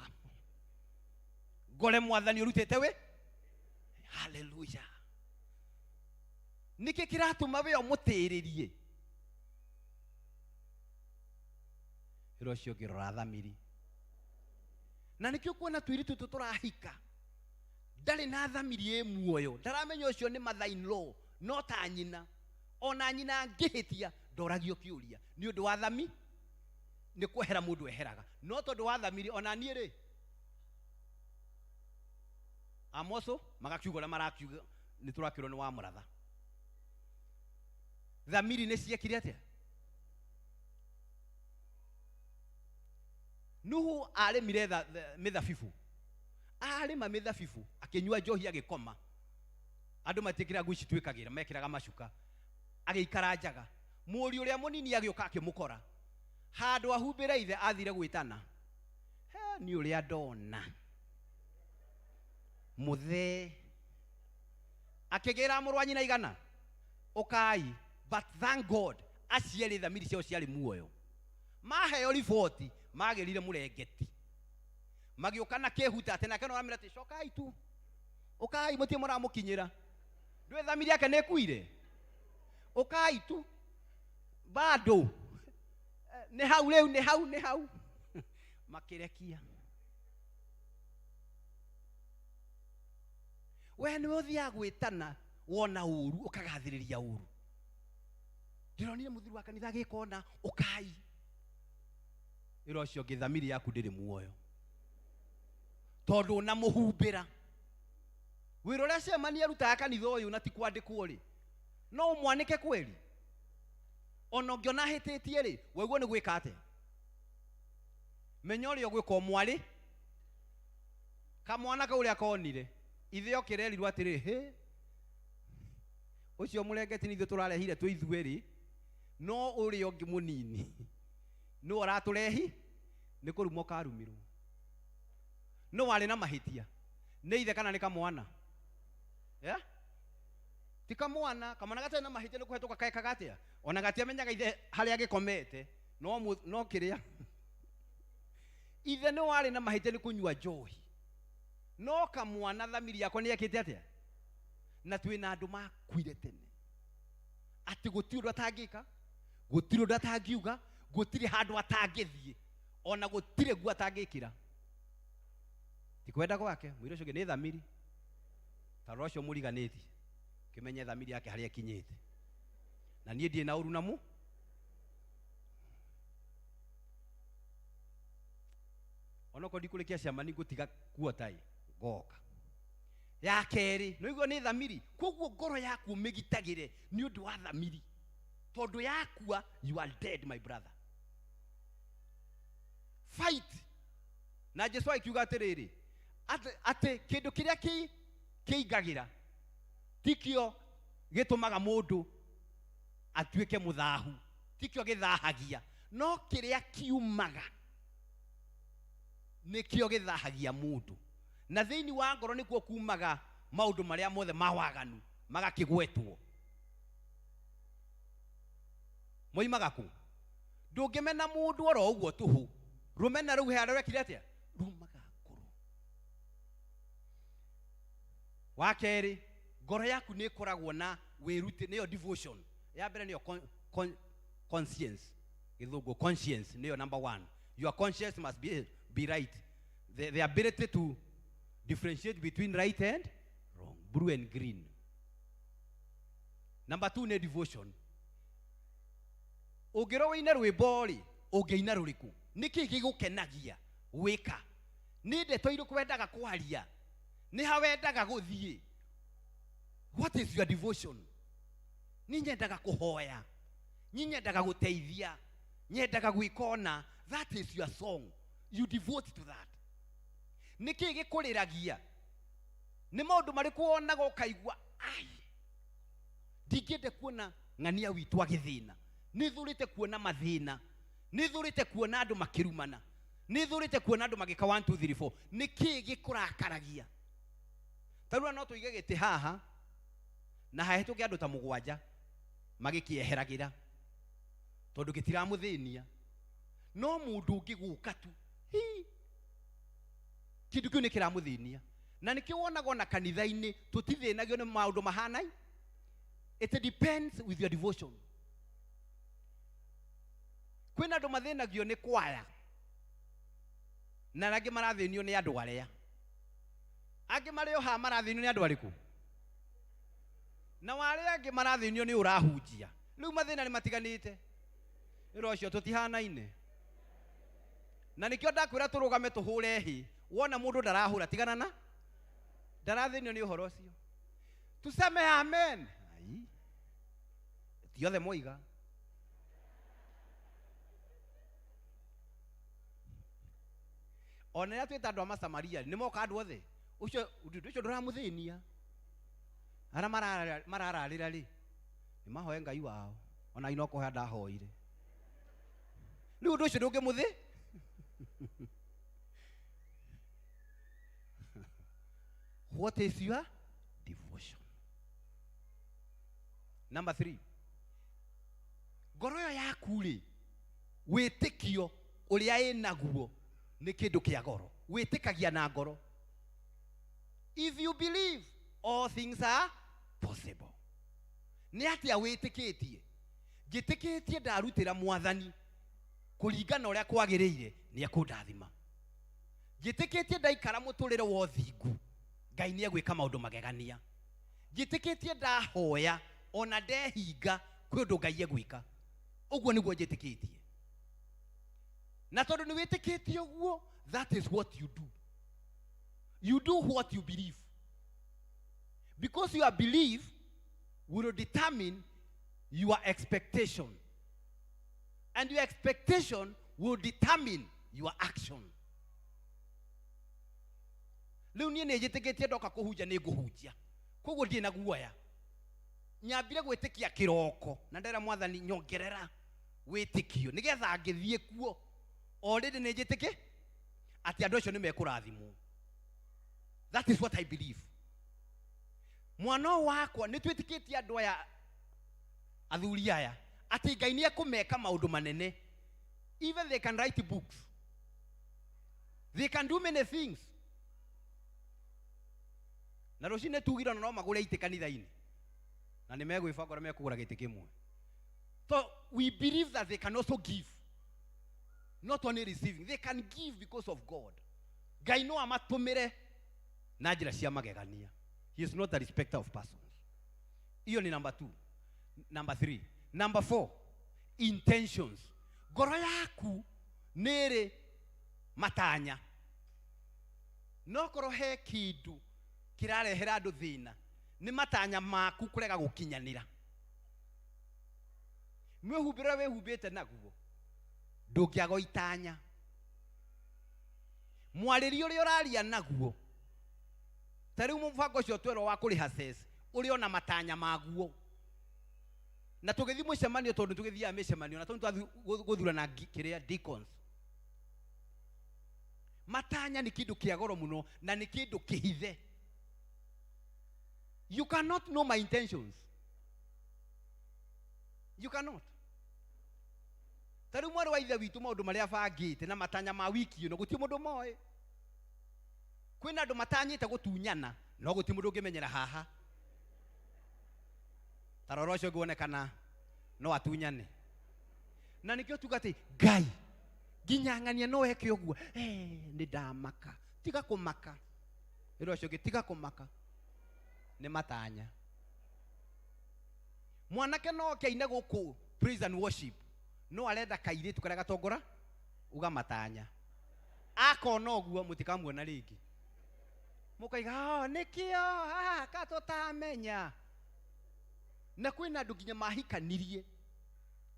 [SPEAKER 13] ngore Mwathani ũrutĩte wĩ. Haleluya. Nĩkĩ kĩratũma we ũmũtĩrĩrie? Wĩra ũcio ũngĩrora thamiri. Na nĩkĩo kuona tũirĩtu tũtũ tũrahika ndarĩ na thamiri ĩ muoyo, ndaramenya ũcio nĩ mother in law, no ta nyina. Ona nyina angĩhĩtia ndoragio kĩũria nĩ ũndũ wa thami, nĩ kwehera mũndũ eheraga, no tondũ wa thamiri. Ona niĩ rĩ, Amoso magakiuga ũrĩa marakiuga, nĩ tũrakĩrwo nĩ wa mũratha. Thamiri nĩ ciekire atĩa? Nuhu arĩmire mĩthabibũ, arĩma mĩthabibũ akĩnyua njohi agĩkoma. Andũ matiĩkĩraga nguo ici twĩkagĩra, mekĩraga macuka. Agĩikara njaga. Mũriũ ũrĩa mũnini agĩũka akĩmũkora handũ ahumbĩre ithe, athire gwĩtana, he nĩ ũrĩa ndona mũthee. Akĩgĩra mũrũ wa nyina 100 ũkai. But thank God aciarĩ thamiri ciao ciarĩ muoyo. Maheo riboti magĩrire mũrengeti, magĩũka na kĩhuta atĩ nake no aramĩra atĩ cokai tu, ũkai, mũtirĩ mũramũkinyĩra. Ndũĩ thamiri yake nĩ ĩkuire? Ũkai tu bado nĩ hau rĩu, nĩ hau, nĩ hau makĩrekia. We nĩwe ũthiaga gwĩtana wona ũru ũkagathĩrĩria ũru. Ndĩronire mũthuri wa kanitha agĩka ũna, ũkai. Wĩra ũcio ũngĩ, thamiri yaku ndĩrĩ muoyo tondũ ũnamũhumbĩra. Wĩra ũrĩa cemani arutaga kanitha ũyũ na ti kwandĩkwo rĩ, no ũmwanĩke kweri? Ona ũngĩona ahĩtĩtie rĩ, waigua nĩ gwĩka atĩa? Menya ũrĩa ũgwĩka ũmwarĩ. Kamwana kau ũrĩa konire ithe okĩrerirwo atĩrĩ, hĩ, ũcio mũrengeti nĩ ithuĩ tũrarehire twĩ ithuerĩ, no ũrĩa ũngĩ mũnini nĩwe ũratũrehi, nĩ kũrumwo karumirwo. No warĩ na mahĩtia nĩ ithe kana nĩ kamwana? Yeah? Ti kamwana. Kamwana gatarĩ na mahĩtia nĩ kũhetũka kekaga atĩa? Ona gatiamenyaga ithe harĩa agĩkomete, no kĩrĩa ithe nĩ warĩ na mahĩtia nĩ kũnyua njohi. No kamwana thamiri yakwa nĩ ekĩte atĩa? Na twĩna andũ makuire tene atĩ gũtirĩ ũndũ atangĩka, gũtirĩ ũndũ atangiuga, gũtirĩ handũ atangĩthiĩ, ona gũtirĩ nguo atangĩkĩra. Ti kwenda gwake, mũirũ ũcio ũngĩ nĩ thamiri. Ta rora ũcio mũriganĩtie, kĩmenye thamiri yake harĩa ĩkinyĩte. Na niĩ ndirĩ na ũru na mũ. Onokorwo ndikũrĩkia ciama nĩ ngũtiga kuota ĩ, ngoka. Ya kerĩ, nĩ ũiguo nĩ thamiri. Koguo ngoro yaku ũmĩgitagĩre nĩ ũndũ wa thamiri. Tondũ yakua, you are dead my brother. Fight. Na Jesu akiuga atĩrĩrĩ, atĩ kĩndũ kĩrĩa kĩingagĩra tikĩo gĩtũmaga mũndũ atuĩke mũthahu, tikĩo gĩthahagia, no kĩrĩa kiumaga nĩkĩo gĩthahagia mũndũ. Na thĩinĩ wa ngoro nĩkuo kumaga maũndũ marĩa mothe ma waganu magakĩgwetwo. Moimaga kũ? Ndũngĩmena mũndũ oro ũguo tũhũ. Rũmena rũu he harĩa rwekire atĩa? Rumaga ngoro. Wa kerĩ, ngoro yaku nĩ ĩkoragwo na wĩruti, nĩyo devotion. Ya mbere nĩyo conscience. Gĩthũngũ conscience nĩyo number one. Your conscience must be right. The ability to differentiate between right and wrong, blue and green. Number two nĩ devotion. Ũngĩrwo wĩine rwĩmbo rĩ, ũngĩina rũrĩkũ? Nĩkĩ gĩgũkenagia gwĩka? Nĩ ndeto irĩkũ wendaga kwaria? Nĩ ha wendaga gũthiĩ? What is your devotion? Niĩ nyendaga kũhoya, niĩ nyendaga gũteithia, nyendaga gwĩka ũna. That is your song. You devote to that. Nĩkĩ gĩkũrĩragia? Nĩ maũndũ marĩkũ wonaga ũkaigua, ai, ndingĩenda kuona ng'ania witũ agĩthĩna. Nĩ thũrĩte kuona mathĩna, nĩ thũrĩte kuona andũ makĩrumana, nĩ thũrĩte kuona andũ magĩka 1 2 3 4. Nĩkĩ gĩkũrakaragia? Ta rĩu no tũige gĩtĩ haha na hahĩtũke andũ ta mũgwanja magĩkĩeheragĩra tondũ gĩtiramũthĩnia. No mũndũ ũngĩ gũka tu, hi, kĩndũ kĩu nĩ kĩramũthĩnia. Na nĩkĩo wonaga ona kanitha-inĩ tũtithĩnagio nĩ maũndũ mahanai. It depends with your devotion. Kwĩna andũ mathĩnagio nĩ kwaya na angĩ marathĩnio nĩ andũ arĩa angĩ marĩ o haha marathĩnio nĩ andũ arĩkũ, na arĩa angĩ marathĩnio nĩ ũrahunjia. Rĩu mathĩna nĩ matiganĩte. Wĩra ũcio tũtihanaine. Na nĩkĩo ndakwĩra tũrũgame tũhũre hĩ. Wona mũndũ ndarahũra, tigana na ndarathĩnio nĩ ũhoro ũcio. Tuseme amen. Ai, ti othe moiga. Ona rĩrĩa twĩta andũ a Masamaria, nĩ moka andũ othe. Ũcio ũndũ ũcio ndũramũthĩnia. Arĩa marararĩra rĩ, nĩ mahoe Ngai wao. Ona ino kũhoya ndahoire. Rĩu ũndũ ũcio ndũngĩmũthĩ. What is your devotion? Number 3. Ngoro ĩyo yaku rĩ, wĩtĩkio ũrĩa ĩnaguo nĩ kĩndũ kĩa goro. Wĩtĩkagia na ngoro. If you believe, all things are possible. Nĩ atĩa wĩtĩkĩtie? Njĩtĩkĩtie ndarutĩra mwathani kũringana ũrĩa kwagĩrĩire, nĩ ekũndathima. Njĩtĩkĩtie ndaikara mũtũrĩre wa ũthingu, Ngai nĩ egwĩka maũndũ magegania. Njĩtĩkĩtie ndahoya ona ndehinga kwĩ ũndũ Ngai egwĩka. Ũguo nĩguo njĩtĩkĩtie. Na tondũ nĩ wĩtĩkĩtie ũguo, that is what you do. You do what you believe. Because your belief will determine your expectation. And your expectation will determine your action. Rĩu niĩ nĩ njĩtĩkĩtie ndoka kũhunjia nĩ ngũhunjia. Koguo ndirĩ na guoya. Nyambire gwĩtĩkia kĩroko na ndera mwathani nyongerera wĩtĩkio nĩgetha ngĩthiĩ kuo already nĩ njĩtĩkĩ atĩ andũ acio nĩ mekũrathimwo. That is what I believe. Mwana ũyũ wakwa nĩ twĩtĩkĩtie andũ aya athuri aya atĩ Ngai nĩ ekũmeka maũndũ manene. Even they can write books. They can do many things. Na rũcinĩ tugire ona no magũre itĩ kanitha-inĩ. Na nĩ megwĩbanga ũrĩa mekũgũra gĩtĩ kĩmwe. So we believe that they can also give. Not only receiving, they can give because of God. Ngai no amatũmĩre na njĩra cia magegania. He is not a respecter of persons. Hiyo ni number 2. Number 3. Number 4, intentions. Ngoro yaku nĩ ĩrĩ matanya. No korwo he kĩndũ kĩrarehera andũ thĩna, nĩ matanya maku kũrega gũkinyanĩra. Mwĩhumbĩre ũrĩa wĩhumbĩte naguo, ndũngĩaga itanya. Mwarĩrie ũrĩa ũraria naguo, ta rĩu mũbango ũcio twerwo wa kũrĩha cess, ũrĩ ona matanya maguo. Na tũgĩthiĩ mũcemanio, tondũ tũgĩthiaga mĩcemanio, na tondũ twathiĩ gũthurana kĩrĩa deacons. Matanya nĩ kĩndũ kĩa goro mũno na nĩ kĩndũ kĩhithe. You cannot know my intentions. You cannot. Ta rĩu mwarĩ wa ithe witũ maũndũ marĩa abangĩte na matanya ma wiki ĩno gũtirĩ mũndũ moĩ. Kwĩna andũ matanyĩte gũtunyana no gũtirĩ mũndũ ũngĩmenyera haha. Ta rora ũcio ũngĩ wonekana no atunyane. Na nĩkĩo tuga atĩ Ngai nginya ng'ania no eke ũguo. Nĩ ndamaka. Tiga kũmaka. Ĩra ũcio ũngĩ tiga kũmaka. Nĩ matanya. Mwanake no oke aine gũkũ praise and worship no arenda kairĩtu karĩa gatongora uga matanya. Akona ũguo mũtikamuona rĩngĩ. Mũkaiga, oh, nĩkĩo haha katũtamenya. Na kwĩna andũ nginya mahikanirie.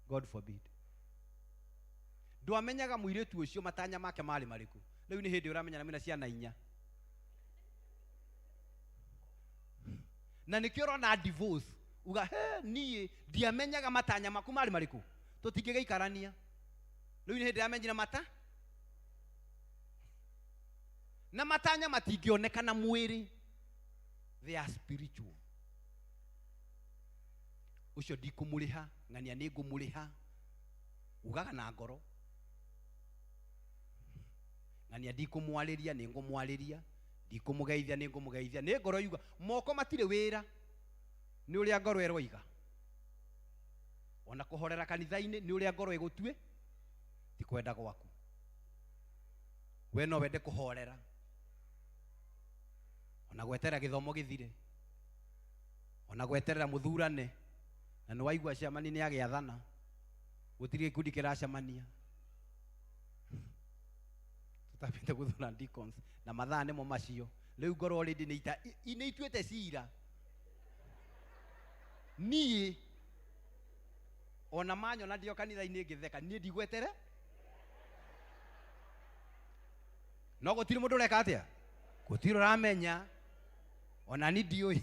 [SPEAKER 13] God forbid. Ndwamenyaga mũirĩtu ũcio matanya make marĩ marĩkũ. Rĩu nĩ hĩndĩ ũramenya na mwĩna ciana inya. Na nĩkĩo ũrona divorce. Uga, he, niĩ ndiamenyaga matanya maku marĩ marĩkũ. Tũtingĩgĩikarania. Rĩu nĩ hĩndĩ ndĩramenyire mata. Na matanya matingĩonekana mwĩrĩ. They are spiritual. Ũcio ndikũmũrĩha, ng'ania nĩ ngũmũrĩha. Ugaga na ngoro. Ng'ania ndikũmwarĩria, nĩ ngũmwarĩria. Ndikũmũgeithia, nĩ ngũmũgeithia. Nĩ ngoro yuga. Moko matirĩ wĩra. Nĩ ũrĩa ngoro ĩroiga. Ona kũhorera kanitha-inĩ nĩ ũrĩa ngoro ĩgũtue, ti kwenda gwaku. We no wende kũhorera. Ona gweterera gĩthomo gĩthire. Ona gweterera mũthurane. Na nĩ waigua cemani nĩ agĩathana. Gũtirĩ gĩkundi kĩracemania. Tũtambĩte gũthura deacons na mathaa nĩmo macio. Rĩu ngoro already nĩ ita, nĩ ituĩte cira. Niĩ ona manyona ndio kanitha-inĩ ngĩtheka, niĩ ndigwetere. No gũtirĩ mũndũ ũreka atĩa? Gũtirĩ ũramenya. Ona ni ndiũĩ.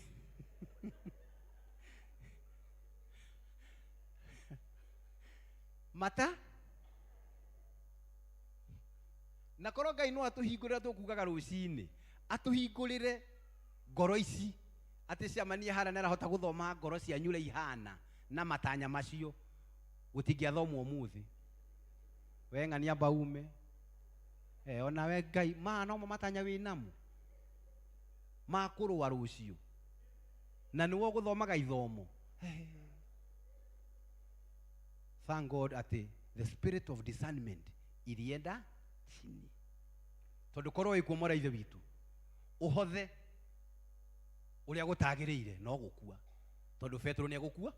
[SPEAKER 13] Mata na korwo Ngai no atũhingũrĩre tũkugaga rũcinĩ, atũhingũrĩre ngoro ici atĩ ciamania hana nĩ arahota gũthoma ngoro cianyu ũrĩa ihana na matanya macio, gũtingĩathomwo ũmũthĩ. We ng'ania mbaume. Ona we Ngai, ma no mo matanya wĩ namo ma kũrũa rũciũ na nĩwe ũgũthomaga ithomo. Thank God atĩ the spirit of discernment ilienda chini. Tondũ korwo wĩ kuo mwara ithe witũ ũhothe ũrĩa gũtagĩrĩire no gũkua. Tondũ Petero nĩ egũkua.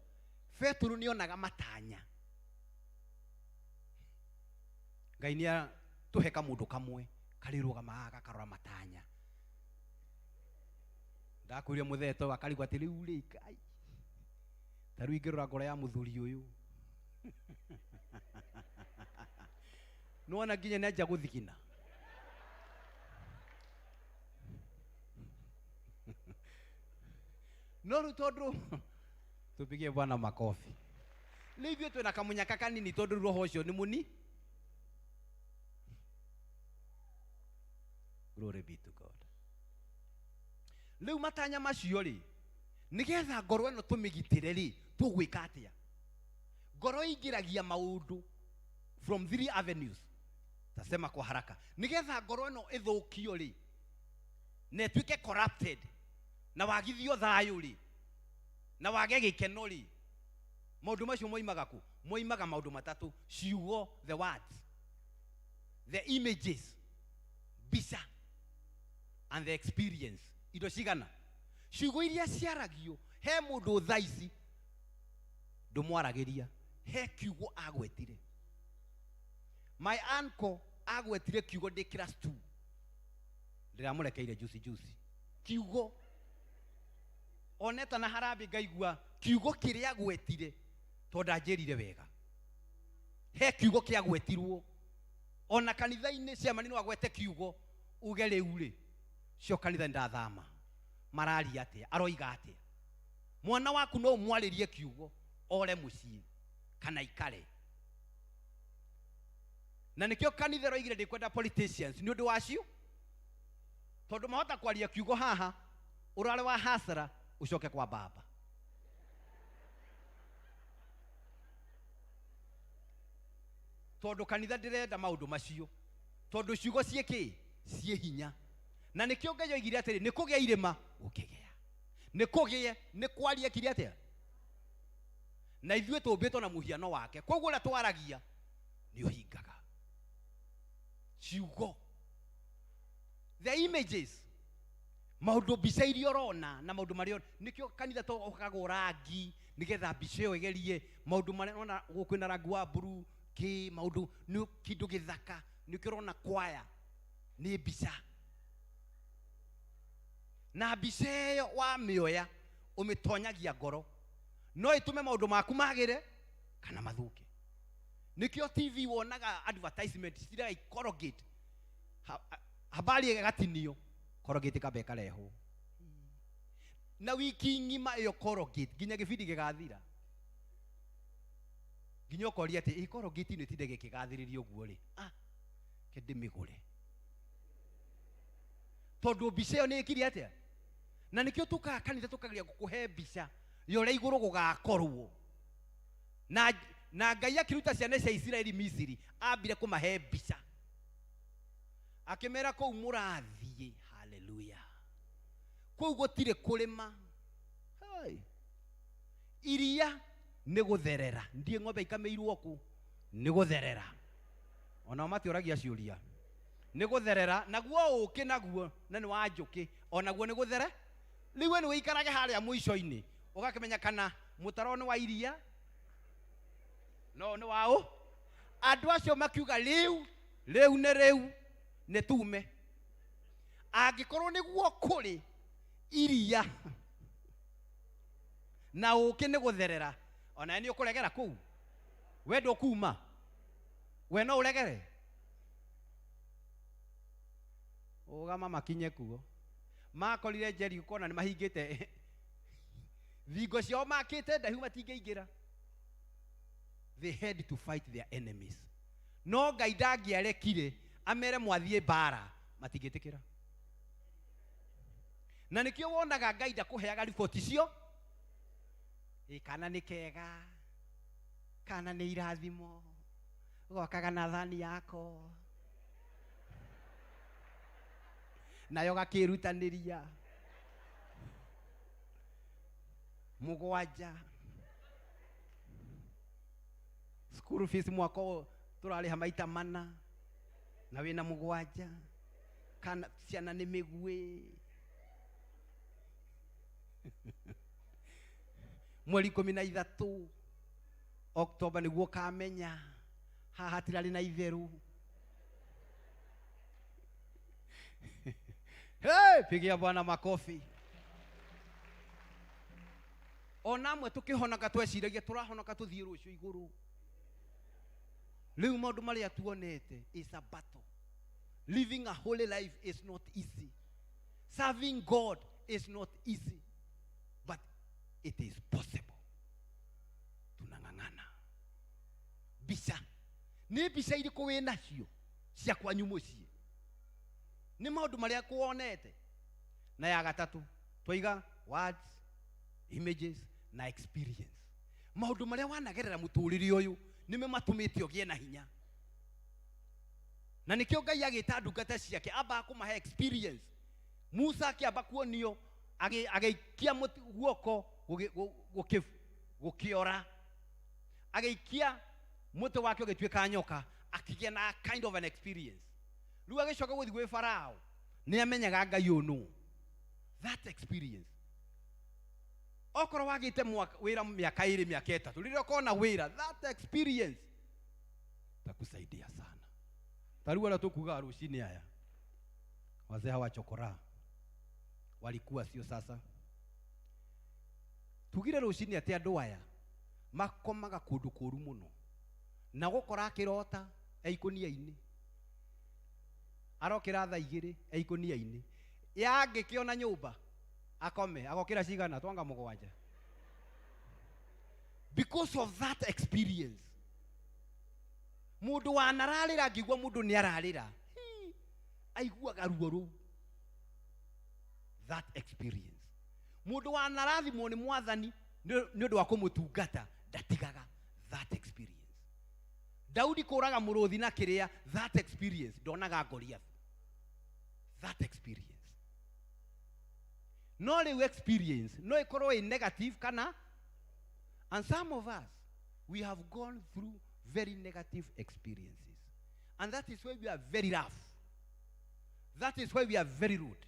[SPEAKER 13] Petero nĩ onaga matanya. Ngai nĩ atũhe kamũndũ kamwe karĩrũgamaga gakarora matanya. Ndakwĩrire mũtheto akarigwo atĩ rĩu rĩ Ngai ta rĩu ingĩrora ngoro ya mũthuri ũyũ. Nĩwona nginya nĩanjia gũthigina. No rĩu tondũ tupigie Bwana makofi. Rĩu ithuĩ twĩna kamũnyaka kanini tondũ rĩu roho ũcio nĩ mũni. Glory be to God. Rĩu matanya macio rĩ, nĩgetha ngoro ĩno tũmĩgitĩre rĩ, tũgwĩka atĩa? Ngoro ĩingĩragia maũndũ from 3 avenues. Tasema kwa haraka. Nĩgetha ngoro ĩno ĩthũkio rĩ, na ĩtuĩke corrupted, na wagithio thayũ rĩ, na wage gĩkeno rĩ, maũndũ macio moimaga kũ? Moimaga maũndũ matatũ: ciugo, the words, the images, mbica, and the experience. Indo cigana? Ciugo iria ciaragio he mũndũ thaa ici ndũmwaragĩria, he kiugo agwetire. My uncle agwetire kiugo ndĩ class 2, ndĩramũrekeire juicy juicy kiugo oneta na harambĩ ngaigua kiugo kĩrĩa agwetire tondũ anjĩrire wega. He kiugo kĩagwetirwo ona kanitha-inĩ, ciamani no agwete kiugo uge rĩu rĩ cio kanitha ndathama mararia atĩa, aroiga atĩa. Mwana waku no ũmwarĩrie kiugo ore mũciĩ kana ikare. Na nĩkĩo kanitha ĩroigire ndĩkwenda politicians nĩ ũndũ wacio, tondũ mahota kwaria kiugo haha ũrare wa hasara ũcoke kwa baba. Tondũ kanitha ndĩrenda maũndũ macio. Tondũ ciugo ciĩ kĩ? Ciĩ hinya. Na nĩkĩo Ngai oigire atĩrĩ, nĩ kũgĩa irĩma, gũkĩgĩa. Nĩ kũgĩe, nĩ kwaria kire atĩa? Na ithuĩ tũmbĩtwo na mũhiano wake. Koguo ũrĩa twaragia nĩ ũhingaga. Ciugo. The images. Maũndũ mbica iria ũrona na maũndũ marĩa nĩkĩo kanitha tũkagwo rangi nĩgetha mbica ĩyo ĩgerie maũndũ marĩa ũrona gũkũ kwĩna rangi wa blue kĩ maũndũ nĩ kĩndũ gĩthaka nĩkĩo ũrona kwaya nĩ mbica na mbica ĩyo wamĩoya ũmĩtonyagia ngoro no ĩtũme maũndũ maku magĩre kana mathũke. Nĩkĩo TV wonaga advertisement ciraga Colgate habari ĩgatinio Colgate ĩkamba ĩkarehwo na wiki ng'ima ĩyo Colgate nginya gĩbindi gĩgathira nginya ũkoria atĩ ĩ Colgate ĩno ĩtinde gĩkĩgathĩrĩrio ũguo rĩ, ah, ke ndĩmĩgũre tondũ mbica ĩyo nĩ ĩkire atĩa. Na nĩkĩo tũkaga kanitha tũkageria gũkũhe mbica ya ũrĩa igũrũ gũgakorwo. Na Ngai akĩruta ciana cia Isiraeli Misiri, ambire kũmahe mbica akĩmera kũu mũrathiĩ, haleluya, kũu gũtirĩ kũrĩma. Hey. Iria nĩ gũtherera, ndiĩ ng'ombe ikamĩirwo kũ, nĩ gũtherera. Onao matiũragia ciũria, nĩ gũtherera. Naguo ũkĩ naguo na nĩ wa njũkĩ, onaguo nĩ gũthere. Rĩu we nĩ wĩikarage harĩa mũico-inĩ ũgakĩmenya kana mũtaro nĩ wa iria no nĩ wa ũ. Andũ acio makiuga rĩu rĩu nĩ rĩu nĩ tume, angĩkorwo nĩguo kũrĩ iria na ũkĩ nĩ gũtherera, ona nĩ ũkũregera kũu, we ndũkuma, we no ũregere ũgama makinye kuo. Makorire Jeriko na nĩ mahingĩte thingo ciao, makĩte ndaihu matingĩingĩra. They had to fight their enemies. No Ngai ndangĩarekire amere mwathiĩ mbara matingĩtĩkĩra. Na nĩkĩo wonaga Ngai ndakũheaga riboti cio, ĩ kana nĩ kega, kana nĩ irathimo, gokaga na thani yako nayo gakĩrutanĩria mũgwanja school fees mwaka ũyũ tũrarĩha maita mana na wĩna mũgwanja, kana ciana nĩ mĩguĩ. Mweri 13 Oktoba nĩguo ũkamenya haha hatirarĩ na itherũ. Hey, pigia Bwana makofi. Ona amwe tũkĩhonoka tweciragia tũrahonoka tũthiĩ rũciũ igũrũ. Rĩu maũndũ marĩa tuonete is a battle. Living a holy life is not easy. Serving God is not easy, but it is possible. Tunang'ang'ana. Mbica nĩ mbica irĩkũ wĩ nacio cia kwanyu mũciĩ? Nĩ maũndũ marĩa kuonete. Na ya gatatũ twaiga words, images na experience. Maũndũ marĩa wanagerera mũtũrĩre ũyũ nĩmo matũmĩte ũgĩe na hinya. Na nĩkĩo Ngai agĩta ndungata ciake ambaga kũmahe experience. Musa akĩamba kuonio agĩikia guoko gũkĩora, agĩikia mũtĩ wake ũgĩtuĩka nyoka, akĩgĩa na kind of an experience. Rĩu agĩcoka gũthiĩ gwĩ Farao, nĩ amenyaga Ngai ũyũ nũ. That experience. Okorwo wagĩte wĩra mĩaka ĩrĩ, mĩaka ĩtatũ, rĩrĩa ũkona wĩra, that experience takusaidia sana. Ta rĩu arĩa tũkugaga rũcinĩ aya, wazee hawa chokora walikuwa sio sasa. Tugire rũcinĩ atĩ andũ aya makomaga kũndũ kũru mũno, na gũkora akĩrota e ikũnia-inĩ, arokĩra thaa igĩrĩ e ikũnia-inĩ, yangĩkĩona nyũmba akome, agokĩra cigana twanga mũgwanja. Because of that experience. Mũndũ wanararĩra angĩigua mũndũ nĩ ararĩra, aiguaga ruo rũu. That experience. Mũndũ wanarathimwo nĩ mwathani nĩ ũndũ wa kũmũtungata ndatigaga that experience. Daudi kũraga mũrũthi na kĩrĩa, that experience ndonaga Goliath, that experience. No rĩu experience no ĩkorwo ĩ negative kana, and some of us, we have gone through very negative experiences, and that is why we are very rough, that is why we are very rude.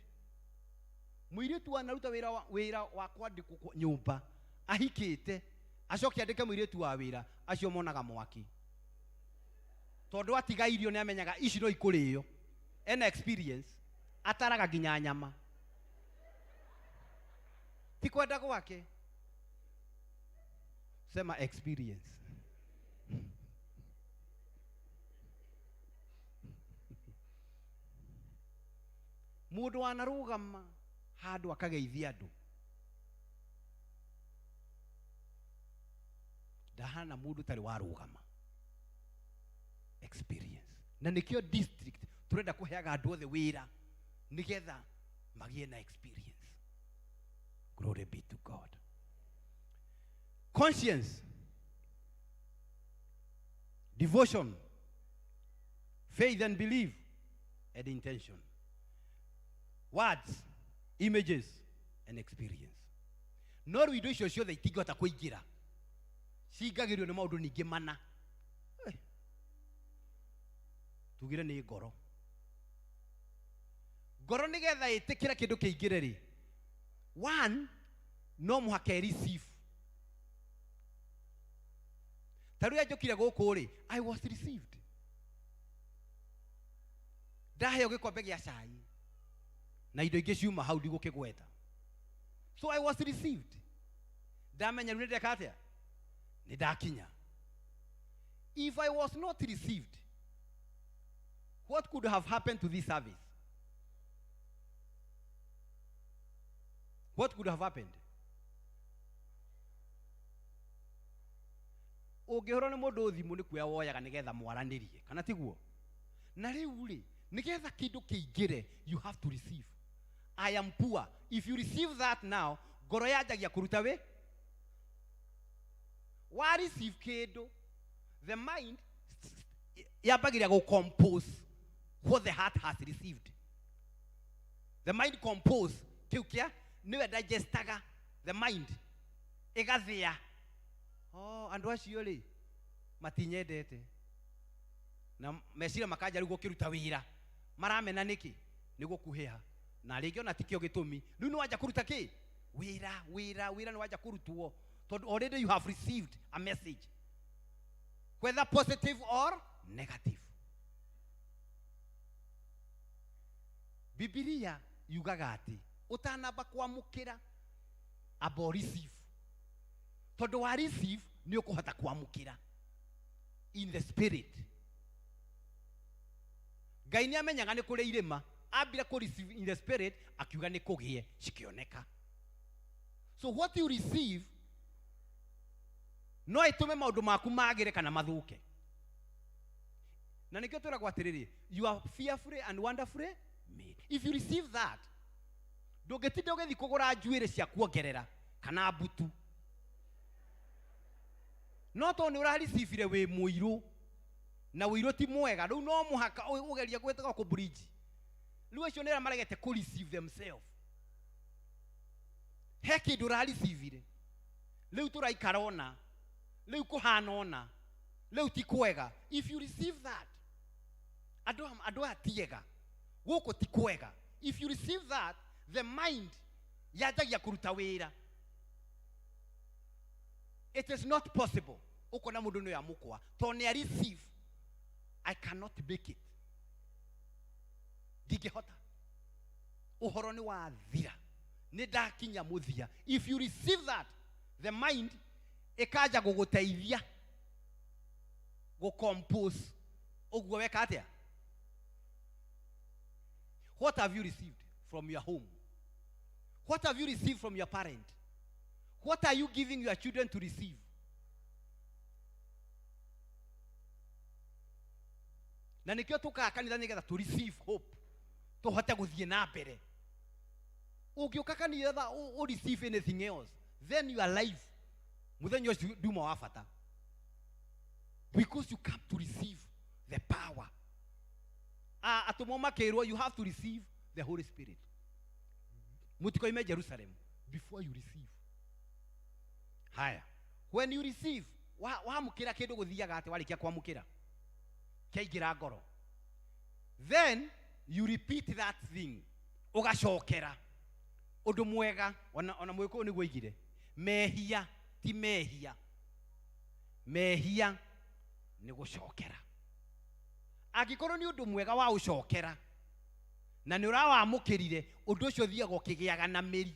[SPEAKER 13] Mũirĩtu wanaruta wĩra wa kwandĩkwo nyũmba ahikĩte, acoke andĩke mũirĩtu wa wĩra, acio monaga mwaki, tondũ atiga irio nĩ amenyaga ici no ikũrĩo. Ena experience, ataraga nginya nyama, ti kwenda gwake. Sema experience. Mũndũ wanarũgama handũ akageithia andũ ndahana mũndũ ũtarĩ warũgama. Experience. Na nĩkĩo district tũrenda kũheaga andũ othe wĩra nĩgetha magĩe na experience. Glory be to God. Conscience, devotion, faith and belief, and intention. Words, images, and experience. No rĩu indo icio ciothe itingĩhota kũingĩra, cingagĩrio nĩ maũndũ ningĩ mana. Tugire nĩ ngoro. Ngoro nĩgetha ĩtĩkĩre kĩndũ kĩingĩre rĩ, one, no mũhaka ĩ receive. Ta rĩrĩa njũkire gũkũ rĩ, I was received. Ndaheo gĩkombe gĩa cai na indo ingĩ ciuma hau ndigũkĩgweta. So I was received. Ndamenya rĩu nĩndeka atĩa? Nĩ ndakinya. If I was not received, what could have happened to this service? What could have happened? Ũngĩhũrwo nĩ mũndũ thimũ nĩ kuoya woyaga nĩgetha mwaranĩrie, kana tiguo? Na rĩu rĩ, nĩgetha kĩndũ kĩingĩre, you have to receive. I am poor. If you receive that now, ngoro yanjagia kũruta wĩ. Wa receive kĩndũ, the mind yambagĩria gũ compose what the heart has received. The mind compose kĩu kĩa nĩwe digestaga, the mind ĩgathĩa. Oh, andũ acio rĩ matinyendete, na meciria makanja rĩu gũkĩruta wĩra, maramena nĩkĩ? Nĩ gũkuhĩha, na rĩngĩ ona tikĩo gĩtũmi. Rĩu nĩ wanja kũruta kĩ? Wĩra, wĩra, wĩra nĩ wanja kũrutwo, tondũ already you have received a message, whether positive or negative. Bibilia yugaga atĩ ũtanamba kwamũkĩra, amba receive, tondũ wa receive nĩ ũkũhota kwamũkĩra in the spirit. Ngai nĩ amenyaga nĩ kũrĩ irĩma, ambire kũ receive in the spirit, akiuga nĩ kũgĩe, cikĩoneka. So what you receive no ĩtũme maũndũ maku magĩre kana mathũke. Na nĩkĩo twĩragwo atĩrĩrĩ, you are fearfully and wonderfully made. If you receive that, ndũngĩtinda ũgĩthiĩ kũgũra njuĩrĩ cia kuongerera kana mbutu, no tondũ nĩ ũrarecivire wĩ mũirũ, na ũirũ ti mwega, rĩu no mũhaka ũgerie gwĩtaga kũ bridge. Rĩu acio nĩ arĩa maregete kũ receive themselves. He kĩndũ ũrarecivire, rĩu tũraikara ona rĩu kũhana ona rĩu ti kwega. If you receive that, andũ aya ti ega, gũkũ ti kwega, if you receive that, the mind yanjagia kũruta wĩra. It is not possible. Ũkona mũndũ nĩ amũkwa tondũ nĩ receive, I cannot make it, ndingĩhota, ũhoro nĩ wathira, nĩ ndakinya mũthia. If you receive that, the mind ĩkanja gũgũteithia gũcompose ũguo weka atĩa. What have you received from your home? What have you received from your parent? What are you giving your children to receive? Na nĩkĩo tũkaga kanitha nĩgetha to receive hope, tũhote gũthiĩ na mbere. Ũngĩũka kanitha ũ receive anything else, then you are life mũthenya ũcio nduma wa bata. Because you come to receive the power. Ah, atũmwo makĩrwo you have to receive the Holy Spirit. Mũtikoime Jerusalem before you receive. Haya, when you receive, wamũkĩra kĩndũ gũthiaga atĩ warĩkia kwamũkĩra kĩaingĩra ngoro, then you repeat that thing, ũgacokera ũndũ mwega. Ona mũgĩkũyũ nĩguo oigire, mehia ti mehia, mehia nĩ gũcokera. Angĩkorwo nĩ ũndũ mwega wa ũcokera na nĩ ũrawamũkĩrire, ũndũ ũcio ũthiaga ũkĩgĩaga na mĩri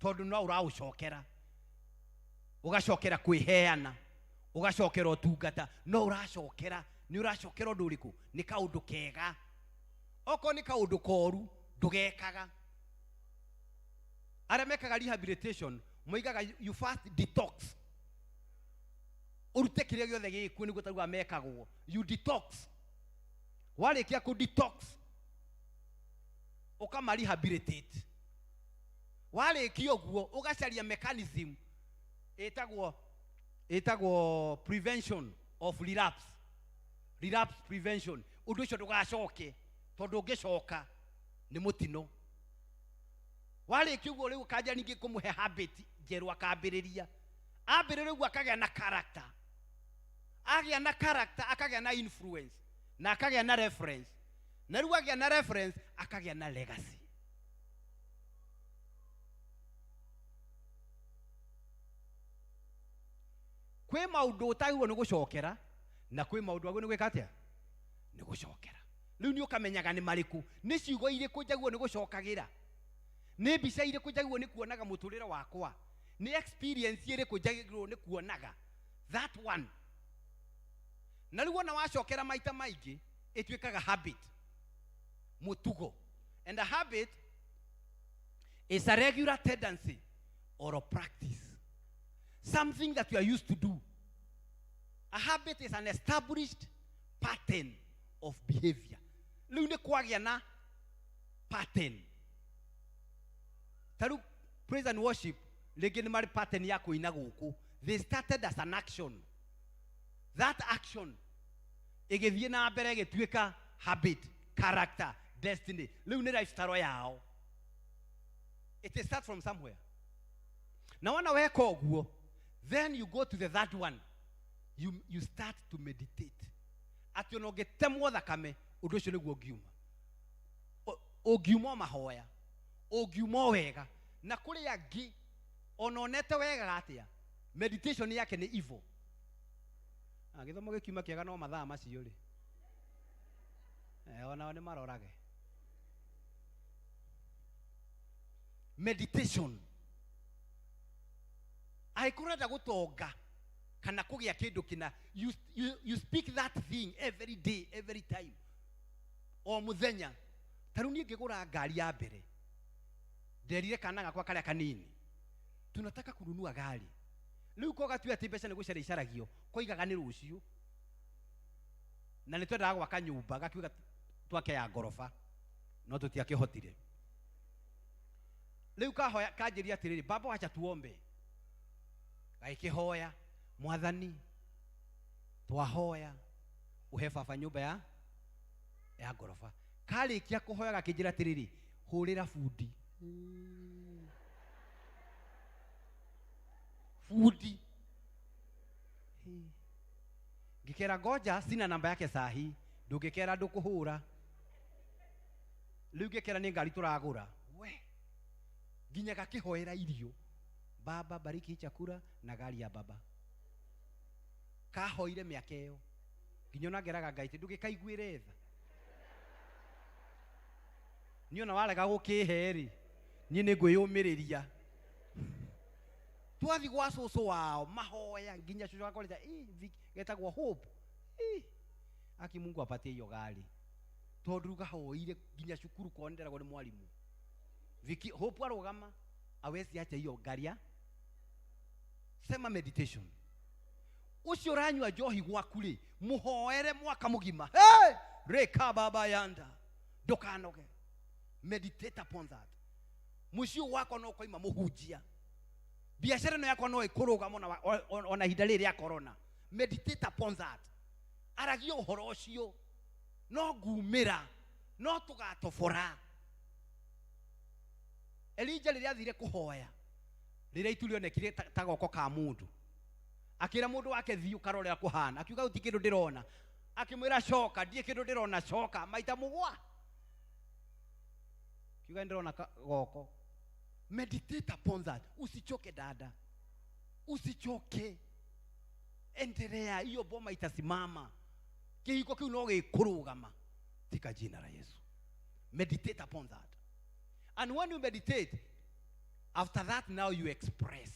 [SPEAKER 13] tondũ no ũraũcokera. Ũgacokera kwĩheana, ũgacokera ũtungata, no ũracokera. Nĩ ũracokera ũndũ ũrĩkũ? Nĩ kaũndũ kega. Okorwo nĩ kaũndũ koru, ndũgekaga. Arĩa mekaga rehabilitation moigaga you first detox, ũrute kĩrĩa gĩothe gĩkuo, nĩguo tarauga mekagwo. You detox, warĩkia kũ detox ũkama rehabilitate. Warĩkia ũguo ũgacaria mechanism ĩtagwo prevention of relapse, relapse prevention. Ũndũ ũcio ndũgacoke, tondũ ũngĩcoka nĩ mũtino. Warĩkia ũguo rĩu ũkanjia ningĩ kũmũhe habit njerũ, akambĩrĩria ambĩrĩria ũguo akagĩa na character, agĩa na character akagĩa na influence na akagĩa na reference, na rĩu agĩa na reference akagĩa na legacy. Kwĩ maũndũ ũtagĩrĩirwo nĩ gũcokera na kwĩ maũndũ wagĩrĩirwo nĩ gwĩka atĩa? Nĩ gũcokera. Rĩu nĩ ũkamenyaga nĩ marĩkũ, nĩ ciugo irĩkũ njagĩrĩirwo nĩ gũcokagĩra, nĩ mbica irĩkũ njagĩrĩirwo nĩ kuonaga mũtũrĩre wakwa, nĩ experience ĩrĩkũ njagĩrĩirwo nĩ kuonaga, that one. Na rĩu wona wacokera maita maingĩ ĩtuĩkaga habit, mũtugo. And a habit is a regular tendency or a practice, something that you are used to do. A habit is an established pattern of behavior. Rĩu nĩ kwagĩa na pattern. Ta rĩu praise and worship rĩngĩ nĩ marĩ pattern ya kũina gũkũ. They started as an action. That action ĩgĩthiĩ na mbere ĩgĩtuĩka habit, character, destiny. Rĩu nĩ lifestyle yao. It starts from somewhere. Na wona weka ũguo, then you go to the third one. You start to meditate. Atĩ ona ũngĩtemwo thakame, ũndũ ũcio nĩguo ũngiuma. Ũngiuma o mahoya, ũngiuma o wega. Na kũrĩ angĩ ona onete wega atĩa, meditation yake nĩ evil. Ah, gĩthomo gĩkiuma kĩega no mathaa macio rĩ, onao nĩ marorage. Meditation, angĩkorwo ũrenda gũtonga kana kũgĩa kĩndũ kĩna, you speak that thing every day, every time, o mũthenya. Ta rĩu niĩ ngĩgũra ngari ya mbere, nderire kana gakwa karĩa kanini, tunataka kununua gari. Rĩu ko gatue atĩ mbeca nĩ gũcaria icaragio, koigaga nĩ rũciũ. Na nĩ twendaga gwaka nyũmba, gakiuga twake ya ngoroba, no tũtiakĩhotire. Rĩu kahoya kanjĩria atĩrĩrĩ, baba wacha tuombe. Gagĩkĩhoya, mwathani twahoya ũhe baba nyũmba ya ngoroba. Karĩkia kũhoya gakĩnjĩra atĩrĩrĩ, hũrĩra bundi. Bundi. Ngĩkera ngoja, sina namba yake sahi, ndũngĩkera ndũkũhũra. Rĩu ngĩkera nĩ ngari tũragũra. We nginya gakĩhoera irio, baba bariki chakula na gari ya baba. Kahoire mĩaka ĩyo nginya ona ngeraga Ngai atĩ ndũgĩkaiguĩre tha. Niĩ ona warega gũkĩhe rĩ, niĩ nĩ ngwĩyũmĩrĩria. Twathi gwa cũcũ wao mahoya nginya cũcũ akorĩte, Ĩ, getagwo Hope. Ĩ, aki Mungu apatie hiyo gari. Tondũ rĩu gahoire nginya cukuru kwao nĩnderagwo nĩ mwarimũ. Viki, Hope arũgama, awezi acha hiyo gari ya. Sema meditation. Ũcio ũranyua njohi gwaku rĩ, mũhoere mwaka mũgima. Hey! Reka baba yanda. Ndũkanoge. Meditate upon that. Mũciĩ ũyũ wakwa no ũkoima mũhunjia. Biacara ĩno yakwa no ĩkũrũgama ona ihinda rĩrĩ rĩa corona.
[SPEAKER 14] Meditate upon that. Aragia ũhoro ũcio no ngumĩra no tũgatobora. Elija rĩrĩa athire kũhoya, rĩrĩa itu rĩonekire ta goko ka mũndũ, akĩra mũndũ wake thiĩ ũkarore kũhana, akiuga gũtirĩ kĩndũ ndĩrona, akĩmwĩra coka, ndiĩ kĩndũ ndĩrona, coka maita mũgwa, kiuga ndĩrona goko. Meditate upon that. Usichoke dada, usichoke, endelea, hiyo boma itasimama, kĩhiko kĩu no gĩkũrũgama tika jina la Yesu. Meditate upon that. And when you meditate, after that now you express.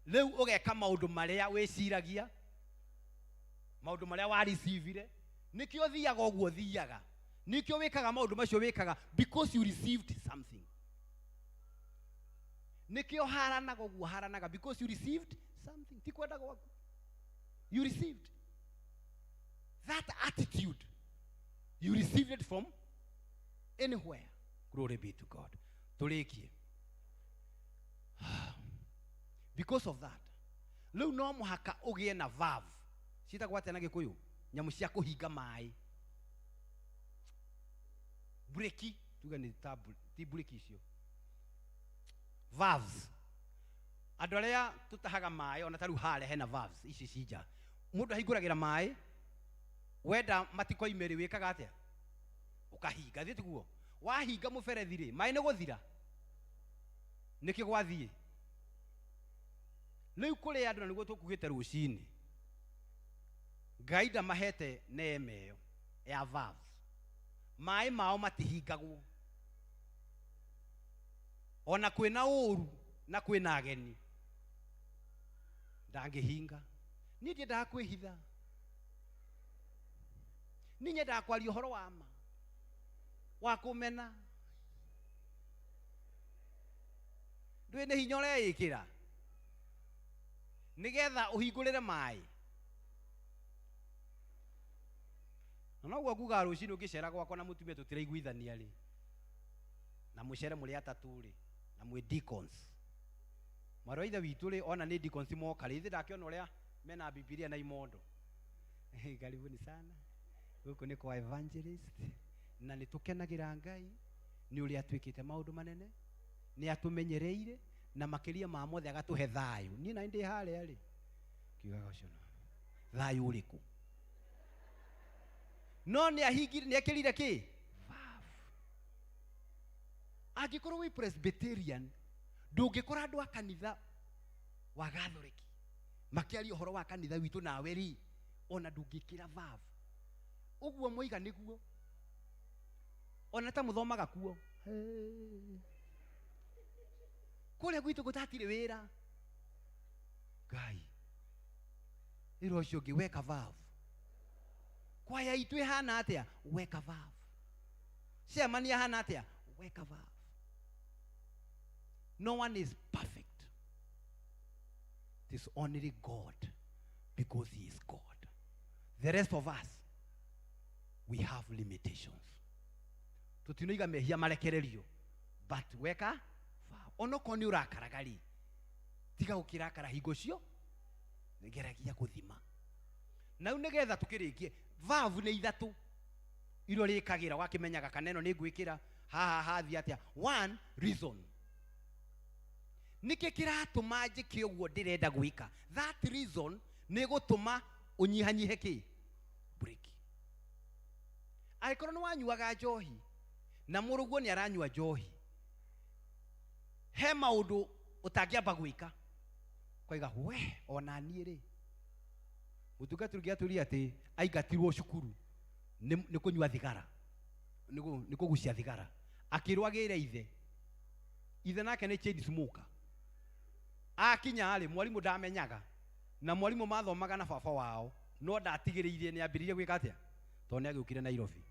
[SPEAKER 14] Rĩu ũgeka maũndũ marĩa wĩciragia, maũndũ marĩa wareceivire, nĩkĩo thiaga ũguo thiaga, nĩkĩo wĩkaga maũndũ macio wĩkaga, because you received something. Nĩkĩo haranaga ũguo haranaga, because you received something. Ti kwenda gwaku, you received that attitude, you received it from anywhere. Glory be to God. Tũrĩkie. Because of that, rĩu no mũhaka ũgĩe na valve. Ciĩtagwo atĩa na Gĩkũyũ? Nyamũ cia kũhinga maĩ, breki, tuge nĩ ta ti breki icio, valves. Andũ arĩa tũtahaga maĩ, ona ta rĩu harĩa hena valves ici ci nja, mũndũ ahingũragĩra maĩ, wenda matikoime rĩ, wĩkaga atĩa? Ũkahinga, thiĩ tiguo? Wahinga mũberethi rĩ, maĩ nĩ gũthira, nĩkĩ gwathiĩ? Rĩu kũrĩ andũ, na nĩguo tũkugĩte rũcinĩ, Ngai ndamahete neema ĩyo ya valves, maĩ mao matihingagwo, ona kwĩna ũru na kwĩna ageni ndangĩhinga. Niĩ ndiendaga kwĩhitha, niĩ nyendaga kwaria ũhoro wa ma wa kũmena. Ndũĩ nĩ hinya ũreĩkĩra nĩgetha ũhingũrĩre maĩ. Na noguo ngugaga rũcinĩ ũngĩcera gwakwa na mũtumia tũtiraiguithania rĩ, na mũcere mũrĩ atatũ rĩ, na mwĩ deacons, mwarĩ wa ithe witũ rĩ, ona nĩ deacons moka rĩ, ithe ndakĩona ũrĩa mena Bibilia na imondo. Karibuni sana gũkũ nĩ kwa evangelist, na nĩ tũkenagĩra Ngai nĩ ũrĩa atuĩkĩte maũndũ manene, nĩ atũmenyereire, na makĩria ma mothe agatũhe thayũ. Niĩ na ndĩ harĩa rĩ, kiugaga ũcio no thayũ ũrĩkũ? No nĩ ahingire, nĩ ekĩrire kĩ? Valve. Angĩkorwo wĩ Presbyterian, ndũngĩkora andũ a kanitha wa Gathoreki makĩaria ũhoro wa kanitha witũ nawe rĩ, ona ndũngĩkĩra valve. Ũguo moiga nĩguo, ona ta mũthomaga kuo. Kũrĩa gwitũ gũtatirĩ wĩra. Ngai, ĩra ũcio ũngĩ weka valve. Kwaya itũ ĩhana atĩa? Weka valve. Cemania ĩhana atĩa? Weka valve. No one is perfect. It is only God, because he is God. The rest of us, we have limitations. Tutinoiga mehia marekererio, but weka valve. Onokorwo nĩ ũrakaraga rĩ, tiga gũkĩrakara hingo cio, geragia gũthima. Na rĩu nĩgetha tũkĩrĩkie, valve nĩ ithatũ iria ũrĩkagĩra ũgakĩmenyaga kana ĩno nĩ ngwĩkĩra haha hathiĩ atĩa. One, reason. Nĩkĩ kĩratũma njĩke ũguo ndĩrenda gwĩka? That reason nĩ gũtũma ũnyihanyihe kĩ? Break. Angĩkorwo nĩ wanyuaga njohi na mũrũguo nĩ aranyua njohi, he maũndũ ũtangĩamba gwĩka, koiga we ona niĩ rĩ, mũtungatĩri ũngĩ atwĩrire atĩ aingatirwo cukuru nĩ kũnyua thigara, nĩ kũgucia thigara, akĩrwo agĩre ithe, ithe nake nĩ chain smoker. Akinya rĩ, mwarimũ ndamenyaga, na mwarimũ mathomaga na baba wao, no ndatigĩrĩire nĩ ambĩrĩirie gwĩka atĩa, tondũ nĩ agĩũkire Nairobi.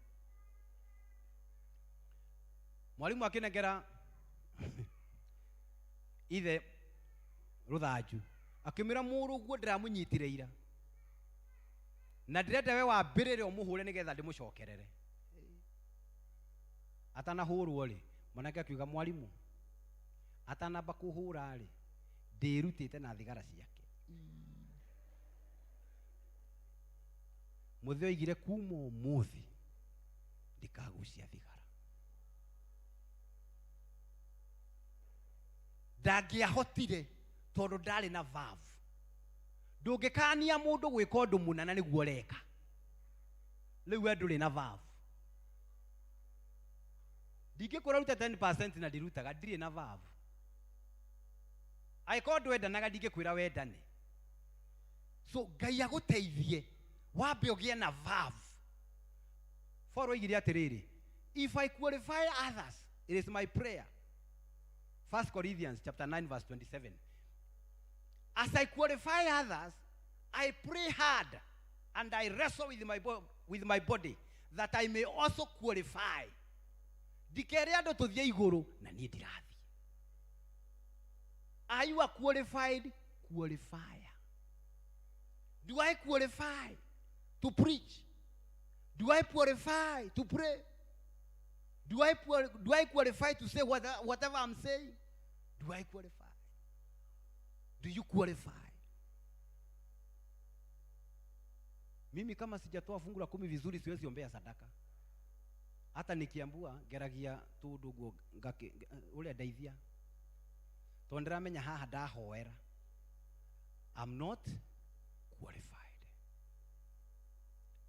[SPEAKER 14] Mwarimũ akĩnengera ithe rũthanju, akĩmwĩra mũrũguo ndĩramũnyitire ira, na ndĩrenda we wambĩrĩre ũmũhũre nĩgetha ndĩmũcokerere. Atanahũrwo rĩ, mwanake akiuga mwarimũ atanamba kũhũra rĩ, ndĩrutĩte na thigara ciake. Mũthee oigire kuma ũmũthĩ ndikagucia thigara. Ndangĩahotire tondũ ndarĩ na verve. Ndũngĩkania mũndũ gwĩka ũndũ mũna na nĩguo ũreka. Rĩu we ndũrĩ na verve. Ndingĩkwĩra ũrute 10% na ndirutaga, ndirĩ na verve. Angĩkorwo ndwendanaga ndingĩkwĩra wendane. So Ngai agũteithie wambe ũgĩe na verve. Paul oigire atĩrĩrĩ, if I qualify others, it is my prayer. 1 Corinthians chapter 9 verse 27. As I qualify others, I pray hard and I wrestle with my body that I may also qualify. Ndikere andũ tũthiĩ igũrũ na niĩ ndirathiĩ. Are you a qualified qualifier? Do I qualify to preach? Do I qualify to pray? Do I qualify to say whatever I'm saying? Do I qualify? Do you qualify? Mimi kama sijatoa fungu la 10 vizuri siwezi ombea sadaka. Hata nikiambua geragia tu ndugu ngake ule ndeithia. Tondu ndiramenya haha ndahoera. I'm not qualified.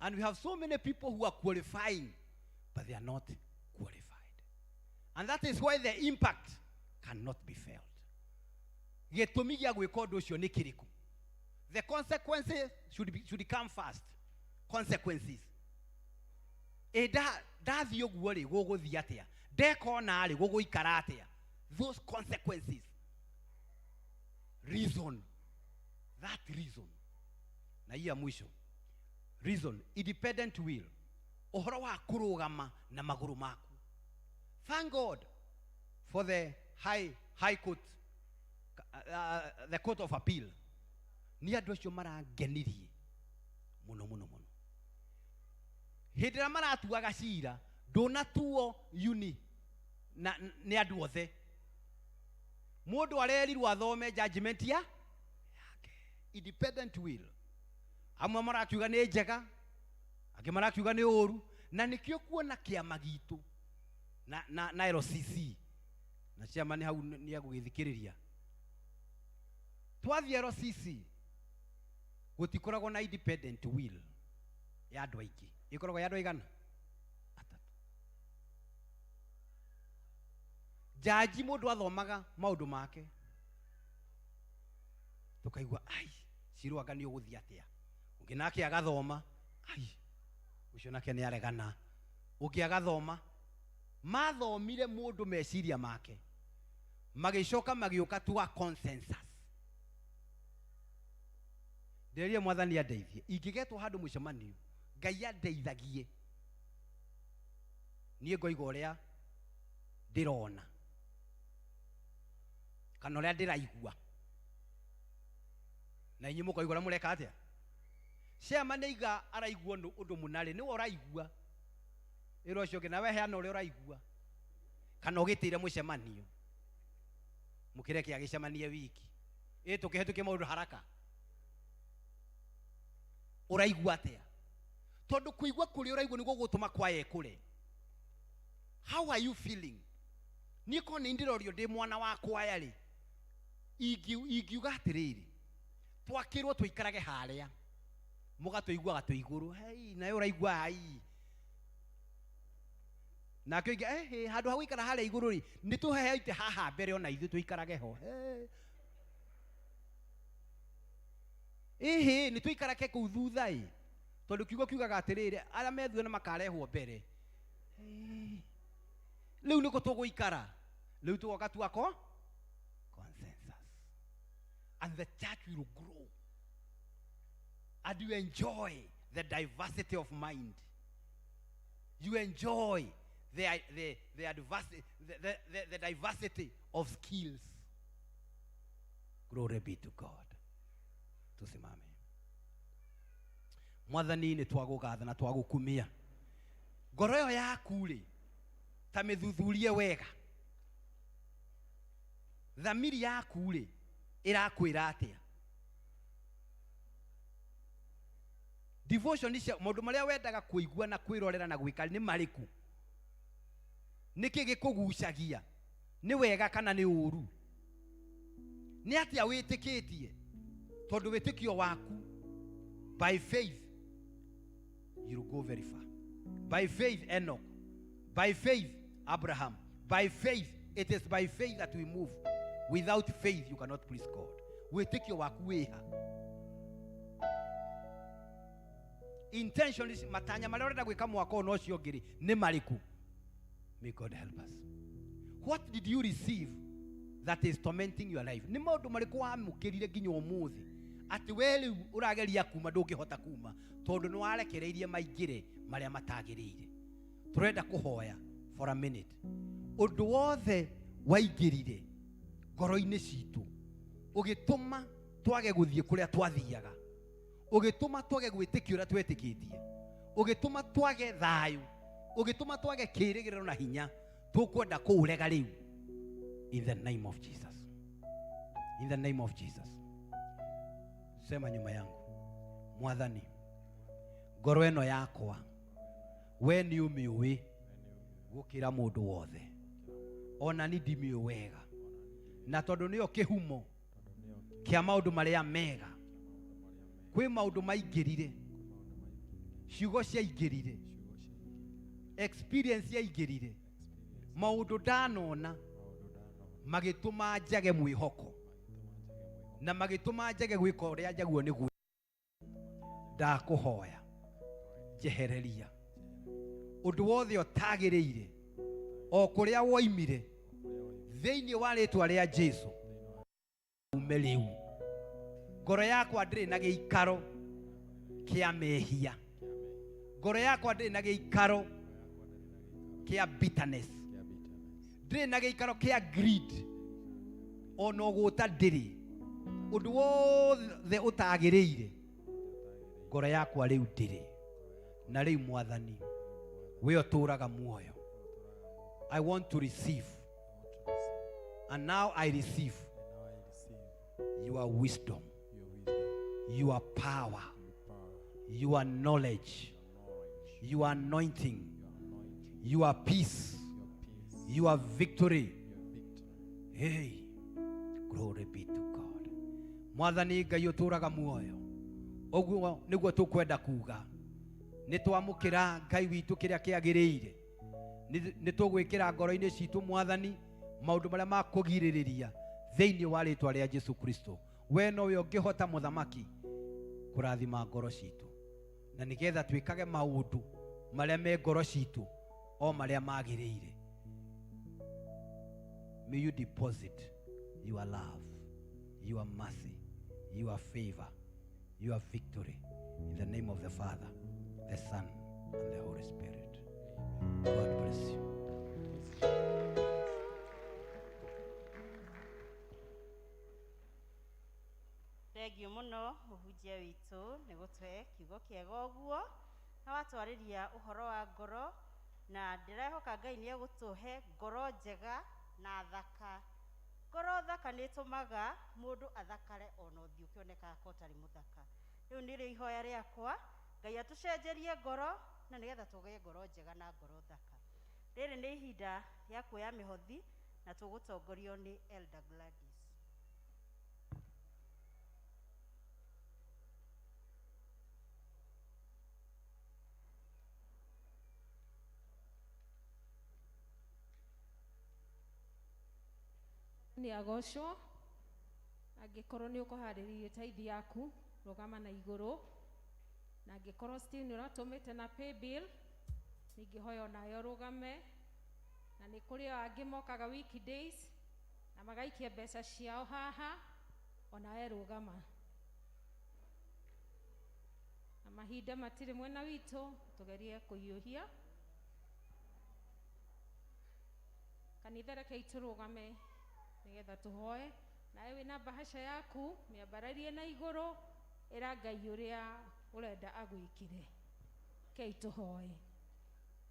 [SPEAKER 14] And we have so many people who are qualifying, but they are not qualified. And that is why the impact cannot be felt. Gĩtũmi gĩa gwĩka ũndũ ũcio nĩ kĩrĩkũ? The consequences should come first. Consequences. Ndathiĩ ũguo rĩ, gũgũthiĩ atĩa? Ndeka ona rĩ, gũgũikara atĩa? Those consequences. Reason. That reason. Na hii ya mwisho. Reason. Independent will. Ũhoro wa kũrũgama na magũrũ maku. Thank God for the high court, the court of appeal. Nĩ andũ acio marangenirie mũno mũno mũno. Hĩndĩ ĩrĩa maratuaga cira, ndũnatuo uni na nĩ andũ othe. Mũndũ arerirwo athome judgment ya yake. Independent will. Amwe marakiuga nĩ njega, angĩ marakiuga nĩ ũru, na nĩkĩo kuona kĩama gitũ na LCC na chairman hau nĩ egũgĩthikĩrĩria. Twathiĩ LCC gũtikoragwo na independent will ya andũ aingĩ, ĩkoragwo ya andũ aigana? Atatũ. Jaji mũndũ athomaga maũndũ make, tũkaigua ai cira anga nĩ ũgũthiĩ atĩa, ũngĩ nake agathoma ai ũcio nake nĩ aregana, ũngĩ agathoma. Mathomire mũndũ meciria make, magĩcoka magĩũka to a consensus. Nderie mwathani andeithie, ingĩgetwo handũ mũcemanio Ngai andeithagie, niĩ ngoiga ũrĩa ndĩrona kana ũrĩa ndĩraigua, na inyuĩ mũkoiga ũrĩa mũreka atĩa. Chairman aiga araigua ũndũ mũna rĩ, nĩwe ũraigua. Ĩra ũcio ũngĩ, nawe heana ũrĩa ũraigua, kana ũgĩtĩire mũcemanio mũkĩreke agĩcemanie wiki ĩ tũkĩhetũkie maũndũ haraka. Ũraigua atĩa? Tondũ kũigua kũrĩa ũraigua nĩguo gũgũtũma kwaya ĩkũre. How are you feeling? Niĩ korwo nĩ ndĩrorio ndĩ mwana wa kwaya rĩ, ingiuga atĩrĩrĩ, twakĩrwo tũikarage harĩa mũgatũiguaga twĩ igũrũ, hei nawe ũraigua ai, nake oige, handũ ha gũikara harĩa igũrũ rĩ, nĩ tũheete haha mbere ona ithuĩ tũikarage ho. Ĩhĩ, nĩ tũikarage kũu thutha ĩ, tondũ kiugo kiugaga atĩrĩrĩ, arĩa me thutha nĩ makarehwo mbere. Rĩu nĩkũ tũgũikara? Rĩu tũgoka tuako consensus, and the church will grow and you enjoy the diversity of mind. You enjoy the diversity of skills. Glory be to God. Tusimame. Mwathani nĩ twagũgatha na twagũkumia. Ngoro ĩyo yaku rĩ, ta mĩthuthurie wega. Thamiri yaku rĩ, ĩrakwĩra atĩa?
[SPEAKER 13] Devotion cia maũndũ marĩa wendaga kũigua na kwĩrorera na gwĩka nĩ marĩkũ? Nĩkĩ gĩkũgucagia? Nĩ wega kana nĩ ũru? Nĩ atĩa wĩtĩkĩtie? Tondũ wĩtĩkio waku, by faith you'll go very far. By faith Enoch, by faith Abraham, by faith. It is by faith that we move. Without faith you cannot please God. Wĩtĩkio waku wĩha? Intention, matanya marĩa ũrenda gwĩka mwaka ũyũ na ũcio ũngĩ rĩ, nĩ marĩkũ? May God help us. What did you receive that is tormenting your life? Nĩ maũndũ marĩkũ wamũkĩrire nginya ũmũthĩ atĩ we rĩu ũrageria kuma ndũngĩhota kuma tondũ nĩ warekereirie maingĩre marĩa matagĩrĩire? Tũrenda kũhoya for a minute. Ũndũ wothe waingĩrire ngoro-inĩ citũ ũgĩtũma twage gũthiĩ kũrĩa twathiaga, ũgĩtũma twage gwĩtĩkia ũrĩa twetĩkĩtie, ũgĩtũma twage thayũ, ũgĩtũma twage kĩĩrĩgĩrĩro na hinya, tũkwenda kũũrega rĩu in the name of Jesus. In the name of Jesus. Sema nyuma yangu: Mwathani, ngoro ĩno yakwa we nĩ ũmĩũĩ gũkĩra mũndũ wothe, ona ni ndimĩũĩ wega, na tondũ nĩyo kĩhumo kĩa maũndũ marĩa mega, kwĩ maũndũ maingĩrire, ciugo ciaingĩrire, experience yaingĩrire, maũndũ ndanona magĩtũma njage mwĩhoko na magĩtũma njage gwĩka ũrĩa njaguo nĩ gwĩka. Ndakũhoya njehereria ũndũ wothe ũtagĩrĩire o kũrĩa woimire thĩinĩ wa rĩtwa rĩa Jesu, ume rĩu. Ngoro yakwa ndĩrĩ na gĩikaro kĩa mehia, ngoro yakwa ndĩrĩ na gĩikaro kĩa bitterness, ndĩrĩ na gĩikaro kĩa greed, ona ũgũta ndĩrĩ. Ũndũ wothe ũtagĩrĩire ngoro yakwa rĩu ndĩrĩ na rĩu. Mwathani, we ũtũraga muoyo, I want to receive, and now I receive your wisdom, your power, your knowledge, your anointing, your peace, your victory. Hey, glory be to God. Mwathani Ngai ũtũraga muoyo, ũguo nĩguo tũkwenda kuga. Nĩ twamũkĩra Ngai witũ kĩrĩa kĩagĩrĩire. Nĩ tũgwĩkĩra ngoro-inĩ citũ, Mwathani, maũndũ marĩa ma kũgirĩrĩria thĩinĩ wa rĩtwa rĩa Jesu Kristo. We nowe ũngĩhota, mũthamaki, kũrathima ngoro citũ na nĩgetha twĩkage maũndũ marĩa me ngoro citũ o marĩa magĩrĩire. May you deposit your love, your mercy, your favor, your victory, in the name of the Father, the Son and the Holy Spirit. God bless you.
[SPEAKER 2] Thengiũ mũno, mũhunjia witũ, nĩ gũtũhe kiugo kĩega ũguo na watwarĩria ũhoro wa ngoro, na ndĩrehoka Ngai nĩ egũtũhe ngoro njega na thaka. Ngoro thaka nĩ ĩtũmaga mũndũ athakare ona ũthiũ ũkĩonekaga ko ũtarĩ mũthaka. Rĩu nĩrĩo ihoya rĩakwa, Ngai atũcenjerie ngoro na nĩgetha tũgĩe ngoro njega na ngoro thaka. Rĩrĩ nĩ ihinda rĩa kuoya mĩhothi na tũgũtongorio nĩ Elder Gladys.
[SPEAKER 5] Nĩ agocwo. Angĩkorwo nĩ ũkũharĩrĩirie tithe yaku, rũgama na igũrũ, na angĩkorwo still nĩ ũratũmĩte na paybill, ningĩhoya onayo rũgame. Na nĩ kũrĩ o angĩ mokaga weekdays na magaikia mbeca ciao haha, onawe rũgama. Na mahinda matirĩ mwena witũ, tũgerie kũhiũhia kanitha. Rekei tũrũgame nĩgetha tũhoe. Nawe wĩna bahasha yaku, mĩambararie na igũrũ, ĩra Ngai ũrĩa ũrenda agwĩkĩre. Kei tũhoe.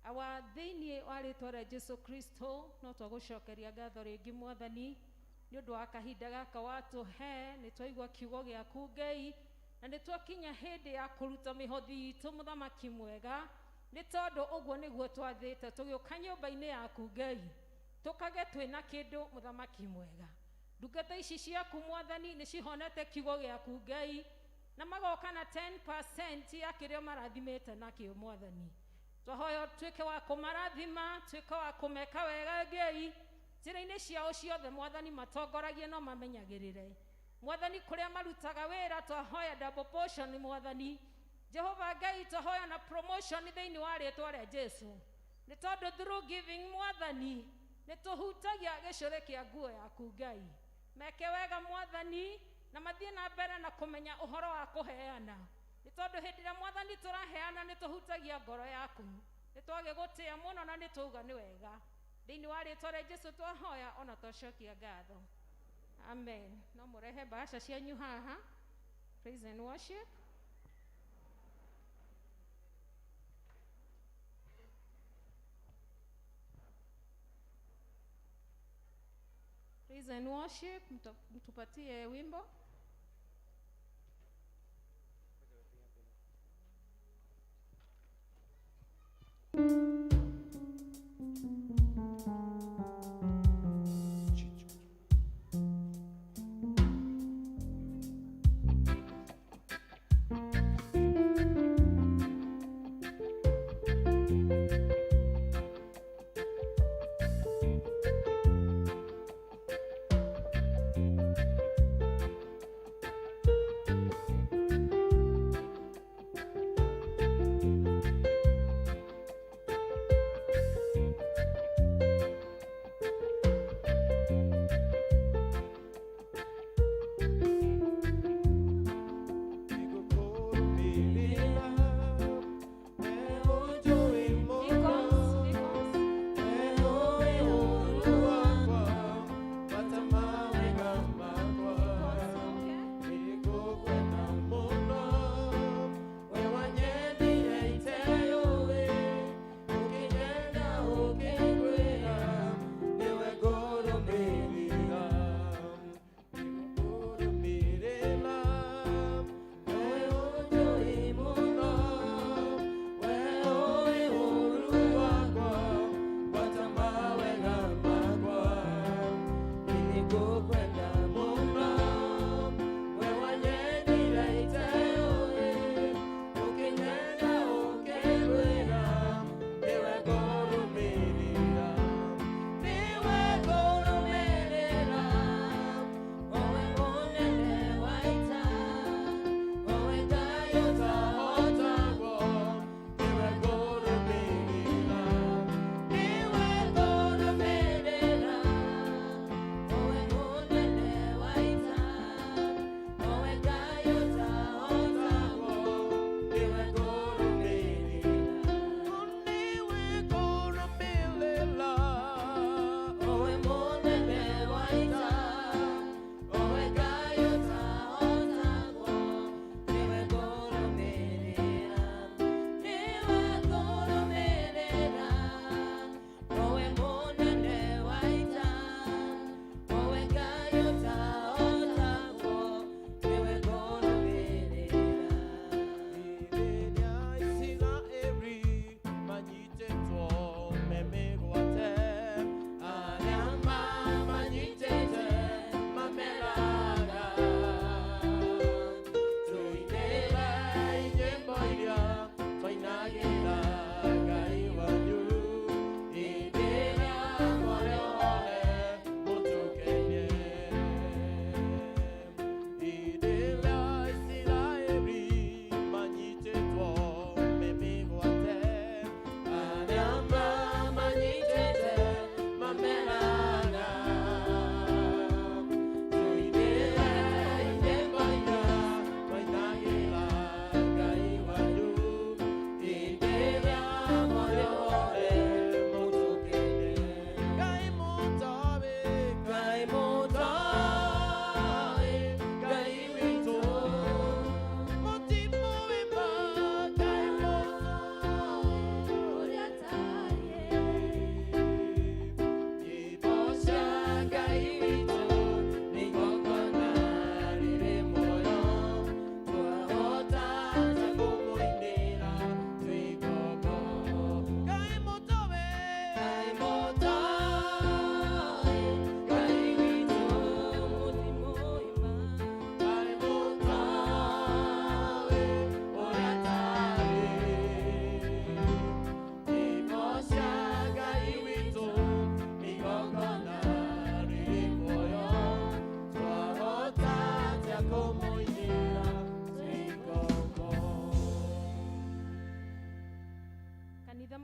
[SPEAKER 5] Awa, thĩinĩ wa rĩtwa rĩa Jesu Kristo, no twagũcokeria ngatho rĩngĩ, Mwathani, nĩ ũndũ wa kahinda gaka watũhe. Nĩ twaigua kiugo gĩaku, Ngai. Na nĩ twakinya hĩndĩ ya kũruta mĩhothi itũ mũthamaki mwega, nĩ tondũ ũguo nĩguo twathĩte tũgĩũka nyũmba-inĩ yaku Ngai, tũkage twĩna kĩndũ mũthamaki mwega. Ndungata ici ciaku mwathani nĩ cihonete kiugo gĩaku Ngai, na magoka na 10% ya kĩrĩa marathimĩte nakĩo mwathani. Twahoya ũtuĩke wa kũmarathima, tuĩke wa kũmeka wega Ngai, njĩra-inĩ ciao ciothe mwathani matongoragie no mamenyagĩrĩre. Mwathani kũrĩa marutaga wĩra twahoya double portion mwathani. Jehova Ngai twahoya na promotion thĩinĩ wa rĩtwa rĩa Jesu, nĩ tondũ through giving mwathani nĩ tũhutagia gĩcũrĩ kĩa nguo yaku Ngai. Meke wega mwathani na mathiĩ na mbere na kũmenya ũhoro wa kũheana, nĩ tondũ hĩndĩ ĩrĩa mwathani tũraheana nĩ tũhutagia ngoro yaku. Nĩ twagĩgũtĩa mũno na nĩ twauga nĩ wega. Thĩinĩ wa rĩtwa rĩa Jesu twahoya ona twacokia ngatho, amen. No mũrehe mbaca cianyu haha. Praise and worship. Praise and worship, mtupatie wimbo.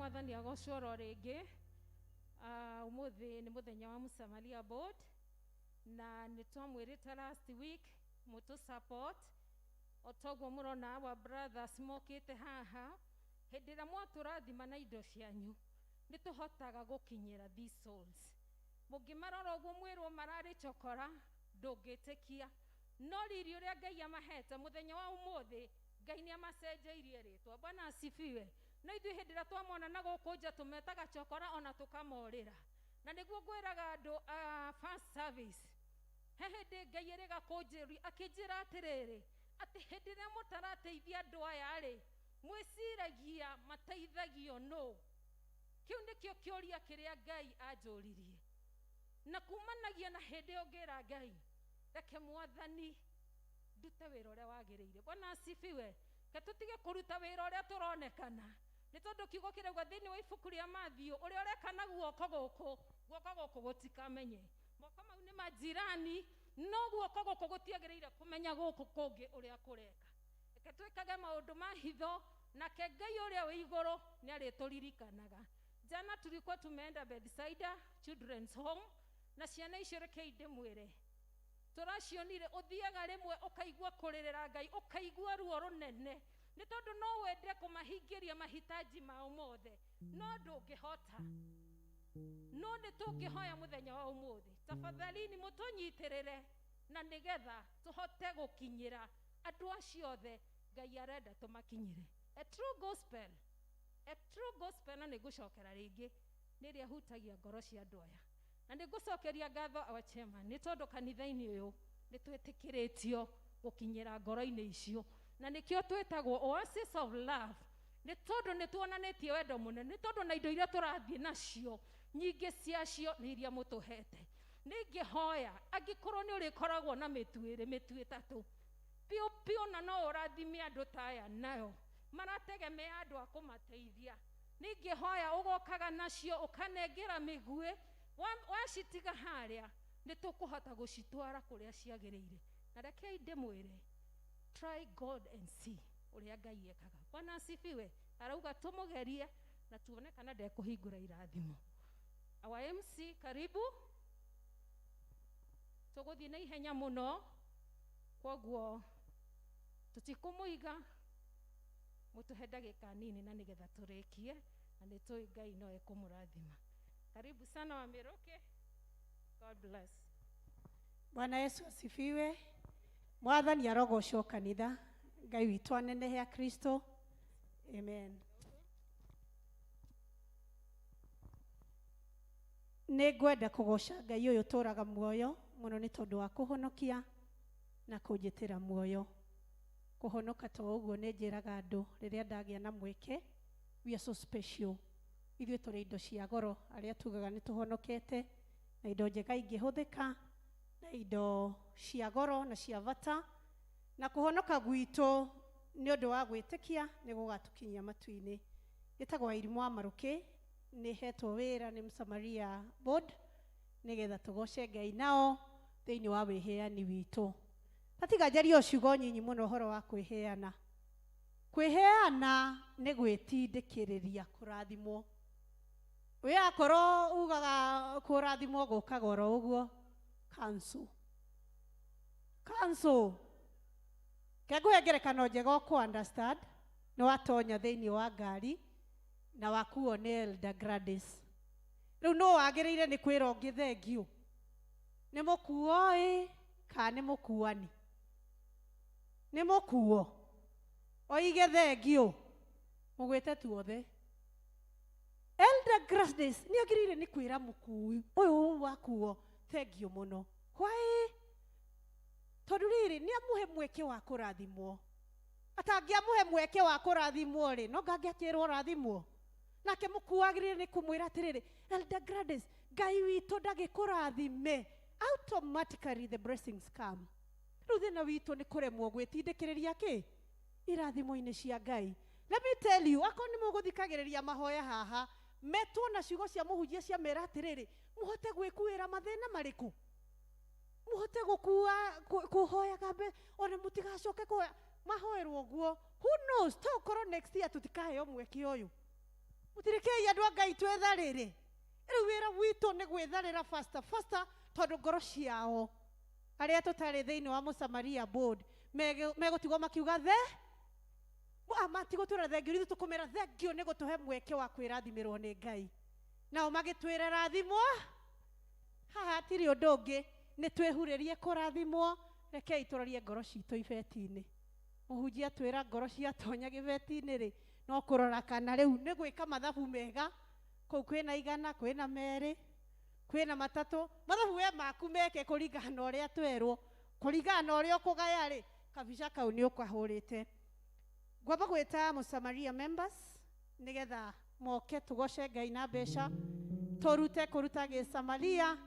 [SPEAKER 5] Mwathani agocwo oro rĩngĩ. Ũmũthĩ nĩ mũthenya wa Msamaria Board na nĩ twamwĩrĩte last week mũtũ support o toguo mũrona our brothers mokĩte haha hĩndĩ ĩrĩa mwatũrathima na indo cianyu nĩ tũhotaga gũkinyĩra these souls. Mũngĩmarora ũguo mwĩrwo mararĩ chokora ndũngĩtĩkia, no riri ũrĩa Ngai amahete mũthenya wa ũmũthĩ Ngai nĩ amacenjeirie rĩtwa. Bwana asifiwe. No ithuĩ hĩndĩ ĩrĩa twamona na gũkũ nja tũmetaga chokora ona tũkamorĩra. Na nĩguo ngwĩraga andũ a first service, he hĩndĩ Ngai ĩrĩga kũnjĩria akĩnjĩra atĩrĩrĩ atĩ hĩndĩ ĩrĩa mũtarateithia andũ aya rĩ mwĩciragia mateithagio nũ? Kĩu nĩkĩo kĩũria kĩrĩa Ngai anjũririe. Na kumanagia na hĩndĩ ĩyo ngĩra Ngai reke Mwathani ndute wĩra ũrĩa wagĩrĩire. Bwana asifiwe. Ke tũtige kũruta wĩra ũrĩa tũronekana nĩ tondũ kiugo kĩrauga thĩinĩ wa ibuku rĩa Matthew ũrĩa ũreka na guoko gũkũ, guoko gũkũ gũtikamenye. Moko mau nĩ majirani, no guoko gũkũ gũtiagĩrĩire kũmenya gũkũ kũngĩ ũrĩa kũreka. Reke twĩkage maũndũ ma hitho nake Ngai ũrĩa wĩ igũrũ nĩ arĩtũririkanaga. Jana tulikuwa tumeenda Bethsaida Children's Home na ciana icio rekei ndĩmwĩre tũracionire ũthiaga rĩmwe ũkaigua kũrĩrĩra Ngai ũkaigua ruo rũnene nĩ tondũ no wende kũmahingĩria mahitaji mao mothe no ndũngĩhota. No nĩ tũngĩhoya mũthenya wa ũmũthĩ tafadhalini mũtũnyitĩrĩre na nĩgetha tũhote gũkinyĩra andũ acio othe Ngai arenda tũmakinyĩre. A true gospel, a true gospel, na nĩngũcokera rĩngĩ nĩ ĩrĩa ĩhutagia ngoro cia andũ aya. Na nĩngũcokeria ngatho our chairman nĩ tondũ kanitha-inĩ ũyũ nĩ twĩtĩkĩrĩtio gũkinyĩra ngoro-inĩ icio na nĩkĩo twĩtagwo Oasis of Love nĩ tondũ nĩ tuonanĩtie wendo mũnene nĩ tondũ na indo iria tũrathiĩ nacio nyingĩ ciacio nĩ iria mũtũhete. Nĩingĩhoya angĩkorwo nĩ ũrĩkoragwo na mĩtu ĩrĩ mĩtu ĩtatũ piũ piũ na no ũrathime andũ ta aya nayo marategemea andũ a kũmateithia, nĩingĩhoya ũgokaga nacio ũkanengera mĩguĩ wacitiga harĩa nĩ tũkũhota gũcitwara kũrĩa ciagĩrĩire. Na rekei ndĩmwĩre try God and see ũrĩa Ngai ekaga. Bwana asifiwe. Arauga tũmũgerie na tuone kana ndekũhingũra irathimo. Our MC karibu. Tũgũthiĩ na ihenya mũno kwoguo tũtikũmũiga mũtũhe ndagĩka nini na nĩgetha tũrĩkie na nĩ tũĩ Ngai no ekũmũrathima. Karibu sana Wamiruke. God bless.
[SPEAKER 15] Bwana Yesu asifiwe. Mwathani arogocwo kanitha. Ngai witũ anenehe Kristo. Amen. Nĩ ngwenda kũgoca Ngai ũyũ ũtũũraga muoyo mũno nĩ tondũ wa kũhonokia na kũnjĩtĩra muoyo. Kũhonoka to ũguo nĩ njĩraga andũ rĩrĩa ndagĩa na mweke, we are so special. Ithuĩ tũrĩ indo cia goro arĩa tugaga nĩ tũhonokete na indo njega ingĩhũthĩka na indo cia goro na cia bata, na kũhonoka gwitũ nĩ ũndũ wa gwĩtĩkia nĩ gũgatũkinyia matu-inĩ. Gĩtagwo Irimũ wa Marũkĩ, nĩ hetwo wĩra nĩ Msamaria Board nĩgetha tũgoce Ngai nao thĩinĩ wa wĩheani witũ. Tatiga njarie o ciugo nyinyi mũno ũhoro wa kwĩheana. Kwĩheana nĩ gwĩtindĩkĩrĩria kũrathimwo. Wĩ akorwo ugaga kũrathimwo gũkaga oro ũguo, cancel. Cancel. Ke ngũhe ngerekano njega ũkũ understand, nĩ watonya thĩinĩ wa ngari na wakuo nĩ Elder Gladys. Rĩu nũ wagĩrĩire nĩ kwĩra ũngĩ thengiũ? Nĩ mũkuo ĩ kana nĩ mũkuani? Nĩ mũkuo. Oige thengiũ. Mũgwĩte tuothe. Elder Gladys nĩ agĩrĩire nĩ kwĩra mũkui ũyũ wakuo thengiũ mũno. Why? Tondũ rĩrĩ nĩ amũhe mweke wa kũrathimwo. Atangĩamũhe mweke wa kũrathimwo rĩ, no ngangĩakĩrwo rathimwo. Nake mũkuo agĩrĩire nĩ kũmwĩra atĩrĩrĩ, Elder Gladys, Ngai witũ ndagĩkũrathime. Automatically the blessings come. Rĩu thĩna witũ nĩ kũremwo gwĩtindĩkĩrĩria kĩ? Irathimo-inĩ cia Ngai. Let me tell you, akorwo nĩ mũgũthikagĩrĩria mahoya haha, metwo na ciugo cia mũhunjia cia mera atĩrĩrĩ, mũhote gwĩkuĩra mathĩna marĩkũ? Mũhote gũkua kũhoyaga ona mũtigacoke kũhoya mahoerwo ũguo. Who knows, to ũkorwo next year tũtikaheo mweke ũyũ. Mũtirekei andũ a Ngai twetharĩre. Rĩu wĩra witũ nĩ gwĩtharĩra faster faster tondũ ngoro ciao arĩa tũtarĩ thĩinĩ wa Mũsamaria board megũtigwo makiuga the matigũtwĩra thengio, ithuĩ tũkũmera thengio nĩ gũtũhe mweke wa kwĩrathimĩrwo nĩ Ngai. Nao magĩtwĩra rathimwo, haha hatirĩ ũndũ ũngĩ, nĩ twĩhurĩrie kũrathimwo. Rekei tũrorie ngoro citũ ibeti-inĩ. Mũhunjia twĩra ngoro ciatonya gĩbeti-inĩ rĩ, no kũrora kana rĩu nĩ gwĩka mathabu mega. Kũu kwĩna igana, kwĩna merĩ, kwĩna matatũ. Mathabu we maku meke kũringana na ũrĩa twerwo, kũringana na ũrĩa ũkũgaya rĩ, kabica kau nĩ ũkahũrĩte. Ngwamba gwĩta Mũsamaria members nĩgetha moke tũgoce Ngai na mbeca, tũrute kũruta gĩsamaria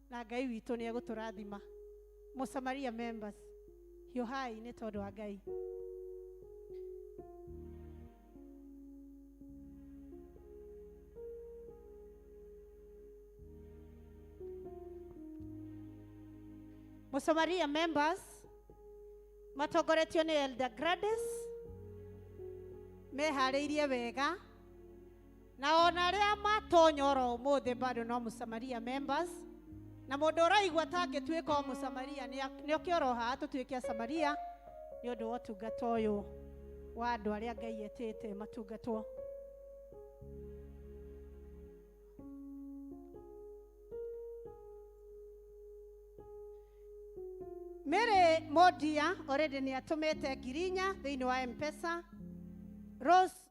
[SPEAKER 15] na Ngai witũ nĩ egũtũrathima. Mũsamaria members, hiũhai nĩ tondũ wa Ngai. Mũsamaria members matongoretio nĩ Elder Gladys, meharĩirie wega, na ona arĩa matonya oro ũmũthĩ bado no Mũsamaria members. Na mũndũ ũraigua tangĩtuĩka o Mũsamaria nĩ oke oro haha tũtuĩke a Samaria nĩ ũndũ wa ũtungata ũyũ wa andũ arĩa Ngai etĩte matungatwo. Mary Modia already nĩ atũmĩte ngiri inya thĩinĩ wa M-Pesa. Rose